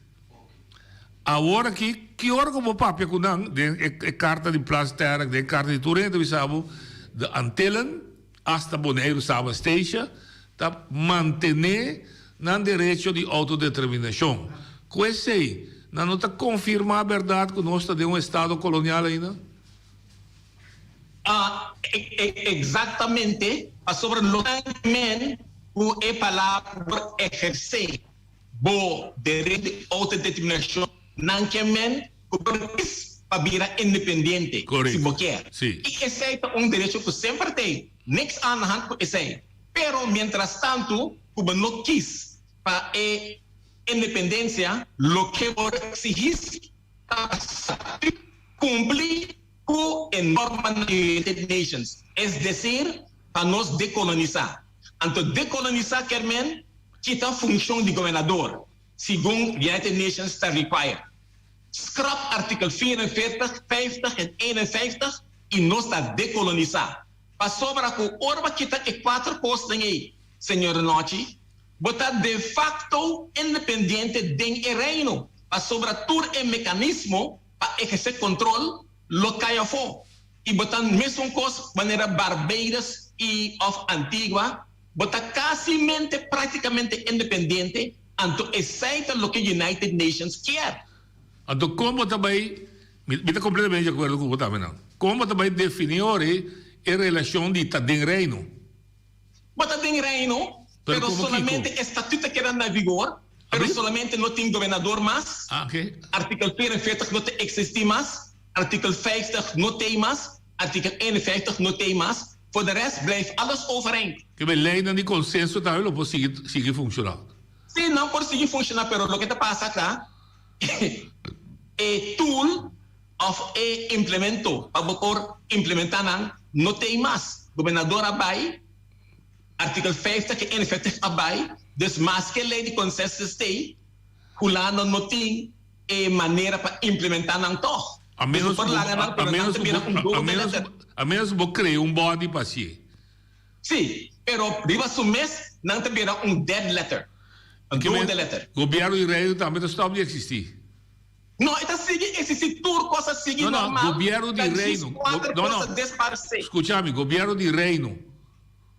Awor aki, ki ora ku bo papia ku nan den e karta di Plasterk, den e karta di tur hende ta bisa bo, de Antillen, hasta Boneiru, Saba, Statia, ta mantené nan derecho di outodeterminashon. Ku esei, nan no ta konfirmá bèrdat ku nos ta den un estado kolonial ainda? Eksaktamente, pasobra lo ta men ku e palabra por ehersé. Bo derecho di outodeterminashon nan ke men ku por kis pa bira independiente si bo kier. I esei ta un derecho ku semper t'ei, niks aan de hand ku esei. Pero mientras tantu ku bo no kis pa e independensia, loke bo eksihí si ta kumpli ku e normanan di United Nations, es desir pa nos dekolonisá. Anto dekolonisá kier men kita funshon di gobernador segun United Nations ta require. Scrap artikel 44, 50 en 51 i nos ta dekolonisá. Pasobra ku ora bo kita e kuater kosnan ei, señor Nochi, bo ta de facto independiente den e reino, pasobra tur e mekanismo pa ehersé kontrol lo kai afó. I bo ta mesun kos manera Barbados i òf Antigua, bo ta kasimente práktikamente independiente, anto esei ta loke United Nations kier. Anto kon bo ta bai, mi mi ta kompletamente di akuerdo ku bo tambe nan, kon bo ta bai definí ora e relashon di ta den Reino? Bo ta den Reino, Pero pero komo kiko? solamente e statut ta keda na vigor, pero Abi? solamente no tin gobernador mas, Ah, oké. artikel 44 no ta eksistí mas, Artikel 50 no t'ei mas, artikel 51 no t'ei mas, voor de rest blijft alles overeind. Ke men leinan di konsenso tambe lo por sigui sigui funshoná. Sí, nan por sigui funshoná, pero loke ta pasa ta e tool òf e implemento pa bo por implementá nan no t'ei mas. Gobernador a bai, artikel 50 ke 51 a bai, dus maske lei di consensus t'ei, Hulanda no tin. e manera pa implementá nan tòg. A menos Bo por laga nan, pero nan ta bira un dode letter. A menos ku bo krea un body pa hasié. Sí, pero riba su mes nan ta bira un dead letter, un dode letter. Gobièrnu di Reino tambe ta stòp di eksistí. No, e ta sigui eksistí, tur kos a sigui normal. No, no, gobièrnu di Reino. Ta djis kuater kos a disparsé. Skucha mi, gobièrnu di Reino.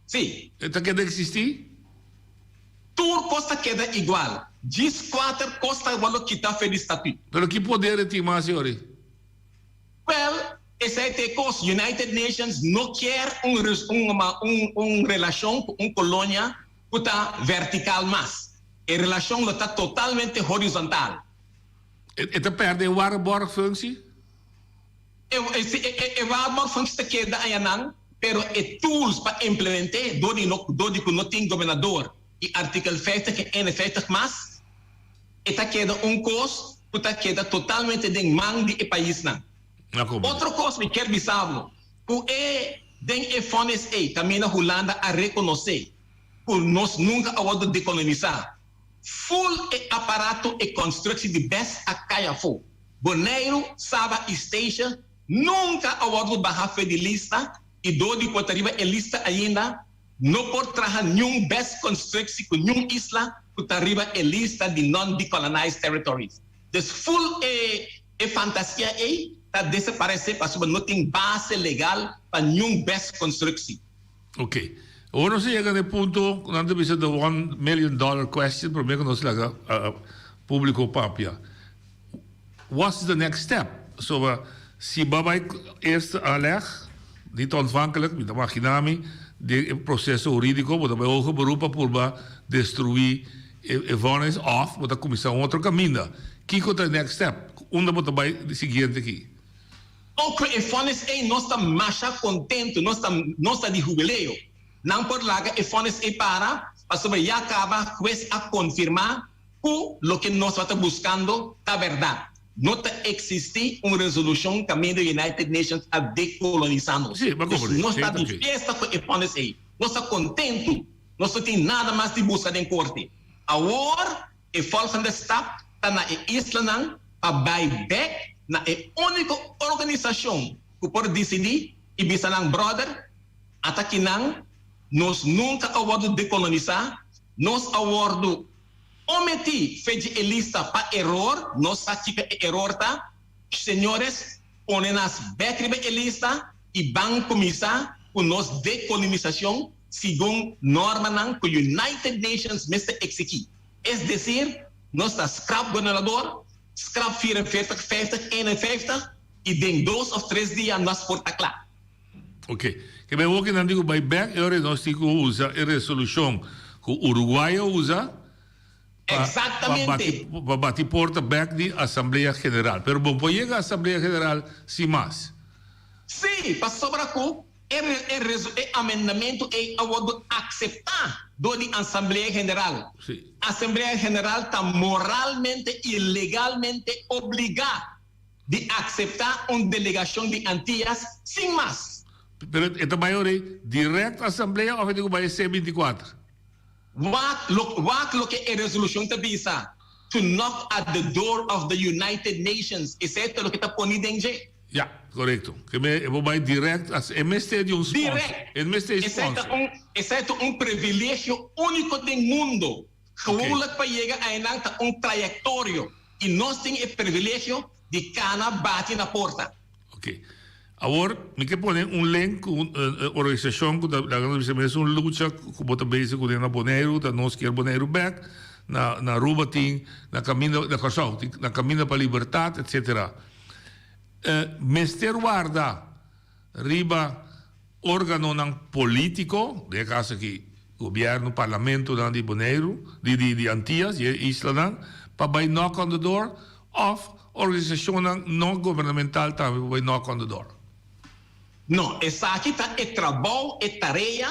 Sí. E ta keda eksistí? Tur kos ta keda igual. Djis kuater kos ta wòrdu kitá fe di statut. Pero ki poder e tin mas yori? Wèl, esei ta e kos. United Nations no kier un un un relashon ku un kolonia ku ta vertikal mas. E relashon lo ta totalmente horizontal. E ta pèrdè e waarborgfunctie? E waarborgfunctie ta keda ayanan, pero e tools pa implement'é dor di no dor di ku no tin gobernador i artikel 50 i 51 mas, e ta keda un kos ku ta keda totalmente den man di e paisnan. Otro kos mi kier bisa bo, ku e den e vonnis ei kaminda Hulanda a rekonosé ku nos nunka a wòrdu dekolonisá, Full e aparato e constructie di bes a cay afo. Boneiru, Saba y Statia nunca a wordo baha fe di lista y door di cu ta riba e lista ainda no por traha niun bes constructie cu niun isla cu ta riba e lista di non-decolonized territories. Dus full e e fantasia ey ta desaparece pasobra no tin base legal pa niun bes constructie. Ok. Awor nos a yega na e punto ku nan ta bisa the one million dollar question promé ku nos laga públiko papia. What's the next step? Pasobra si bo a bai eerste aanleg, niet ontvankelijk, mi ta magina mi, den e proseso hurídiko bo ta bai hoger beroep pa purba destruí e vonnis òf bo ta kuminsá un otro kaminda. Kiko ta e next step? Unda bo ta bai di siguiente aki? O cu e vonnis ey nos ta masha contento, nos ta nos ta di hubileo. Nan por laga e vonnis ey para pasobra ya caba hues a confirma cu loke nos tabata buscando ta berdad. No ta eksistí un resolushon kaminda United Nations a dekolonisá nos. Sí, bo a Dus komprendé. nos Sí, ta di oké. fiesta ku e vonnis ei. Nos ta kontentu. Nos no tin nada mas di buska den korte. Awor e volgende stap ta na e islanan pa bai bek na e úniko organisashon ku por disidí i bisa nan, Bròder, ata kinan nos nunka a wòrdu dekolonisá, nos a wòrdu Ometí fe dje e lista pa eror, nos sa kiko e eror ta. Señores, pone nas bek riba e lista i ban kuminsá ku nos dekolonisacion segun normanan ku United Nations mester eksigí. Es desir, nos ta skrap gobernador, skrap 44, 50, 51 i den dos òf tres dia nos por ta kla. Ok. Ke men woki nan di ku bai bek e ora nos tin ku usa e resolushon ku Uruguay a usa pa pa bati pa bati porta bek di Asamblea General. Pero bo por yega Asamblea General sin mas. Sí, pasobra ku e e e amendamentu ei a wordu akseptá dor di Asamblea General. Sí. Asamblea General ta moralmente i legalmente obligá di akseptá un delegashon di Antias sin mas. Pero e ta bai ora ei dirèkt asamblea òf e tin ku bai e C 24? Wak lo wak loke e resolushon ta bisa, To knock at the door of the United Nations, esei ta loke ta poni den dje. Ya, korekto. Ke me e por bai dirèkt as e mester di un sponsor. Dirèkt! E mester di Esei ta sponsor. un esei ta un privilegio úniko den mundo. Gewoonlik pa yega einan ta un trayektorio i nos tin e privilegio di kana bati na porta. Ok. Awor mi ke pone un link ku un organisashon ku ta laga nos bisa mes un lucha ku bo ta bezig kuné na Boneiru ta Nos Kier Boneiru Bek, na na Aruba tin na kaminda na Kòrsou tin na kaminda pa libertat etsetera. Mester warda riba Organonan politico, den e caso aki gobierno, parlamentonan di Boneiru, di di di Antillas, di e islanan, pa bay knock on the door of organisacionnan no gubernamental tambe pa bay knock on the door. No, esaki ta e trabou, e tarea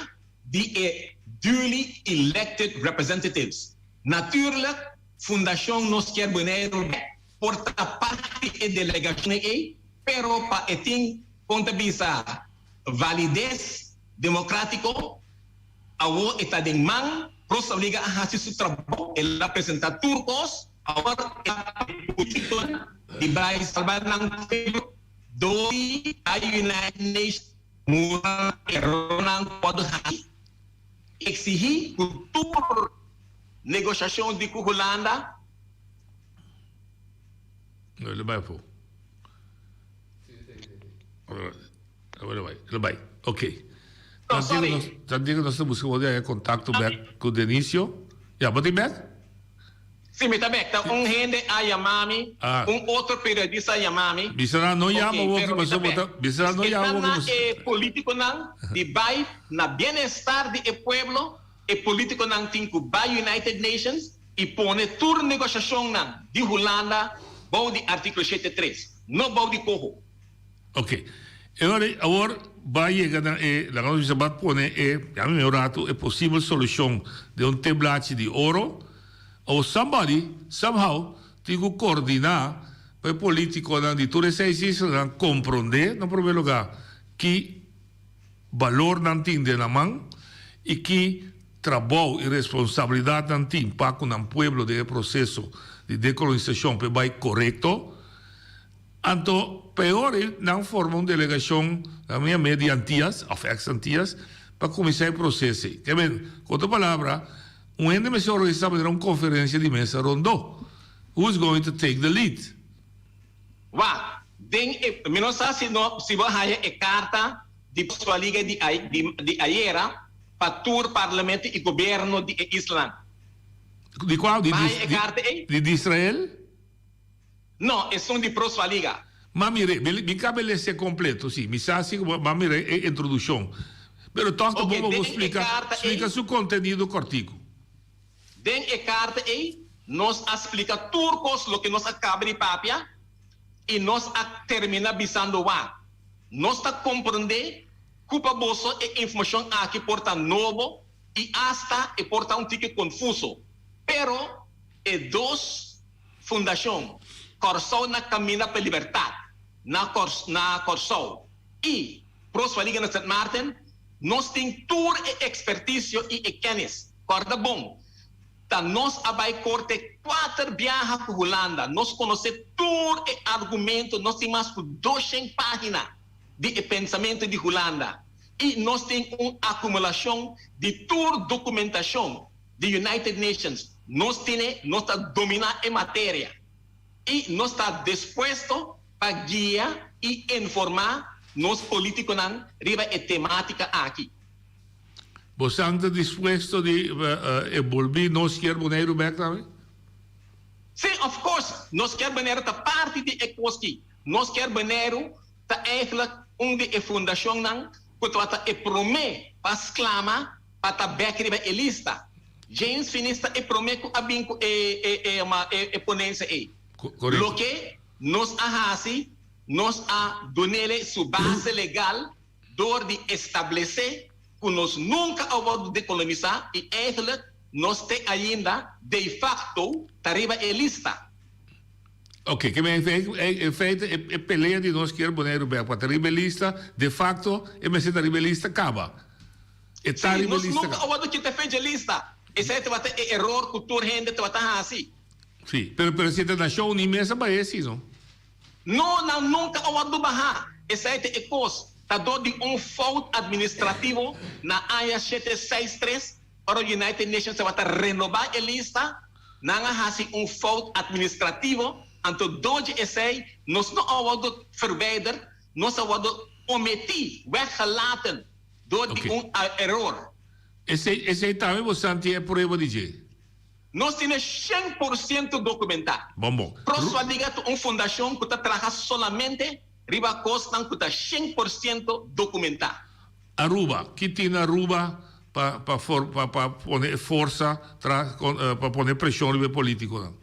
di e duly elected representatives. Natuurlijk, Fundacion Nos Kier Boneiru por ta parti e delegacion ei, pero pa e tin Kon ta bisa valides demokratiko? Awor e ta den man, Rosa Liga a hasi su trabou, el a presenta tur kos, awor e ta e politikonan di bai salba nan pueblo dor di a United Nations mura erornan ku wòrdu hasi, eksihí ku tur negoshashon di ku Hulanda. No, el a bai afó. El a bai. Ok. No, sorry. Tan digo nos ta busca bo di contacto back cu Denicio. Ya, bo tin back? Si, mi ta back. Ta un hende a yama mi, Ah. un otro periodista a yama mi. Bisa nan no yama Ok, bo pero mi ta pasobra bo ta back. bisa nan no E yama ta bo na pasobra. e politiconan di bai na bienestar di e pueblo, e politiconan tin cu bai United Nations i pone tur negoshashonnan di Hulanda bou di artíkulo 73, no bou di koho. Ok. E ora ei awor ba yega na e, laga nos bisa ba pone e, ya mi un ratu, e posibel solushon den un teblachi di oro. Awor somebody, somehow, tin ku koordiná pa e politikonan di tur e seis islanan komprondé na promé lugá ki balor nan tin den nan man i ki trabou i responsabilidat nan tin pa ku nan pueblo den e proseso di dekolonisashon pa e bai korekto. Anto peor ei nan forma un delegashon na mi ame di Antias òf eks Antias pa kuminsá e proseso ei. Ke men, ku otro palabra, un hende mester organisá manera un konferensia di mesa rondó. Who is going to take the lead? Wak, den e, mi no sa si no, si bo haya e karta di Pascualiga di di di ayera pa tur parlamento i gobierno di e islanan. Di kua? Di Bo haya e karta ei? di di Israel? No, esun di Prosvaliga. Ma mire, mi mi kabe lese kompleto, si, mi sa si ku bo, ma mire e introdukshon. Pero tòg ta Oke, bon pa bo den e splika, karta splika ei. su kontenido kòrtiku. Den e karta ei nos a splika tur kos loke nos a kaba di papia i nos a terminá bisando wak, nos ta komprendé ku pa boso e informashon aki por ta nobo i asta e por ta un tiki konfuso, pero e dos fundashon. Kòrsou na kaminda pa libertat na na Kòrsou i Prospa Liga na Sint Maarten, nos tin tur e ekspertisio i e kennis. Kòrda bon, ta nos a bai korte kuater biaha ku Hulanda, nos konosé tur e argumento, nos tin mas ku doshen página di e pensamentu di Hulanda i nos tin un akumulashon di tur dokumentashon di United Nations. Nos tine, nos ta dominá e materia i nos ta dispuesto pa guia i informá nos polítikonan riba e temátika aki. Bosan ta dispuesto di enbolbí Nos Kier Boneiru bèk tambe? Sí, of course! Nos Kier Boneiru ta parti di e kos ki. Nos Kier Boneiru ta eigenlijk un di e fundashonnan ku tabata e promé pa sklama pa ta bèk riba e lista. James Finis ta e promé ku a bin ku e e ponensia ei. Loke nos a hasi, nos a dunele su base legal dor di establesé ku nos nunka a wòrdu dekolonisá i eigenlijk nos te ainda de facto ta riba e lista. Ok, ke men en feite e pelea di nos kier Boneiru bek pa ta riba e lista, de facto e mester ta riba e lista kaba. E ta Sí, riba e nos lista nunka kaba. a wòrdu kita fecha lista. Esei tabata e eror ku tur hende tabata hasi. Sí, pero pero si ta Nashon Uní mes a bahe sí, no? No, nan nunka a wòrdu bahá. Esei ta e kos. Ta dor di un fout administrativo na aña shete seis tres, ora United Nations tabata renobá e lista, Nan a hasi un fout administrativo, anto door dje esei nos no a wordo verwijderd, nos a wordo ometí, weggelaten, door di un eror. Esei, esei tambe bo san tin e prueba di dje? Nos tin e 100% documentá. Bon bon. Proswadiga ta un fundacion cu ta traha solamente riba cosnan cu ta 100% documentá. Aruba, ki tin na Aruba pa pa for pa pa pone e forsa tras kon pa pone preshon riba e politikonan?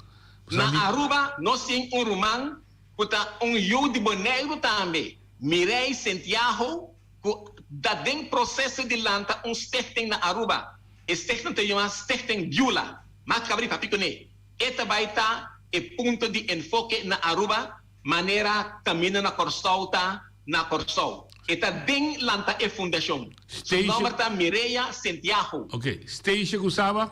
Na Aruba nos tin un ruman ku ta un yu di Boneiru tambe, Mirei Sentiago, ku ta den proseso di lanta un stichting na Aruba. E stichting ta yama Stichting Beulah. M'a kaba di papia kuné. E ta bai ta e punto di enfoke na Aruba manera kaminda na Kòrsou ta na Kòrsou. E ta den lanta e fundashon. Su nòmber ta Mireya Sentiago. Ok. Steisha ku Saba?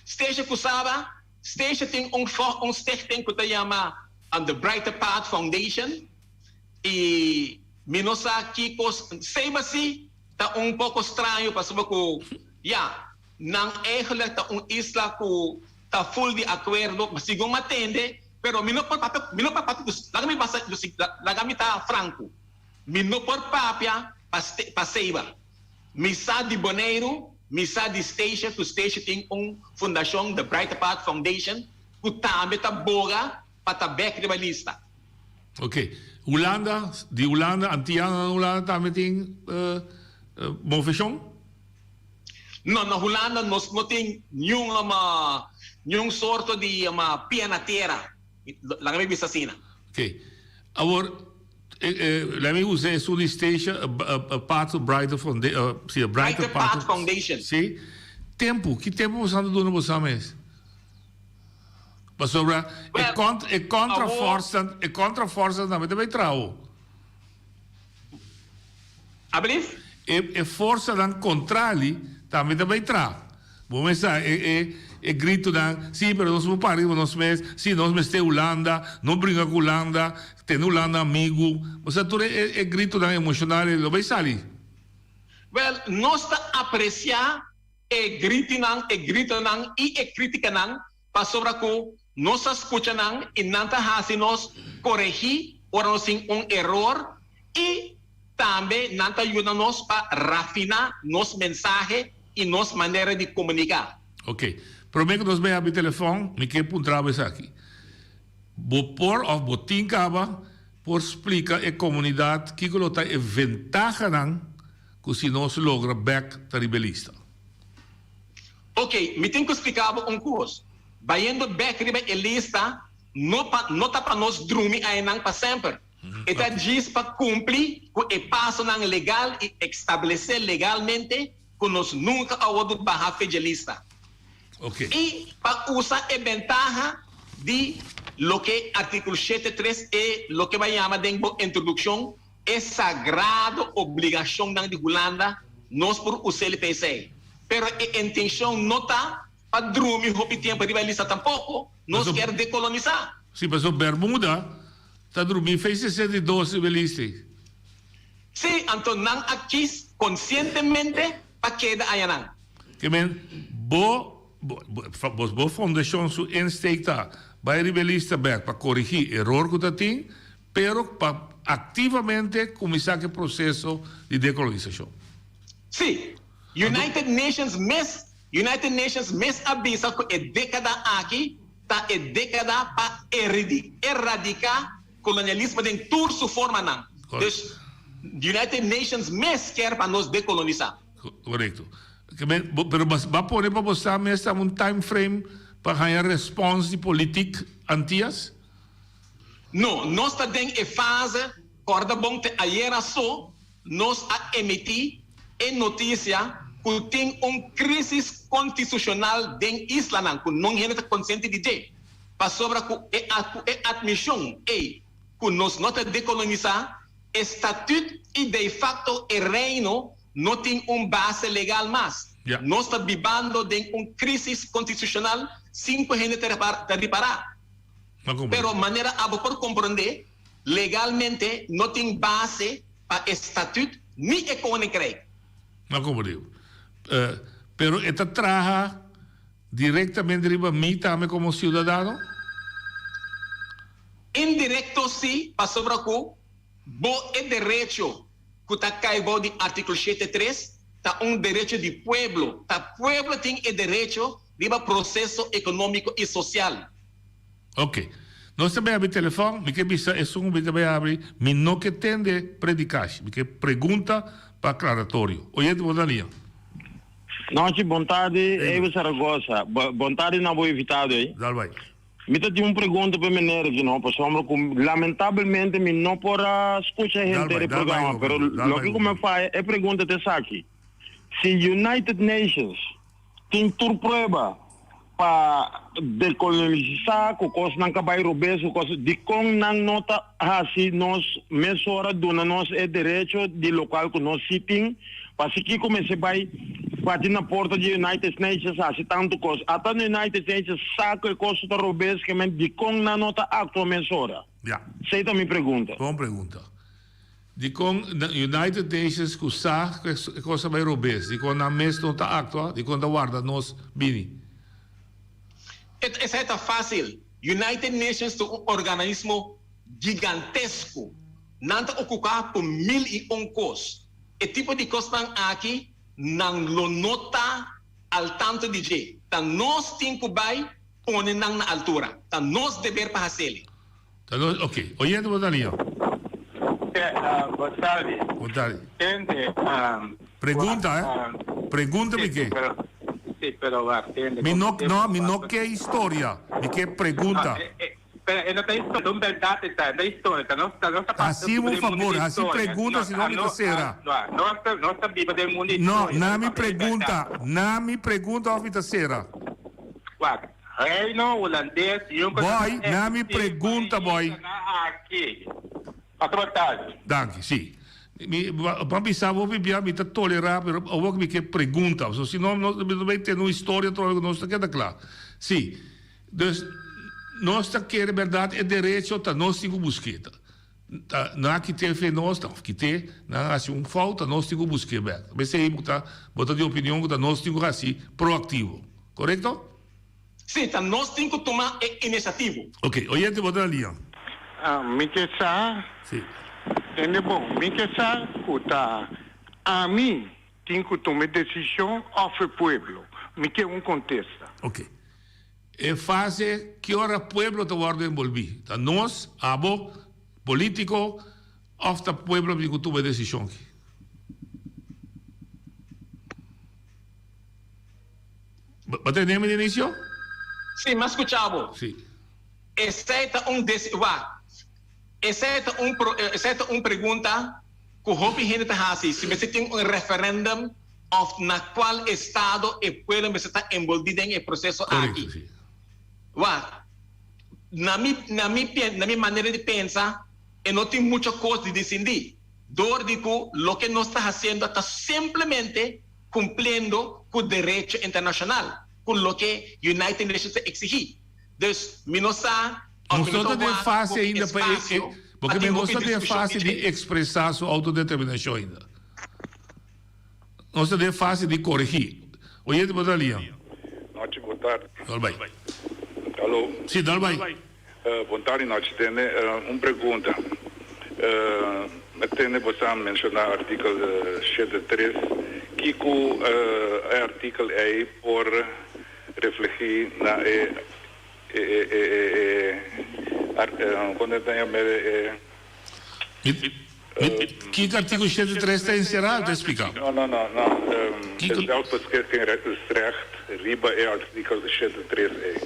Steisha ku Saba, Steisha tin un un stichting ku ta yama The Brighter Path Foundation i mi no sa kiko Saba si ta un poko straño pasobra ku ya nan eigenlijk ta un isla ku ta ful di akuerdo segun mi a tende Pero mi no por papia, mi no por papia ku, laga mi basa, laga mi ta franko, mi no por papia pa pa Seiba. Mi sa di Boneiru, mi sa di Statia, ku Statia tin un fundashon, The Brighter Path Foundation, ku tambe ta boga pa ta bek riba lista. Ok. Hulanda, di Hulanda, Antianonan na Hulanda tambe tin moveshon? No, na Hulanda nos no tin niun niun sorto di pia na tera, laga mi bisa asina. Ok. Awor, laga mi usa esun di Statia, Path Brighter Foundation, si, Brighter Path Foundation. Si. Tempu, ki tempu boso ta duna boso mes? Pasobra e kont, e kontra forsa, e kontra forsa tambe ta bay traha. Ablief? E e forsanan kontrali tambe ta bai tra. Bo mes sa e e e gritonan, si pero nos por para riba nos mes, si nos mester Hulanda, no bringa ku Hulanda, tene Hulanda amigu. Bo sa tur e e e gritonan emoshonal ei lo bai sali. Wèl, nos ta apresiá e gritinan, e gritonan i e kritikanan pasobra ku nos ta skucha nan i nan ta hasi nos koregí ora nos tin un eror i tambe nan ta yuda nos pa rafiná nos mensahe i nos manera di komuniká. Ok. Promé ku nos bai habri telefòn, mi ke puntra bo esaki. Bo por òf bo tin kaba por splika e komunidat kiko lo ta e ventahanan ku si nos logra bèk ta riba e lista? Ok, mi tin ku splika bo un kos. Bayendo bèk riba e lista no pa no ta pa nos drumi ayenan pa semper. E ta djis pa kumpli ku e pasonan legal i establesé legalmente ku nos nunka a wòrdu baha fe dje lista. Ok. I pa usa e bentaha di. loke artíkulo shete tres e loke bo a yama den bo introdukshon e sagrado obligashonnan di Hulanda, nos por us'el pa esei. Pero e intenshon no ta pa drumi hopi tempu riba e lista tampoko, nos kier dekolonisá. Sí, pasobra Bermuda ta drumi fei 62 riba e lista ei. Sí, anto nan a kis konsientemente pa keda ayanan. Ke men, bo, bo, bo, bo fondashon su insteek ta bai riba e lista bèk pa korigí eror ku ta tin, pero pa aktivamente kuminsá ku e proseso di dekolonisashon. Sí, United Nations mes, United Nations mes a bisa ku e dékada aki ta e dékada pa eradiká Kolonialismo den tur su formanan. Dus United Nations mes kier pa nos dekolonisá. Korekto. Pero ba pone pa bo sa mes ta un time frame pa haña respons di politik Antias? No, nos ta den e fase, kòrda bon te ayera so nos a emití e notisia ku tin un krísis konstitushonal den islanan ku non hende ta konsiente di dje. Pasobra ku e ku e atmishon ei ku nos no ta dekolonisá, e statüt i de facto e Reino no tin un base legal mas. Nos ta bibando den un krísis konstitushonal sin ku hende ta ta ripará. Pero manera abo por komprondé, legalmente no tin base pa e statüt ni e koninkrijk. No komprondé. Pero e ta traha. Directamente riba mi tambe como ciudadano? Indirecto si, pasobra cu bo e derecho cu ta cay bou di articulo shete tres ta un derecho di pueblo, ta pueblo tin e derecho riba proceso economico y social. Ok. Nos ta bay habri telefon, mi ke bisa esun cu mi ta bay habri, mi no ke tende predicashi, mi ke pregunta pa aclaratorio. Oyente bo ta lia. Nochi, bon tardi, Evo Zaragoza. Bon tardi na bo invitado ei. Dal bai. Mi ta tin un pregunta pa e meneer aki no, pasobra ku lamentabelmente mi no por a skucha henter e programa, pero loke ku mi a faya, e pregunta ta esaki, Si United Nations tin tur prueba pa dekolonialisá ku kosnan ka bai robes ku kos, dikon nan no ta hasi nos mesora duna nos e derecho di lokual ku nos si tin? Pasi kiko mester bai bati na porta di United Nations hasi tantu kos? Ata United Nations sa ku e kos ta robes ke men dikon nan no ta aktua mesora? Ya. Esei ta mi pregunta. Bon pregunta. Dikon United Nations ku sa ku e kos a bai robes, dikon nan mes no ta aktua, dikon ta warda nos bini? Esei ta fásil. United Nations ta un organismo gigantesko. Nan ta okupá ku mil i un kos. E tipo di kosnan aki nan lo no ta al tanto di dje. Ta nos tin ku bai pone nan na altura. Ta nos deber pa hasele. Ta nos, ok. Oyente bo ta liña. Bon tardi. Bon tardi. Tende, Pregunta, eh. Pregunta mi ke. Sí, pero wak, tende. Mi no, no, mi no ke historia. Mi ke pregunta. Pero e no ta historia, un berdad e ta, no historia, ta nos, ta nos ta pasa Hasi un favor, hasi pregunta, si no mi ta sera. No, nos ta, nos ta biba den mundu di historia. No, na mi pregunta, na mi pregunta of mi ta sera. Wak, Reino Hulandes nunca ta Boy, na mi pregunta, boy. Aki. Pasa bo tardi. Danki, si. Mi, pa bisa bo bibia mi ta tolera, pero awor mi ke pregunta. So si no, no, mi ta bay tene un historia atrobe ku nos ta keda kla. Si. Dus, nos ta kere berdad e derecho ta nos tin ku busk'e. Ta, nan a kit'e fe nos, of kit'e, nan a hasi un fout, ta nos tin ku busk'e bek. P'esei bo ta, bo ta di opinion ku ta nos tin ku hasi proaktivo. Korekto? Sí, ta nos tin ku tuma e inisiativo. Ok, oyente bo ta na liña. Mi ke sa, Sí. tende bon, mi ke sa ku ta ami tin ku tuma e desishon òf e pueblo. Mi ke un kontesta. Ok. E fase ki ora pueblo ta wòrdu enbolbí? Ta nos, abo, polítiko, òf ta pueblo tin ku tuma e desishon aki? Bo ta tende mi Dionisio? Sí, mi a skucha bo. Sí. Esei ta un desi, wak, esei ta un pro, esei ta un pregunta ku hopi hende ta hasi, si mester tin un referendum òf na kual estado e pueblo mester ta enbolbí den e proseso aki. Korekto, sí. Wak, Na mi na mi na mi manera di pensa e no tin mucho kos di disindi dor di ku loke nos ta hasiendo ta simplemente kumpliendo ku derecho internashonal, ku loke United Nations ta eksihí. Dus mi no sa òf Nos mi no no ta ta den wak fase hopi ainda pa e espasio pa porque tin nos hopi ta den diskushon fase di di dje. ekspresá su outodeterminashon ainda. Nos ta den fase di koregí. Oyente bo ta lia. Nochi bon tardi. Dal bai. Alo. Si, dal bai. Bon tardi nochi tende un pregunta. Mi tende bo sa menshoná artikel shete tres. Kiko e artikel ei por reflegí na e e e e e kon ta yama e. Kiko artíkulo shete tres ta enserá? El ta expliká. No, no, no, no. E zelfbeschikkingsrecht riba e artíkulo shete tres ei.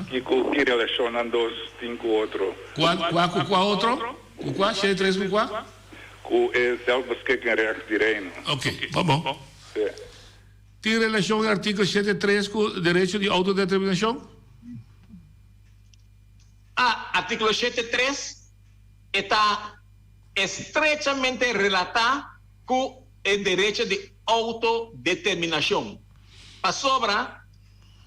Kiko, ki relashon nan dos tin ku otro? Kua, kua ku kua otro? Ku kua? Shete tres ku kua? Ku e zelfbeschikkingsrecht di Reino. Oké, bon bon. Sí. Tin relashon e artíkulo shete tres ku derecho di outodeterminashon? A, artíkulo shete tres E ta estrechamente relatá ku e derecho di outodeterminashon. Pasobra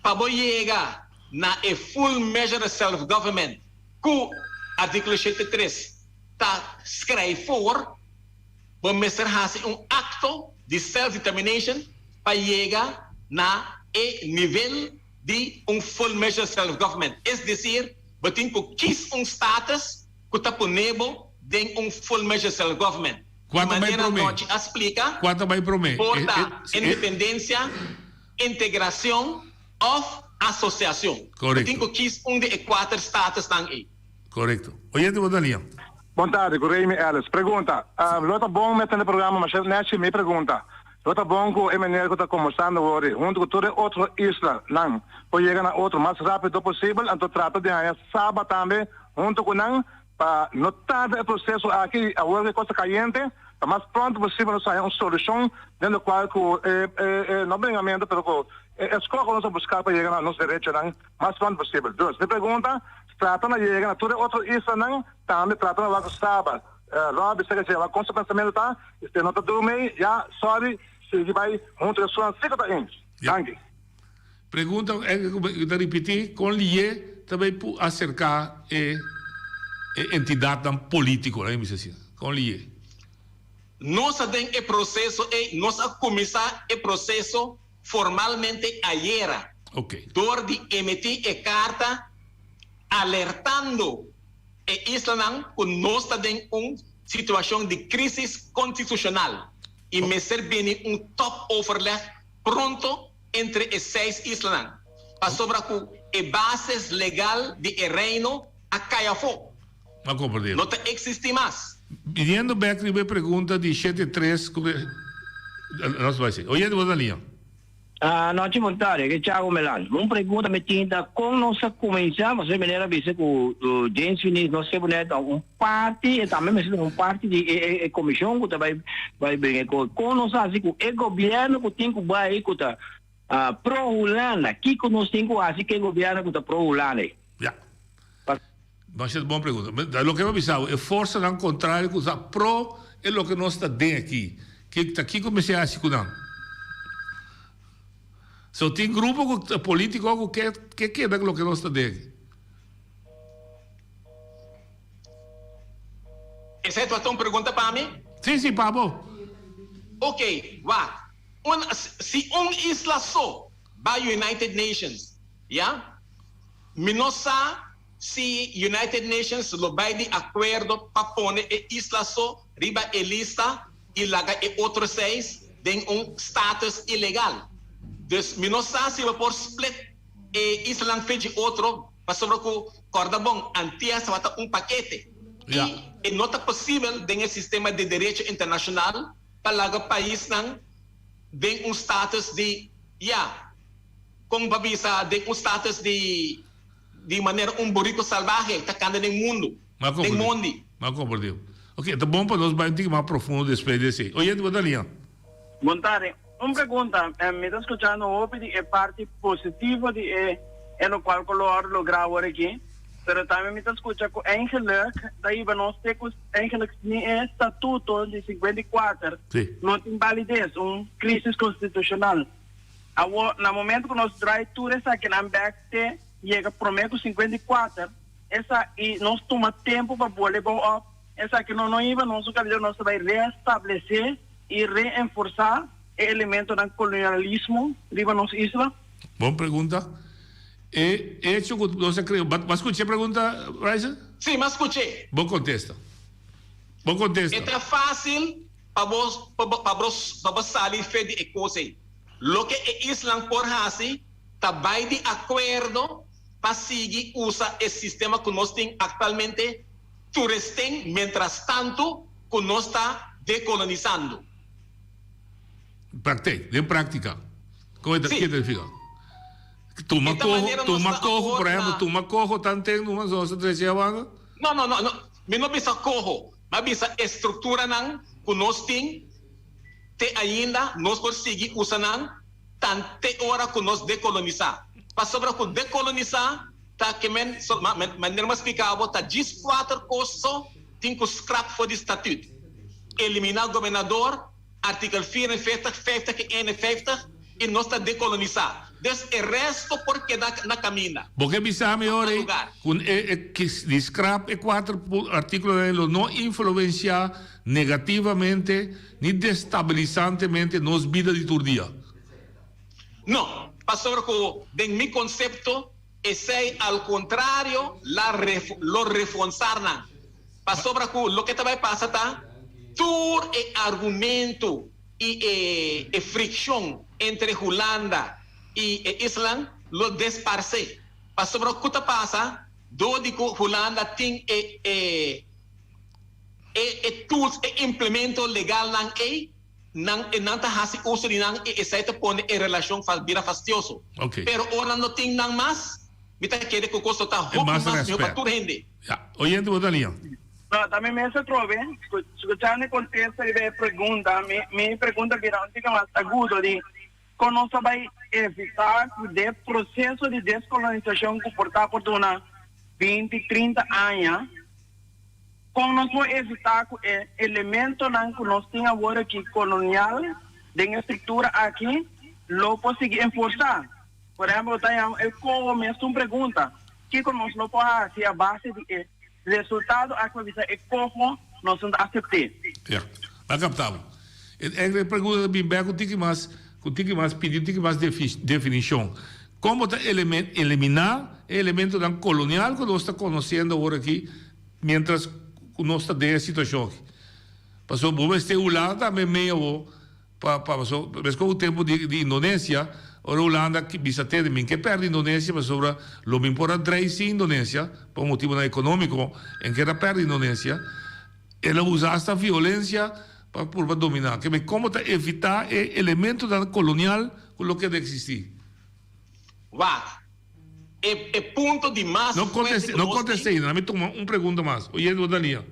pa bo yega na e full measure self-government ku artíkulo 73 ta skrei for, bo mester hasi un akto di self-determination pa yega na e nivel di un full measure self-government. Es desir, bo tin ku kis un status ku ta pone bo den un full measure self government. Kua Di ta bai manera promé? Nochi a splika, Kua ta bai promé? por E, ta e, e. independensia, integracion òf asosiacion. Bo tin Korekto. ku kis un di e kuater statusnan ei. Korekto. Oyente bo ta lia. Bon tardi, ku Remy Ellis. Pregunta, Lo ta bon mester na e programa masha nechi mi pregunta, Lo ta bon ku e meneer ku ta kombersando wori huntu ku tur e otro isla nan por yega na otro mas rapido posibel anto trata di haña Saba tambe huntu ku nan pa no tarda e proseso aki i awor ku e kos ta kayente pa mas pronto posibel nos haña un solushon den lokual ku e e no bringamentu pero ku e eskoho nos a buska pa yega na nos derechonan mas pronto posibel. Dus mi pregunta trata na yega na tur e otro islanan tambe trata na wak ku Saba. Rob bisa ke wak kon su pensamentu ta i si e no ta durmi ya sorry sigui bai huntu ku esunnan si ku ta eens. Danki. Pregunta ku ta ripití, kon lié ta bai pu aserká e e entidatnan polítiko? Laga mi bisa asina. Kon lié? Nos a den e proseso ei, nos a kuminsá e proseso formalmente ayera dor di emití e karta alertando e islanan ku nos ta den un situashon di krísis konstitushonal i mester bini un topoverleg pronto entre e seis islanan, pasobra ku e bases legal di e Reino a kai afó, A komprendé. no ta eksistí mas. Biniendo bek riba e pregunta di shete tres ku e nos bai si. Oyente bo ta liña. Anochi bon tarde, ke Chago Melan. Un pregunta mi tin ta kon nos a kuminsá, pasobra e meneer a bisa ku James Finies no sebo net un parti, e tambe mester ta un parti di e e komishon ku ta bai bai bringa e kos. Kon nos a hasi ku e gobièrnu ku tin ku bai ku ta pro Hulanda, kiko nos tin ku hasi ku e gobièrnu ku ta pro Hulanda ei? Ya. Masha bon pregunta. Loke mi a bisa bo, e forsanan kontrario ku ta pro e loke nos ta den aki, ke ta kiko mester hasi ku nan? So tin grupo ku politiko ku ke ke keda ku loke nos ta den aki. Esei tabata un pregunta pa mi? Si, si, pa bo. Ok, wak. Un, si un isla so bai United Nations, ya, mi no sa si United Nations lo bai di akuerdo pa pone e isla so riba e lista i laga e otro seis den un status ilegal. Dus mi no sa si bo por split e islanan fe dje otro pasobra ku kòrda bon Antias tabata un pakete i e no ta posibel den e sistema di derecho internashonal pa laga paisnan den un status di ya kon pa bisa den un status di di manera un burico salbahe ta canta den mundo, den mondi. M'a comprende. Ok, ta bon pa nos bai un tiki mas profundo despues di esey. Oyente, bo ta liña. Bon tardi. Un pregunta, mi ta scuchando hopi di e parti positivo di e e locual cu lo a logra awor aki. Pero tambe mi ta skucha ku eigenlijk ta hiba nos te ku eigenlijk ni e statuto di 54 no tin balides, un crisis constitucional. Awor, na momento ku nos draai tur esakinan bek te yega prome ku 54, esa i nos tuma tempu pa bole bou op, esaki no no hiba nos un kaminda nos ta bai reestablesé i reenforsá e elementonan kolonialismo riba nos isla? Bon pregunta. E hecho ku nos a krea, bo a skucha e pregunta, Ryson? Sí, mi a skuch'é. Bo kontesta. Bo kontesta. E ta fásil pa bo pa bo pa bo sali fe di e kos ei. Loke e islan por hasi ta bai di akuerdo pa sigui usa e sistema ku nos tin aktualmente turesten mientrastantu ku nos ta dekolonisando. Praktijk, den práktika. Kon e ta Sí. ke ta nifiká? Tuma E ta koho, manera nos tuma ta koho, awor por ehempel, na. tuma koho tanten numa nos ta trece abanda. No, no, no, no. Mi no bisa koho. Mi a bisa e strukturanan ku nos tin te ainda nos por sigui usa nan tan te ora ku nos dekolonisá. Pasobra ku dekolonisá ta ke men, so, ma, manera mi a splika bo, ta djis kuater kos so tin ku skrap for di statüt. Eliminá gobernador, Artikel 44, 50 i 51 i nos ta dekolonisá. Dus e resto por keda na kaminda. Bo ke bisa mi Na ora ei lugar. ku e e di skrap e kuater artíkulonan ei lo no influensiá negativamente ni destabilisantemente nos bida di tur dia? No, pasobra ku den mi konsepto esei al kontrario la lo reforsar nan. Pasobra ku loke ta bai pasa ta tur e argumento i e e frikshon entre Hulanda i e islan lo desparsé. Pasobra ku ta pasa dor di ku Hulanda tin e e e e tools, e implemento legalnan ei, nan e nan ta hasi uso di nan i esei ta pone e relashon bira fastioso. Pero ora no tin nan mas, mi ta kere ku kos lo ta E hopi mas mas mihó pa rèspèt. tur hende. Ya, oyente bo ta liña. No, ta mi mes atrobe. Skuchando e kontesta riba e pregunta, mi mi pregunta bira un tiki mas agudo di kon nos ta bai evitá ku de proseso di deskolonisashon ku por ta por duna binti, trinta aña, kon nos por evitá ku e elementonan ku nos tin awor aki kolonial den e struktura aki lo por sigui enforsá. Por ehempel, ta yama e koho mes un pregunta, Kiko nos lo por hasi a base di e resultado aki pa bisa e koho nos no ta asept'é? Ya, a kapta bo. E e pregunta ta bin bek un tiki mas, ku tiki mas pidi un tiki mas definishon. Kon bo ta eliminá e elementonan kolonial ku nos ta konosiendo awor aki miéntras ku nos ta den e situashon aki? Pasobra bo mester Hulanda tambe mei awor. Pa pa paso meskos ku tempu di di Indonesia ora Hulanda bisa tende min ke pèrdè Indonesia pasobra lo min por a drei sin Indonesia pa un motibunan ekonómiko en ke ta pèrdè Indonesia el a usa asta violensia pa purba dominá ke men komo ta evitá e elementonan kolonial ku lo keda eksistí. Wak, e e punto di mas No fuerte kontest'é ku no nos kontest'é tin. ainda mi tuma un pregunta mas oyente bo ta lia.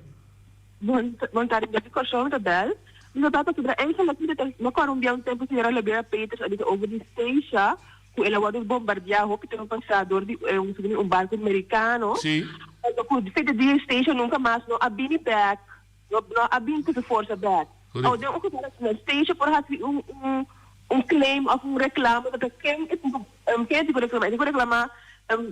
Bon bon tardi di Kòrsou mi ta bèl. Mi ta bèl pasobra eigenlijk mi ta mi a kòrda un bia un tempu señora Lobera Peters a bisa over di Statia ku el a wòrdu bombardiá hopi tempu pasá dor di un segun mi un barku merikano. Sí. Anto ku fete di Statia nunka mas no a bini bèk no no a bini ku su forsa bèk. Correcto. Awo den un geval asina Statia por hasi un un un claim òf un reklamo ta ken e tin ku ken e tin ku reklamá e tin ku reklamá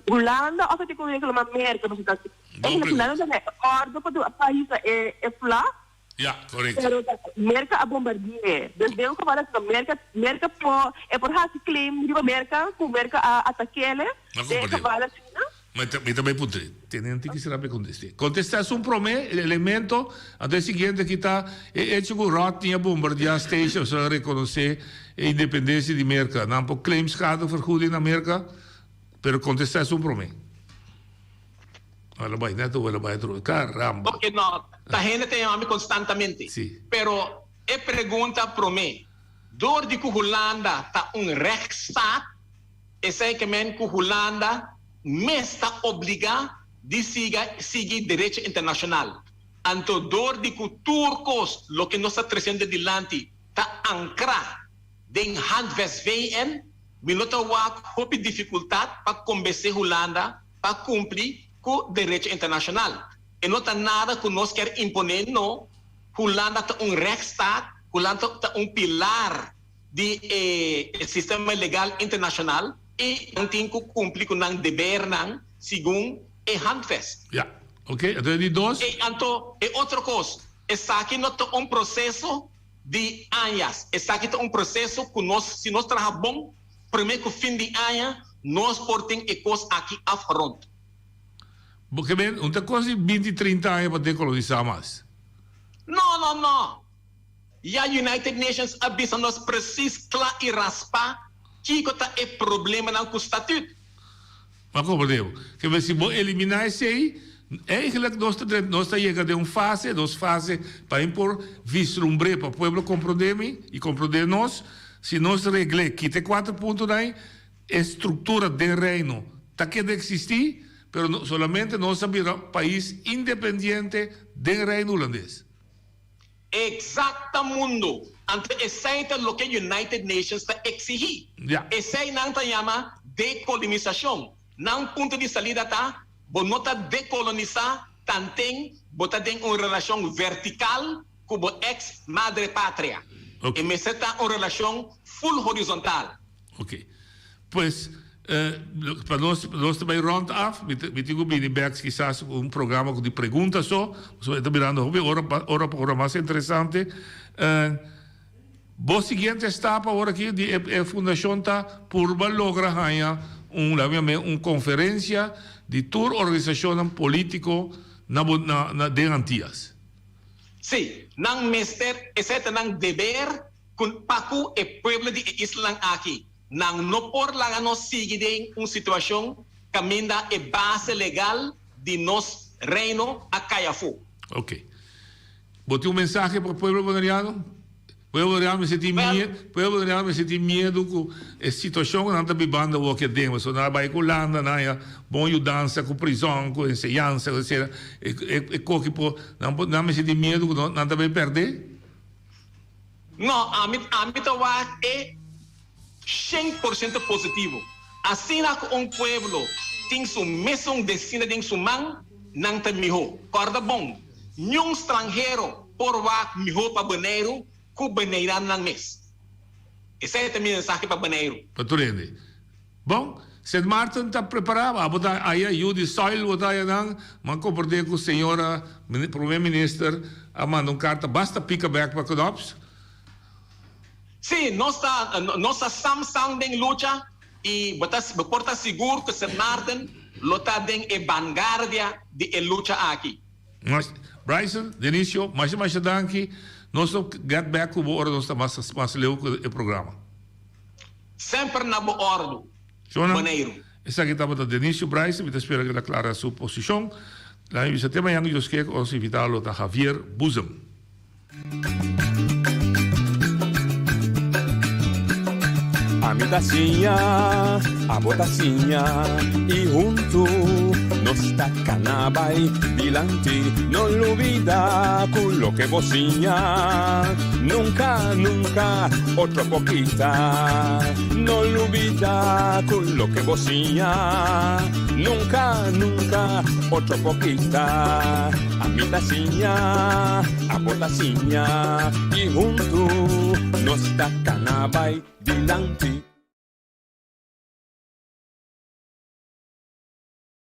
Hulanda òf e tin ku reklamá Merka pasobra ta Bon Eigenlijk pregunta. nan ta ordo pa duna pais a e e vlag. Ja, correcto. Pero ta Merca a bombardi'e. Dus den un geval asina Merca Merca por e por haci claim riba Merca cu Merca a atakele No den e comprende. geval asina. Mi ta mi ta bay puntra. Tene un tiki sera pa e conteste. Contesta esun prome el elemento, anto e siguiente aki ta e hecho cu Rodney a bombardia Statia pasobra a reconoce e independencia di Merca. Nan por claim schadevergoeding na Merca? Pero contesta esun prome. Ela bai net of ela bai otro. Caramba. Ok no, ta hende ta yama mi constantamente. Sí. Pero e pregunta prome, dor di cu Hulanda ta un rechtsstaat, esey ke men cu Hulanda mes ta obliga di siga sigui derecho internacional. Anto dor di cu tur cos loke nos ta treciendo dilanti ta ancra den Handvest VN, mi no ta wak hopi dificultad pa conbence Hulanda pa cumpli. ku derecho internashonal. E no ta nada ku nos kier imponé no. Hulanda ta un rechtsstaat, Hulanda ta un pilar di e sistema legal internashonal i nan tin ku kumpli ku nan debernan segun e handvest. Ja, oké. Anto e di dos? E anto e otro kos, esaki no ta un proseso di añas. Esaki ta un proseso ku nos, si nos traha bon, promé ku fin di aña nos por tin e kos aki afgerond. Bo ke men, un ta kos di binti, trinta aña pa dekolonisá mas? No, no, no. Ya United Nations a bisa nos precies kla i raspá kiko ta e problemanan ku Statut. Bo a komprendé bo? Ke men si bo eliminá esei, eigenlijk nos ta nos ta yega den un fase, nos fase pa mi por vislumbr'é, pa pueblo komprendé mi i komprendé nos, si nos regl'é, kita e kuater puntonan ei, E struktura den Reino ta keda eksistí, pero solamente nos a bira pais independiente den Reino Hulandes. Exactamundo! Anto esei ta loke United Nations ta exigí. Esei nan ta yama decolonisashon. Nan punto di salida ta, bo no ta decolonisá tanten bo ta den un relashon vertical ku bo ex madre patria. E mester ta un relashon full horizontal. Ok. Pues, pa nos, nos ta bai rond af, mi ta, mi tin ku bini bek kisas ku un programa ku di pregunta so, pasobra e ta birando hopi ora pa ora pa ora mas interesante. Bo siguiente stap awor aki di e e fundashon ta purba logra haña un, laga mi yam'é, un konferensia di tur organisashonnan polítiko na bo na na den Antias. Sí, nan mester, esei ta nan deber Ku pa ku e pueblo di e islanan aki, nan no por laga nos sigui den un situashon kaminda e base legal di nos Reino a kai afó. Ok. Bo tin un mensahe pa pueblo boneriano? Pueblo boneriano mester tin miedu, pueblo boneriano mester tin miedu ku e situashon ku nan ta bibando awor aki aden, pasobra nan a bai ku Hulanda, nan a haña bon yudansa ku prizòn, ku enseñansa, etcetera. E e koki por, nan por, nan mester tin miedu ku nan ta bai pèrdè? No, ami ami ta wak e 100% positivo. Asina ku un pueblo tin su mesun destino den su man, nan ta mihó. Kòrda bon, niun stranhero por wak mihó pa Boneiru ku Boneirannan mes. Esei ta mi mensahe pa Boneiru. Pa tur hende. Bon, Sint Maarten ta prepará, abo ta aya yu di soil bo ta aya nan, m'a komprendé ku señora Prome Minister a manda un karta basta pika bèk pa Knops. Sí, nos ta nos ta sam sam den lucha i bo ta bo por ta sigur ku Sint Maarten lo ta den e vanguardia di e lucha aki. Mas, Bryson, Denicio, masha masha danki. Nos lo get back ku bo ora nos ta mas mas leu ku e programa. Semper na bo òrdu, Boneiru. Esaki tabata Denicio Bryson, mi ta spera ku el a klara su posishon. Laga mi bisa te mañan ku Dios ke, nos invitado lo ta Javier Boezem. Ami ta siña, abo ta siña y huntu nos ta cana bay dilanti. No lubida cu loke bo siña nunca, nunca otro por kita. No lubida cu loke bo siña nunca, nunca otro por kita. Ami ta siña, abo ta siña y huntu nos ta cana bay dilanti.